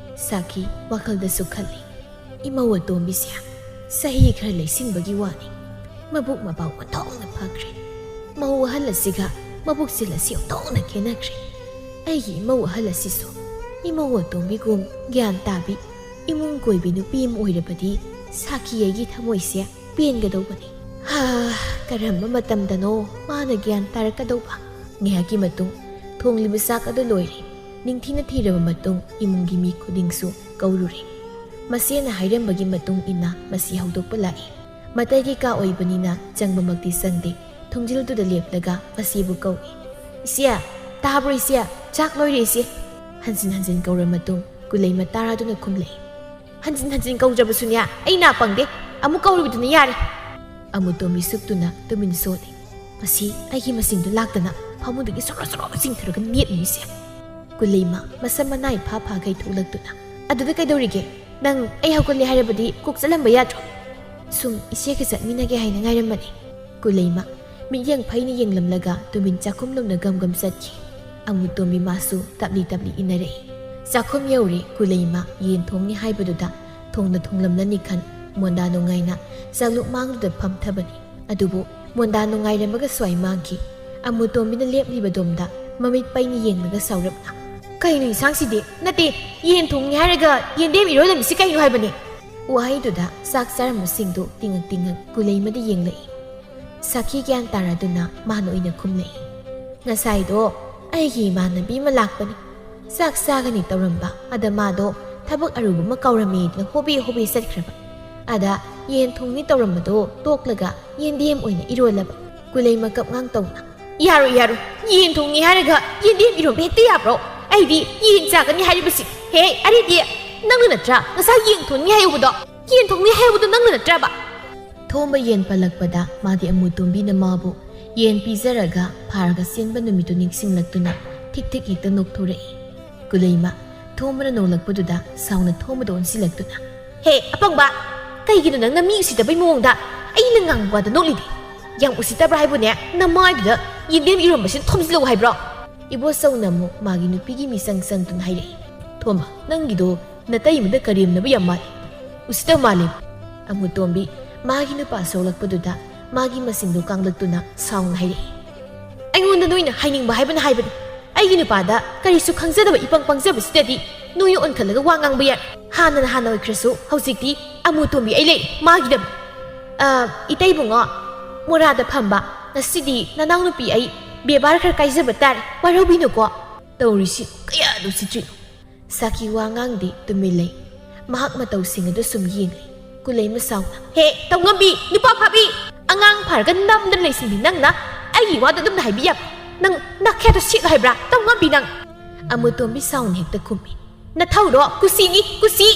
ꯁꯥꯈꯤ ꯋꯥꯈꯜꯗꯁꯨ ꯈꯜꯂꯤ, "ꯏꯃꯧ ꯑꯇꯣꯝꯕꯤꯁꯦ ꯆꯍꯤ ꯈꯔ ꯂꯩꯁꯤꯟꯕꯒꯤ ꯋꯥꯅꯤ, ꯃꯕꯨꯛ ꯃꯄꯥꯎ ꯑꯣꯟꯊꯣꯛꯅ ꯐꯈ꯭ꯔꯦ꯫ ꯃꯧ ꯑꯍꯜ ꯑꯁꯤꯒ ꯃꯕꯨꯛꯆꯦꯜ ꯑꯁꯤ ꯑꯣꯟꯊꯣꯛꯅ ꯈꯦꯠꯅꯈ꯭ꯔꯦ꯫ ꯑꯩꯒꯤ ꯏꯃꯧ ꯑꯍꯜ ꯑꯁꯤꯁꯨ ꯏꯃꯧ ꯑꯇꯣꯝꯕꯤꯒꯨꯝ ꯒ꯭ꯌꯥꯟ ꯇꯥꯕꯤ, ꯏꯃꯨꯡ ꯀꯣꯏꯕꯤ ꯅꯨꯄꯤ ꯑꯃ ꯑꯣꯏꯔꯕꯗꯤ ꯁꯥꯈꯤ ꯑꯩꯒꯤ ꯊꯃꯣꯏꯁꯦ ꯄꯦꯟꯒꯗꯧꯕꯅꯤ꯫ ꯍꯥ, ꯀꯔꯝꯕ ꯃꯇꯝꯗꯅꯣ ꯃꯥꯅ ꯒ꯭ꯌꯥꯟ ꯇꯥꯔꯛꯀꯗꯧꯕ?" ꯉꯥꯏꯍꯥꯛꯀꯤ ꯃꯇꯨꯡ ꯊꯣꯡꯂꯤꯕ ꯆꯥꯛ ꯑꯗꯨ ꯂꯣꯏꯔꯦ꯫ ꯅꯤꯡꯊꯤꯅ ꯊꯤꯔꯕ ꯃꯇꯨꯡ ꯏꯃꯨꯡꯒꯤ ꯃꯤ ꯈꯨꯗꯤꯡꯁꯨ ꯀꯧꯔꯨꯔꯦ꯫ ꯃꯆꯦꯅ ꯍꯥꯏꯔꯝꯕꯒꯤ ꯃꯇꯨꯡ ꯏꯟꯅ ꯃꯁꯤ ꯍꯧꯗꯣꯛꯄ ꯂꯥꯛꯏ꯫ ꯃꯇꯩꯒꯤ ꯀꯥ ꯑꯣꯏꯕꯅꯤꯅ ꯆꯪꯕꯃꯛꯇꯤ ꯆꯪꯗꯦ꯫ ꯊꯣꯡꯖꯤꯜꯗꯨꯗ ꯂꯦꯞꯂꯒ ꯃꯁꯤꯕꯨ ꯀꯧꯏ꯫ "ꯏꯆꯦ, ꯇꯥꯕ꯭ꯔꯣ ꯏꯆꯦ? ꯆꯥꯛ ꯂꯣꯏꯔꯦ ꯏꯆꯦ"꯫ ꯍꯟꯖꯤꯟ ꯍꯟꯖꯤꯟ ꯀꯧꯔ ꯃꯇꯨꯡ ꯀꯨꯂꯩꯃ ꯇꯥꯔꯥꯗꯨꯅ ꯈꯨꯝꯂꯛꯏ꯫ "ꯍꯟꯖꯤꯟ ꯍꯟꯖꯤꯟ ꯀꯧꯖꯕꯁꯨꯅꯦ, ꯑꯩ ꯅꯥ ꯄꯪꯗꯦ꯫ ꯑꯃꯨꯛ ꯀꯧꯔꯨꯕꯗꯨꯅ ꯌꯥꯔꯦ"꯫ ꯑꯃꯨꯇꯣꯝꯕꯤ ꯁꯨꯛꯇꯨꯅ ꯇꯨꯃꯤꯟ ꯁꯣꯜꯂꯤ꯫ "ꯃꯁꯤ ꯑꯩꯒꯤ ꯃꯁꯤꯡꯗꯨ ꯂꯥꯛꯇꯅ ꯐꯃꯨꯡꯗꯒꯤ ꯁꯣꯔꯣ ꯁꯣꯔꯣ ꯆꯤꯡꯊꯔꯒ ꯅꯦꯠꯂꯤꯁꯦ"꯫ ꯀꯨꯂꯩꯃ ꯃꯁꯝ ꯃꯅꯥ ꯏꯐꯥ ꯐꯥꯈꯩ ꯊꯣꯛꯂꯛꯇꯨꯅ, "ꯑꯗꯨꯗ ꯀꯩꯗꯧꯔꯤꯒꯦ? ꯅꯪ ꯑꯩ ꯍꯧꯒꯠꯂꯦ ꯍꯥꯏꯔꯕꯗꯤ ꯀꯣꯛ ꯆꯠꯂꯝꯕ ꯌꯥꯗ꯭ꯔꯣ?" "ꯁꯨꯝ ꯏꯆꯦꯒ ꯆꯠꯃꯤꯟꯅꯒꯦ ꯍꯥꯏꯅ ꯉꯥꯏꯔꯝꯕꯅꯤ꯫" ꯀꯨꯂꯩꯃ ꯃꯤꯠꯌꯦꯡ ꯐꯩꯅ ꯌꯦꯡꯂꯝꯂꯒ ꯇꯨꯃꯤꯟ ꯆꯥꯛꯈꯨꯝ ꯂꯣꯝꯗ ꯒꯝ ꯒꯝ ꯆꯠꯈꯤ꯫ ꯑꯃꯨꯇꯣꯝꯕꯤ ꯃꯥꯁꯨ ꯇꯞꯂꯤ ꯇꯞꯂꯤ ꯏꯟꯅꯔꯛꯏ꯫ ꯆꯥꯛꯈꯨꯝ ꯌꯧꯔꯦ꯫ ꯀꯨꯂꯩꯃ ꯌꯦꯟ ꯊꯣꯡꯅꯤ ꯍꯥꯏꯕꯗꯨꯗ ꯊꯣꯡꯅ ꯊꯣꯡꯂꯝꯂꯅꯤ ꯈꯟ ꯃꯣꯟꯗꯥ ꯅꯨꯡꯉꯥꯏꯅ ꯆꯥꯛꯂꯨꯛ ꯃꯥꯡꯗꯨꯗ ꯐꯝꯊꯕꯅꯤ꯫ ꯑꯗꯨꯕꯨ ꯃꯣꯟꯗꯥ ꯅꯨꯡꯉꯥꯏꯔꯝꯃꯒ ꯁ꯭ꯋꯥꯏ ꯃꯥꯡꯈꯤ꯫ ꯑꯃꯨꯇꯣꯝꯕꯤꯅ ꯂꯦꯞꯂꯤꯕꯗꯣꯝꯗ ꯃꯃꯤꯠ ꯄꯩꯅ ꯌꯦꯡꯂꯒ ꯁꯥꯎꯔꯞꯅ, "ꯀꯩꯅꯣ ꯏꯟꯁꯥꯡꯁꯤꯗꯤ? ꯅꯠꯇꯦ, ꯌꯦꯟ ꯊꯣꯡꯅꯤ ꯍꯥꯏꯔꯒ ꯌꯦꯟꯗꯦꯝ ꯏꯔꯣꯜꯂꯝꯃꯤꯁꯤ ꯀꯩꯅꯣ ꯍꯥꯏꯕꯅꯦ?" ꯋꯥꯍꯩꯗꯨꯗ ꯆꯥꯛ ꯆꯥꯔꯝꯕꯁꯤꯡꯗꯨ ꯇꯤꯡꯉꯛ ꯇꯤꯡꯉꯛ ꯀꯨꯂꯩꯃꯗ ꯌꯦꯡꯂꯛꯏ꯫ ꯁꯥꯈꯤ ꯒ꯭ꯌꯥꯟ ꯇꯥꯔꯗꯨꯅ ꯃꯥꯅ ꯑꯣꯏꯅ ꯈꯨꯝꯂꯛꯏ꯫ "ꯉꯁꯥꯏꯗꯣ ꯑꯩꯒꯤ ꯏꯃꯥꯟꯅꯕꯤ ꯑꯃ ꯂꯥꯛꯄꯅꯤ꯫ ꯆꯥꯛ ꯆꯥꯒꯅꯤ ꯇꯧꯔꯝꯕ, ꯑꯗ ꯃꯥꯗꯣ ꯊꯕꯛ ꯑꯔꯨꯕ ꯑꯃ ꯀꯥꯎꯔꯝꯃꯦꯗꯅ ꯍꯣꯕꯦ ꯍꯣꯕꯦ ꯆꯠꯈ꯭ꯔꯕ꯫ ꯑꯗ ꯌꯦꯟ ꯊꯣꯡꯅꯤ ꯇꯧꯔꯝꯕꯗꯣ ꯇꯣꯛꯂꯒ ꯌꯦꯟꯗꯦꯝ ꯑꯣꯏꯅ ꯏꯔꯣꯜꯂꯕ꯫" ꯀꯨꯂꯩꯃ ꯀꯞꯉꯥꯡ ꯇꯧꯅ, "ꯌꯥꯔꯣꯏ, ꯌꯥꯔꯣꯏ, ꯌꯦꯟ ꯊꯣꯡꯅꯤ ꯍꯥꯏꯔꯒ ꯌꯦꯟꯗꯦꯝ ꯏꯔꯣꯟꯕ ꯍꯦꯛꯇ ꯌꯥꯕ꯭ꯔꯣ? ꯑꯩꯗꯤ ꯌꯦꯟ ꯆꯥꯒꯅꯤ ꯍꯥꯏꯔꯤꯕꯁꯤ꯫ ꯍꯦ, ꯑꯔꯤꯕꯤ, ꯅꯪꯅ ꯅꯠꯇ꯭ꯔꯥ ꯉꯁꯥꯏ ꯌꯦꯟ ꯊꯣꯡꯅꯤ ꯍꯥꯏꯍꯧꯕꯗꯣ? ꯌꯦꯟ ꯊꯣꯡꯅꯤ ꯍꯥꯏꯍꯧꯕꯗꯣ ꯅꯪꯅ ꯅꯠꯇ꯭ꯔꯕ?" ꯊꯣꯝꯕ ꯌꯦꯟ ꯄꯜꯂꯛꯄꯗ ꯃꯥꯗꯤ ꯑꯃꯨꯇꯣꯝꯕꯤꯅ ꯃꯥꯕꯨ ꯌꯦꯟ ꯄꯤꯖꯔꯒ ꯐꯥꯔꯒ ꯆꯦꯟꯕ ꯅꯨꯃꯤꯠꯇꯨ ꯅꯤꯡꯁꯤꯡꯂꯛꯇꯨꯅ ꯊꯤꯛ ꯊꯤꯛ ꯍꯦꯛꯇ ꯅꯣꯛꯊꯣꯔꯛꯏ꯫ ꯀꯨꯂꯩꯃ ꯊꯣꯝꯕꯅ ꯅꯣꯡꯂꯛꯄꯗꯨꯗ ꯁꯥꯎꯅ ꯊꯣꯝꯕꯗ ꯑꯣꯟꯁꯤꯜꯂꯛꯇꯨꯅ, "ꯍꯦ, ꯑꯄꯪꯕ! ꯀꯩꯒꯤꯅꯣ ꯅꯪꯅ ꯃꯤ ꯎꯁꯤꯠꯇꯕꯩ ꯃꯑꯣꯡꯗ ꯑꯩꯅ ꯉꯥꯡꯕ ꯋꯥꯗ ꯅꯣꯛꯂꯤꯗꯤ? ꯌꯥꯝ ꯎꯁꯤꯠꯇꯕ꯭ꯔꯥ ꯍꯥꯏꯕꯨꯅꯦ? ꯅꯃꯥꯏꯗꯨꯗ ꯌꯦꯟꯗꯦꯝ ꯏꯔꯣꯟꯕꯁꯤꯅ ꯊꯣꯝꯖꯤꯜꯂꯛꯎ ꯍꯥꯏꯕ꯭ꯔꯣ?" ꯏꯕꯣꯆꯧꯅ ꯑꯃꯨꯛ ꯃꯥꯒꯤ ꯅꯨꯄꯤꯒꯤ ꯃꯤꯆꯪ ꯆꯪꯗꯨꯅ ꯍꯥꯏꯔꯛꯏ, "ꯊꯣꯝꯕ, ꯅꯪꯒꯤꯗꯣ ꯅꯇꯩꯃꯗ ꯀꯔꯦꯝꯅꯕ ꯌꯥꯝ ꯃꯥꯜꯂꯤ꯫ ꯎꯁꯤꯠꯇꯕ ꯃꯥꯜꯂꯤ꯫" ꯑꯃꯨꯇꯣꯝꯕꯤ ꯃꯥꯒꯤ ꯅꯨꯄꯥ ꯁꯣꯛꯂꯛꯄꯗꯨꯗ ꯃꯥꯒꯤ ꯃꯁꯤꯡꯗꯨ ꯀꯥꯡꯂꯛꯇꯨꯅ ꯁꯥꯎꯅ ꯍꯥꯏꯔꯛꯏ, "ꯑꯩꯉꯣꯟꯗ ꯅꯣꯏꯅ ꯍꯥꯏꯅꯤꯡꯕ ꯍꯥꯏꯕꯅ ꯍꯥꯏꯕꯅꯤ꯫ ꯑꯩꯒꯤ ꯅꯨꯄꯥꯗ ꯀꯔꯤꯁꯨ ꯈꯪꯖꯗꯕ ꯏꯄꯪ ꯄꯪꯖꯕꯁꯤꯗꯗꯤ ꯅꯣꯏꯅ ꯑꯣꯟꯈꯠꯂꯒ ꯋꯥ ꯉꯥꯡꯕ ꯌꯥꯏ꯫ ꯍꯥꯟꯅꯅ ꯍꯥꯟꯅ ꯑꯣꯏꯈ꯭ꯔꯁꯨ ꯍꯧꯖꯤꯛꯇꯤ ꯑꯃꯨꯇꯣꯝꯕꯤ ꯑꯩ ꯂꯩ ꯃꯥꯒꯤꯗꯃꯛ꯫ ꯑ, ꯏꯇꯩꯕꯨꯡꯉꯣ, ꯃꯣꯔꯥꯗ ꯐꯝꯕ, ꯉꯁꯤꯗꯤ ꯅꯅꯥꯎꯅꯨꯄꯤ ꯑꯩ ꯕꯦꯕꯥꯔ ꯈꯔ ꯀꯥꯏꯖꯕ ꯇꯥꯔꯦ, ꯋꯥꯔꯧꯕꯤꯅꯨꯀꯣ꯫" ꯇꯧꯔꯤꯁꯤ ꯀꯌꯥꯗ ꯎꯁꯤꯠꯇ꯭ꯔꯤꯅꯣ? ꯁꯥꯈꯤ ꯋꯥ ꯉꯥꯡꯗꯦ, ꯇꯨꯃꯤꯟ ꯂꯩ꯫ ꯃꯍꯥꯛ ꯃꯇꯧꯁꯤꯡ ꯑꯗꯨ ꯁꯨꯝ ꯌꯦꯡꯂꯤ꯫ ꯀꯨꯂꯩꯃ ꯁꯥꯎꯅ, "ꯍꯦ, ꯇꯧꯉꯝꯕꯤ, ꯅꯨꯄꯥ ꯐꯥꯕꯤ! ꯑꯉꯥꯡ ꯐꯥꯔꯒ ꯅꯝꯗꯅ ꯂꯩꯁꯤꯟꯕꯤ ꯅꯪꯅ ꯑꯩꯒꯤ ꯋꯥꯗ ꯑꯗꯨꯝꯅ ꯍꯥꯏꯕꯤ ꯌꯥꯕ? ꯅꯪ ꯅꯥꯈꯦꯠꯇꯣ ꯁꯦꯠꯂꯣ ꯍꯥꯏꯕ꯭ꯔꯥ, ꯇꯧꯉꯝꯕꯤ ꯅꯪ?" ꯑꯃꯨꯇꯣꯝꯕꯤ ꯁꯥꯎꯅ ꯍꯦꯛꯇ ꯈꯨꯝꯃꯤ, "ꯅꯊꯧꯔꯣ, ꯀꯨꯁꯤꯅꯤ, ꯀꯨꯁꯤ!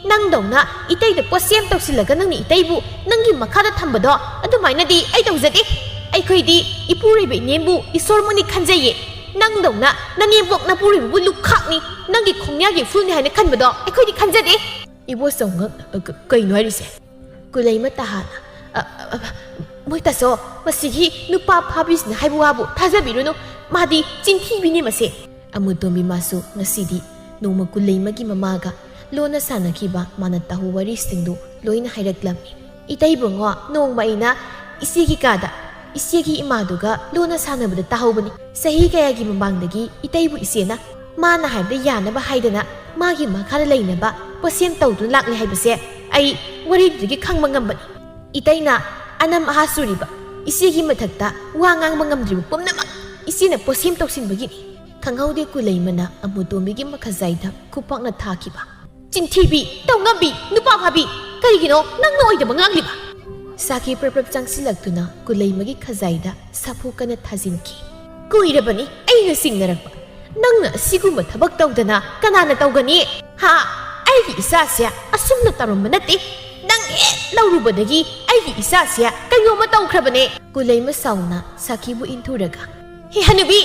ꯅꯪꯗꯧꯅ ꯏꯇꯩꯗ ꯄꯣꯠꯁꯦꯝ ꯇꯧꯁꯤꯜꯂꯒ ꯅꯪꯅ ꯏꯇꯩꯕꯨ ꯅꯪꯒꯤ ꯃꯈꯥꯗ ꯊꯝꯕꯗꯣ ꯑꯗꯨꯃꯥꯏꯅꯗꯤ ꯑꯩ ꯇꯧꯖꯗꯦ꯫ ꯑꯩꯈꯣꯏꯗꯤ ꯏꯄꯨꯔꯣꯏꯕ ꯏꯅꯦꯝꯕꯨ ꯏꯁꯣꯔꯃꯛꯅꯤ ꯈꯟꯖꯩꯌꯦ꯫ ꯅꯪꯗꯧꯅ ꯅꯅꯦꯝꯕꯣꯛ ꯅꯄꯨꯔꯣꯏꯕꯕꯨ ꯂꯨꯈꯥꯛꯅꯤ, ꯅꯪꯒꯤ ꯈꯣꯡꯌꯥꯒꯤ ꯏꯐꯨꯜꯅꯤ ꯍꯥꯏꯅ ꯈꯟꯕꯗꯣ ꯑꯩꯈꯣꯏꯗꯤ ꯈꯟꯖꯗꯦ꯫ ꯏꯕꯣꯆꯧ ꯉꯛ-, ꯑ, ꯀ-, ꯀꯩꯅꯣ ꯍꯥꯏꯔꯤꯁꯦ? ꯀꯨꯂꯩꯃ ꯇꯍꯥꯅ, "ꯑ, ꯑ, ꯑ, ꯃꯣꯏ ꯇꯥꯆꯧ, ꯃꯁꯤꯒꯤ ꯅꯨꯄꯥ ꯐꯥꯕꯤꯁꯤꯅ ꯍꯥꯏꯕ ꯋꯥꯕꯨ ꯊꯥꯖꯕꯤꯔꯨꯅꯨ, ꯃꯥꯗꯤ ꯆꯤꯟꯊꯤꯕꯤꯅꯤ ꯃꯁꯦ꯫" ꯑꯃꯨꯇꯣꯝꯕꯤ ꯃꯥꯁꯨ ꯉꯁꯤꯗꯤ ꯅꯣꯡꯃ ꯀꯨꯂꯩꯃꯒꯤ ꯃꯃꯥꯒ ꯂꯣꯟꯅ ꯁꯥꯟꯅꯈꯤꯕ ꯃꯥꯅ ꯇꯥꯍꯧ ꯋꯥꯔꯤꯁꯤꯡꯗꯨ ꯂꯣꯏꯅ ꯍꯥꯏꯔꯛꯂꯝꯃꯤ꯫ "ꯏꯇꯩꯕꯨꯡꯉꯣ, ꯅꯣꯡꯃ ꯑꯩꯅ ꯏꯆꯦꯒꯤ ꯀꯥꯗ ꯏꯆꯦꯒꯤ ꯏꯃꯥꯗꯨꯒ ꯂꯣꯟꯅ ꯁꯥꯟꯅꯕꯗ ꯇꯥꯍꯧꯕꯅꯤ꯫ ꯆꯍꯤ ꯀꯌꯥꯒꯤ ꯃꯃꯥꯡꯗꯒꯤ ꯏꯇꯩꯕꯨ ꯏꯆꯦꯅ ꯃꯥꯅ ꯍꯥꯏꯕꯗ ꯌꯥꯅꯕ ꯍꯥꯏꯗꯅ ꯃꯥꯒꯤ ꯃꯈꯥꯗ ꯂꯩꯅꯕ ꯄꯣꯠꯁꯦꯝ ꯇꯧꯗꯨꯅ ꯂꯥꯛꯂꯦ ꯍꯥꯏꯕꯁꯦ ꯑꯩ ꯋꯥꯔꯤꯗꯨꯗꯒꯤ ꯈꯪꯕ ꯉꯝꯕꯅꯤ꯫ ꯏꯇꯩꯅ ꯑꯅꯝ ꯑꯍꯥ ꯆꯨꯔꯤꯕ ꯏꯆꯦꯒꯤ ꯃꯊꯛꯇ ꯋꯥ ꯉꯥꯡꯕ ꯉꯝꯗ꯭ꯔꯤꯕ ꯄꯨꯝꯅꯃꯛ ꯏꯆꯦꯅ ꯄꯣꯠꯁꯦꯝ ꯇꯧꯁꯤꯟꯕꯒꯤꯅꯤ꯫" ꯈꯪꯍꯧꯗꯦ ꯀꯨꯂꯩꯃꯅ ꯑꯃꯨꯇꯣꯝꯕꯤꯒꯤ ꯃꯈꯖꯥꯏꯗ ꯈꯨꯄꯥꯛꯅ ꯊꯥꯈꯤꯕ꯫ "ꯆꯤꯟꯊꯤꯕꯤ, ꯇꯧꯉꯝꯕꯤ, ꯅꯨꯄꯥ ꯐꯥꯕꯤ, ꯀꯔꯤꯒꯤꯅꯣ ꯅꯪꯅ ꯑꯣꯏꯗꯕ ꯉꯥꯡꯂꯤꯕ?" ꯁꯥꯈꯤ ꯄ꯭ꯔꯞ ꯄ꯭ꯔꯞ ꯆꯪꯁꯤꯜꯂꯛꯇꯨꯅ ꯀꯨꯂꯩꯃꯒꯤ ꯈꯖꯥꯏꯗ ꯁꯥꯐꯨ ꯀꯟꯅ ꯊꯥꯖꯤꯟꯈꯤ꯫ "ꯀꯨꯏꯔꯕꯅꯤ ꯑꯩꯅ ꯆꯤꯡꯅꯔꯛꯄ꯫ ꯅꯪꯅ ꯑꯁꯤꯒꯨꯝꯕ ꯊꯕꯛ ꯇꯧꯗꯅ ꯀꯅꯥꯅ ꯇꯧꯒꯅꯤ? ꯍꯥ? ꯑꯩꯒꯤ ꯏꯆꯥꯁꯦ ꯑꯁꯨꯝꯅ ꯇꯧꯔꯝꯕ ꯅꯠꯇꯦ꯫ ꯅꯪ ꯍꯦꯛ ꯂꯧꯔꯨꯕꯗꯒꯤ ꯑꯩꯒꯤ ꯏꯆꯥꯁꯦ ꯀꯩꯅꯣꯝꯃ ꯇꯧꯈ꯭ꯔꯕꯅꯦ꯫" ꯀꯨꯂꯩꯃ ꯁꯥꯎꯅ ꯁꯥꯈꯤꯕꯨ ꯏꯟꯊꯨꯔꯒ, "ꯍꯦ ꯍꯅꯨꯕꯤ,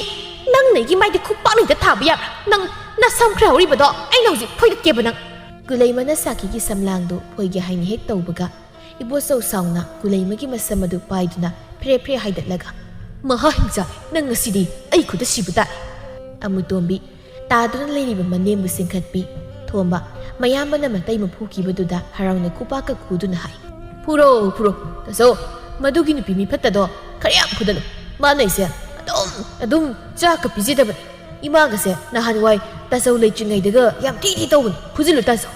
ꯅꯪꯅ ꯑꯩꯒꯤ ꯃꯥꯏꯗ ꯈꯨꯄꯥꯛꯅ ꯍꯦꯛꯇ ꯊꯥꯕ ꯌꯥꯕ꯭ꯔꯥ? ꯅꯪ ꯅꯁꯝ ꯈꯔ ꯍꯧꯔꯤꯕꯗꯣ ꯑꯩꯅ ꯍꯧꯖꯤꯛ ꯐꯣꯏꯗꯠꯀꯦꯕ ꯅꯪ꯫" ꯀꯨꯂꯩꯃꯅ ꯁꯥꯈꯤꯒꯤ ꯁꯝꯂꯥꯡꯗꯨ ꯐꯣꯏꯒꯦ ꯍꯥꯏꯅ ꯍꯦꯛ ꯇꯧꯕꯒ, ꯏꯕꯣꯆꯧ ꯁꯥꯎꯅ ꯀꯨꯂꯩꯃꯒꯤ ꯃꯁꯝ ꯑꯗꯨ ꯄꯥꯏꯗꯨꯅ ꯐ꯭ꯔꯦ ꯐ꯭ꯔꯦ ꯍꯥꯏꯗꯠꯂꯒ, "ꯃꯍꯥ ꯍꯤꯡꯆꯥꯕꯤ, ꯅꯪ ꯉꯁꯤꯗꯤ ꯑꯩ ꯈꯨꯠꯇ ꯁꯤꯕ ꯇꯥꯔꯦ꯫" ꯑꯃꯨꯇꯣꯝꯕꯤ ꯇꯥꯗꯨꯅ ꯂꯩꯔꯤꯕ ꯃꯅꯦꯝꯕꯨ ꯆꯤꯡꯈꯠꯄꯤ꯫ ꯊꯣꯝꯕ ꯃꯌꯥꯝꯕꯅ ꯃꯇꯩ ꯃꯐꯨꯈꯤꯕꯗꯨꯗ ꯍꯔꯥꯎꯅ ꯈꯨꯄꯥꯛꯀ ꯈꯨꯗꯨꯅ ꯍꯥꯏ, "ꯐꯨꯔꯣ, ꯐꯨꯔꯣ, ꯇꯥꯆꯧ, ꯃꯗꯨꯒꯤ ꯅꯨꯄꯤ ꯃꯤ ꯐꯠꯇꯗꯣ ꯈꯔ ꯌꯥꯝ ꯐꯨꯗꯠꯂꯨ꯫ ꯃꯥꯅ ꯑꯩꯁꯦ ꯑꯗꯨꯝ, ꯑꯗꯨꯝ ꯆꯥꯛꯀ ꯄꯤꯖꯗꯕꯅꯤ꯫ ꯏꯃꯥꯒꯁꯦ ꯅꯍꯥꯟꯋꯥꯏ ꯇꯥꯆꯧ ꯂꯩꯇ꯭ꯔꯤꯉꯩꯗꯒ ꯌꯥꯝ ꯊꯤ ꯊꯤ ꯇꯧꯕꯅꯤ꯫ ꯐꯨꯖꯤꯜꯂꯨ ꯇꯥꯆꯧ꯫"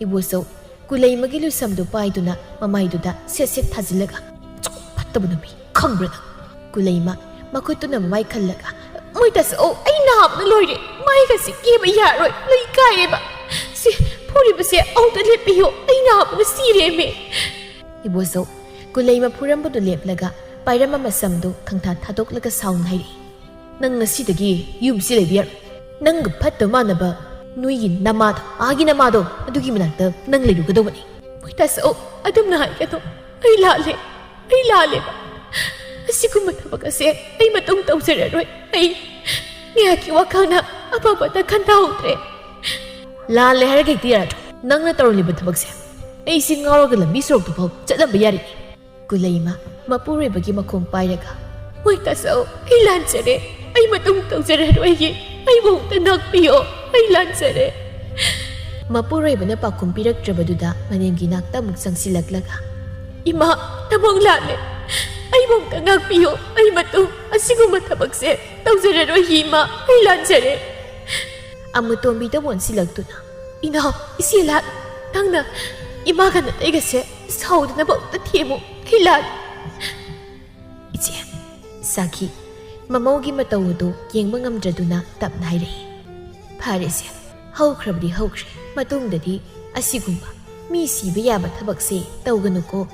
ꯏꯕꯣꯆꯧ ꯀꯨꯂꯩꯃꯒꯤ ꯂꯨꯁꯝꯗꯨ ꯄꯥꯏꯗꯨꯅ ꯃꯃꯥꯏꯗꯨꯗ ꯁꯦꯠ ꯁꯦꯠ ꯊꯥꯖꯤꯜꯂꯒ, "ꯆꯨꯝ, ꯐꯠꯇꯕ ꯅꯨꯄꯤ, ꯈꯪꯕ꯭ꯔꯥ ꯅꯪ?" ꯀꯨꯂꯩꯃ ꯃꯈꯨꯠꯇꯨꯅ ꯃꯃꯥꯏ ꯈꯜꯂꯒ, "ꯃꯣꯏ ꯇꯥꯆꯧ, ꯑꯩ ꯅꯥꯕꯅ ꯂꯣꯏꯔꯦ꯫ ꯃꯥꯏꯒꯁꯦ ꯀꯦꯕ ꯌꯥꯔꯣꯏ꯫ ꯂꯣꯏ ꯀꯥꯏꯔꯦꯕ꯫ ꯁꯤ ꯐꯨꯔꯤꯕꯁꯦ ꯑꯃꯨꯛꯇ ꯂꯦꯞꯄꯤꯌꯣ꯫ ꯑꯩ ꯅꯥꯕꯅ ꯁꯤꯔꯦꯃꯦ꯫" ꯏꯕꯣꯆꯧ ꯀꯨꯂꯩꯃ ꯐꯨꯔꯝꯕꯗꯨ ꯂꯦꯞꯂꯒ ꯄꯥꯏꯔꯝꯕ ꯃꯁꯝꯗꯨ ꯈꯪꯊꯥ ꯊꯥꯗꯣꯛꯂꯒ ꯁꯥꯎꯅ ꯍꯥꯏꯔꯛꯏ, "ꯅꯪ ꯉꯁꯤꯗꯒꯤ ꯌꯨꯝꯁꯤ ꯂꯩꯕ ꯌꯥꯔꯣꯏ꯫ ꯅꯪꯒ ꯐꯠꯇ ꯃꯥꯟꯅꯕ ꯅꯣꯏꯒꯤ ꯅꯃꯥꯗꯣ, ꯑꯥꯒꯤ ꯅꯃꯥꯗꯣ, ꯑꯗꯨꯒꯤ ꯃꯅꯥꯛꯇ ꯅꯪ ꯂꯩꯔꯨꯒꯗꯧꯕꯅꯤ꯫" "ꯃꯣꯏ ꯇꯥꯆꯧ, ꯑꯗꯨꯝꯅ ꯍꯥꯏꯒꯅꯨ꯫ ꯑꯩ ꯂꯥꯜꯂꯦ꯫ ꯑꯩ ꯂꯥꯜꯂꯦꯕ꯫ ꯑꯁꯤꯒꯨꯝꯕ ꯊꯕꯛ ꯑꯁꯦ ꯑꯩ ꯃꯇꯨꯡ ꯇꯧꯖꯔꯔꯣꯏ꯫ ꯑꯩ, ꯀꯌꯥꯒꯤ ꯋꯥꯈꯜꯅ ꯑꯐꯕꯇ ꯈꯟꯊꯍꯧꯗ꯭ꯔꯦ꯫ ꯂꯥꯜꯂꯦ ꯍꯥꯏꯔꯒ ꯍꯦꯛꯇ ꯌꯥꯔꯗ꯭ꯔꯣ? ꯅꯪꯅ ꯇꯧꯔꯝꯂꯤꯕ ꯊꯕꯛꯁꯦ ꯑꯩꯁꯤ ꯉꯥꯎꯔꯒ ꯂꯝꯕꯤ ꯁꯣꯔꯣꯛꯇꯨ ꯐꯥꯎ ꯆꯠꯂꯝꯕ ꯌꯥꯔꯤꯅꯤ꯫ ꯀꯨꯂꯩꯃ ꯃꯄꯨꯔꯣꯏꯕꯒꯤ ꯃꯈꯣꯡ ꯄꯥꯏꯔꯒ, "ꯍꯣꯏ ꯇꯥꯆꯧ, ꯑꯩ ꯂꯥꯟꯖꯔꯦ꯫ ꯑꯩ ꯃꯇꯨꯡ ꯇꯧꯖꯔꯔꯣꯏꯒꯦ꯫ ꯑꯩꯕꯨ ꯑꯃꯨꯛꯇ ꯉꯥꯛꯄꯤꯌꯣ꯫ ꯑꯩ ꯂꯥꯟꯖꯔꯦ꯫" ꯃꯄꯨꯔꯣꯏꯕꯅ ꯄꯥꯎꯈꯨꯝ ꯄꯤꯔꯛꯇ꯭ꯔꯕꯗꯨꯗ ꯃꯅꯦꯝꯒꯤ ꯅꯥꯛꯇ ꯑꯃꯨꯛ ꯆꯪꯁꯤꯜꯂꯛꯂꯒ, "ꯏꯃꯥ, ꯇꯥꯃꯣ ꯂꯥꯜꯂꯦ꯫ ꯑꯩꯕꯨ ꯑꯃꯨꯛꯇ ꯉꯥꯛꯄꯤꯌꯣ꯫ ꯑꯩ ꯃꯇꯨꯡ ꯑꯁꯤꯒꯨꯝꯕ ꯊꯕꯛꯁꯦ ꯇꯧꯖꯔꯔꯣꯏꯒꯦ ꯏꯃꯥ꯫ ꯑꯩ ꯂꯥꯟꯖꯔꯦ꯫" ꯑꯃꯨꯇꯣꯝꯕꯤꯗ ꯑꯣꯟꯁꯤꯜꯂꯛꯇꯨꯅ, "ꯏꯅꯥꯎ, ꯏꯆꯦ ꯂꯥꯛ, ꯅꯪꯅ ꯏꯃꯥꯒ ꯅꯇꯩꯒꯁꯦ ꯁꯥꯎꯗꯅꯕ ꯑꯃꯨꯛꯇ ꯊꯦꯝꯃꯨ꯫ ꯑꯩ ꯂꯥꯟ..." "ꯏꯆꯦ꯫" ꯁꯥꯈꯤ ꯃꯃꯧꯒꯤ ꯃꯇꯧ ꯑꯗꯨ ꯌꯦꯡꯕ ꯉꯝꯗ꯭ꯔꯗꯨꯅ ꯇꯞꯅ ꯍꯥꯏꯔꯛꯏ, "ꯐꯔꯦꯁꯦ, ꯍꯧꯈ꯭ꯔꯕꯗꯤ ꯍꯧꯈ꯭ꯔꯦ꯫ ꯃꯇꯨꯡꯗꯗꯤ ꯑꯁꯤꯒꯨꯝꯕ ꯃꯤ ꯁꯤꯕ ꯌꯥꯕ ꯊꯕꯛꯁꯦ ꯇꯧꯒꯅꯨꯀꯣ꯫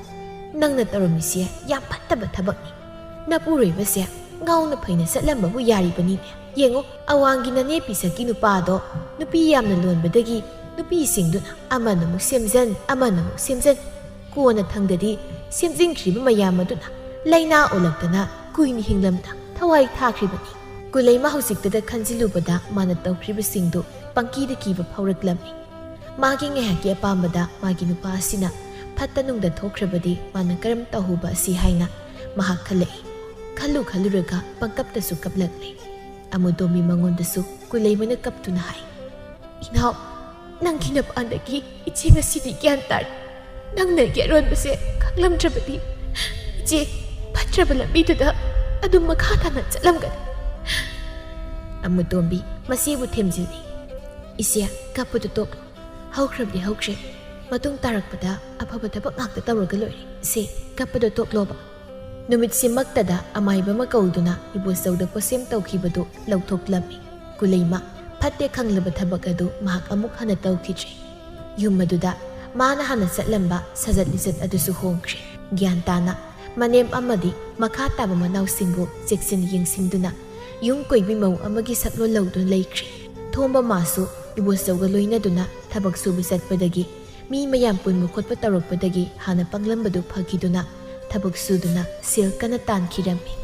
ꯅꯪꯅ ꯇꯧꯔꯝꯃꯤꯁꯦ ꯌꯥꯝ ꯐꯠꯇꯕ ꯊꯕꯛꯅꯤ꯫ ꯅꯄꯨꯔꯣꯏꯕꯁꯦ ꯉꯥꯎꯅ ꯐꯩꯅ ꯆꯠꯂꯝꯕꯕꯨ ꯌꯥꯔꯤꯕꯅꯤꯅꯦ꯫ ꯌꯦꯡꯉꯨ, ꯑꯋꯥꯡꯒꯤ ꯅꯅꯦ ꯄꯤꯁꯛꯀꯤ ꯅꯨꯄꯥꯗꯣ ꯅꯨꯄꯤ ꯌꯥꯝꯅ ꯂꯣꯟꯕꯗꯒꯤ ꯅꯨꯄꯤꯁꯤꯡꯗꯨꯅ ꯑꯃꯅ ꯑꯃꯨꯛ ꯁꯦꯝꯖꯟ, ꯑꯃꯅ ꯑꯃꯨꯛ ꯁꯦꯝꯖꯟ, ꯀꯣꯟꯅ ꯊꯪꯗꯗꯤ ꯁꯦꯝꯖꯤꯟꯈ꯭ꯔꯤꯕ ꯃꯌꯥꯝ ꯑꯗꯨꯅ ꯂꯥꯏꯅꯥ ꯑꯣꯜꯂꯛꯇꯅ ꯀꯨꯏꯅ ꯍꯤꯡꯂꯝꯗ ꯊꯋꯥꯏ ꯊꯥꯈ꯭ꯔꯤꯕꯅꯤ꯫" ꯀꯨꯂꯩꯃ ꯍꯧꯖꯤꯛꯇꯗ ꯈꯟꯖꯤꯜꯂꯨꯕꯗ ꯃꯥꯅ ꯇꯧꯈ꯭ꯔꯤꯕꯁꯤꯡꯗꯨ ꯄꯪꯀꯤꯗ ꯀꯤꯕ ꯐꯥꯎꯔꯛꯂꯝꯃꯤ꯫ ꯃꯥꯒꯤ ꯉꯥꯏꯍꯥꯛꯀꯤ ꯑꯄꯥꯝꯕꯗ ꯃꯥꯒꯤ ꯅꯨꯄꯥ ꯑꯁꯤꯅ ꯐꯠꯇ ꯅꯨꯡꯗ ꯊꯣꯛꯈ꯭ꯔꯕꯗꯤ ꯃꯥꯅ ꯀꯔꯝ ꯇꯧꯍꯧꯕ ꯑꯁꯤ ꯍꯥꯏꯅ ꯃꯍꯥꯛ ꯈꯜꯂꯛꯏ꯫ ꯈꯜꯂꯨ ꯈꯜꯂꯨꯔꯒ ꯄꯪꯀꯞꯇꯁꯨ ꯀꯞꯂꯛꯂꯦ꯫ ꯑꯃꯨꯇꯣꯝꯕꯤ ꯃꯉꯣꯟꯗꯁꯨ ꯀꯨꯂꯩꯃꯅ ꯀꯞꯇꯨꯅ ꯍꯥꯏ, "ꯏꯅꯥꯎ, ꯅꯪꯒꯤ ꯅꯄꯥꯟꯗꯒꯤ ꯏꯆꯦ ꯉꯁꯤꯗꯤ ꯒ꯭ꯌꯥꯟ ꯇꯥꯔꯦ꯫ ꯅꯪꯅ ꯑꯩꯒꯤ ꯑꯔꯣꯟꯕꯁꯦ ꯈꯪꯂꯝꯗ꯭ꯔꯕꯗꯤ ꯏꯆꯦ ꯐꯠꯇ꯭ꯔꯕ ꯂꯝꯕꯤꯗꯨꯗ ꯑꯗꯨꯝ ꯃꯈꯥ ꯇꯥꯅ ꯆꯠꯂꯝꯒꯅꯤ꯫" ꯑꯃꯨꯇꯣꯝꯕꯤ ꯃꯆꯦꯕꯨ ꯊꯦꯝꯖꯤꯜꯂꯤ꯫ "ꯏꯆꯦ, ꯀꯞꯄꯗꯨ ꯇꯣꯛꯂꯣ꯫ ꯍꯧꯈ꯭ꯔꯕꯗꯤ ꯍꯧꯈ꯭ꯔꯦ꯫ ꯃꯇꯨꯡ ꯇꯥꯔꯛꯄꯗ ꯑꯐꯕ ꯊꯕꯛ ꯉꯥꯛꯇ ꯇꯧꯔꯒ ꯂꯣꯏꯔꯦ꯫ ꯁꯦ, ꯀꯞꯄꯗꯨ ꯇꯣꯛꯂꯣꯕ꯫" ꯅꯨꯃꯤꯠꯁꯤꯃꯛꯇꯗ ꯑꯃꯥꯏꯕ ꯑꯃ ꯀꯧꯗꯨꯅ ꯏꯕꯣꯆꯧꯗ ꯄꯣꯠꯁꯦꯝ ꯇꯧꯈꯤꯕꯗꯨ ꯂꯧꯊꯣꯛꯂꯝꯃꯤ꯫ ꯀꯨꯂꯩꯃ ꯐꯠꯇꯦ ꯈꯪꯂꯕ ꯊꯕꯛ ꯑꯗꯨ ꯃꯍꯥꯛ ꯑꯃꯨꯛ ꯍꯟꯅ ꯇꯧꯈꯤꯗ꯭ꯔꯦ꯫ ꯌꯨꯝ ꯑꯗꯨꯗ ꯃꯥꯅ ꯍꯥꯟꯅ ꯆꯠꯂꯝꯕ ꯁꯥꯖꯠ ꯂꯤꯆꯠ ꯑꯗꯨꯁꯨ ꯍꯣꯡꯈ꯭ꯔꯦ꯫ ꯒ꯭ꯌꯥꯟ ꯇꯥꯅ ꯃꯅꯦꯝ ꯑꯃꯗꯤ ꯃꯈꯥ ꯇꯥꯕ ꯃꯅꯥꯎꯁꯤꯡꯕꯨ ꯆꯦꯛꯁꯤꯟ ꯌꯦꯡꯁꯤꯟꯗꯨꯅ ꯌꯨꯝ ꯀꯣꯏꯕꯤ ꯃꯧ ꯑꯃꯒꯤ ꯁꯛꯂꯣꯟ ꯂꯧꯗꯨꯅ ꯂꯩꯈ꯭ꯔꯦ꯫ ꯊꯣꯝꯕ ꯃꯥꯁꯨ ꯏꯕꯣꯆꯧꯒ ꯂꯣꯏꯅꯗꯨꯅ ꯊꯕꯛ ꯁꯨꯕ ꯆꯠꯄꯗꯒꯤ ꯃꯤ ꯃꯌꯥꯝ ꯄꯨꯟꯕ ꯈꯣꯠꯄ ꯇꯧꯔꯛꯄꯗꯒꯤ ꯍꯥꯟꯅ ꯄꯪꯂꯝꯕꯗꯨ ꯐꯈꯤꯗꯨꯅ ꯊꯕꯛ ꯁꯨꯗꯨꯅ ꯁꯦꯜ ꯀꯟꯅ ꯇꯥꯟꯈꯤꯔꯝꯃꯤ꯫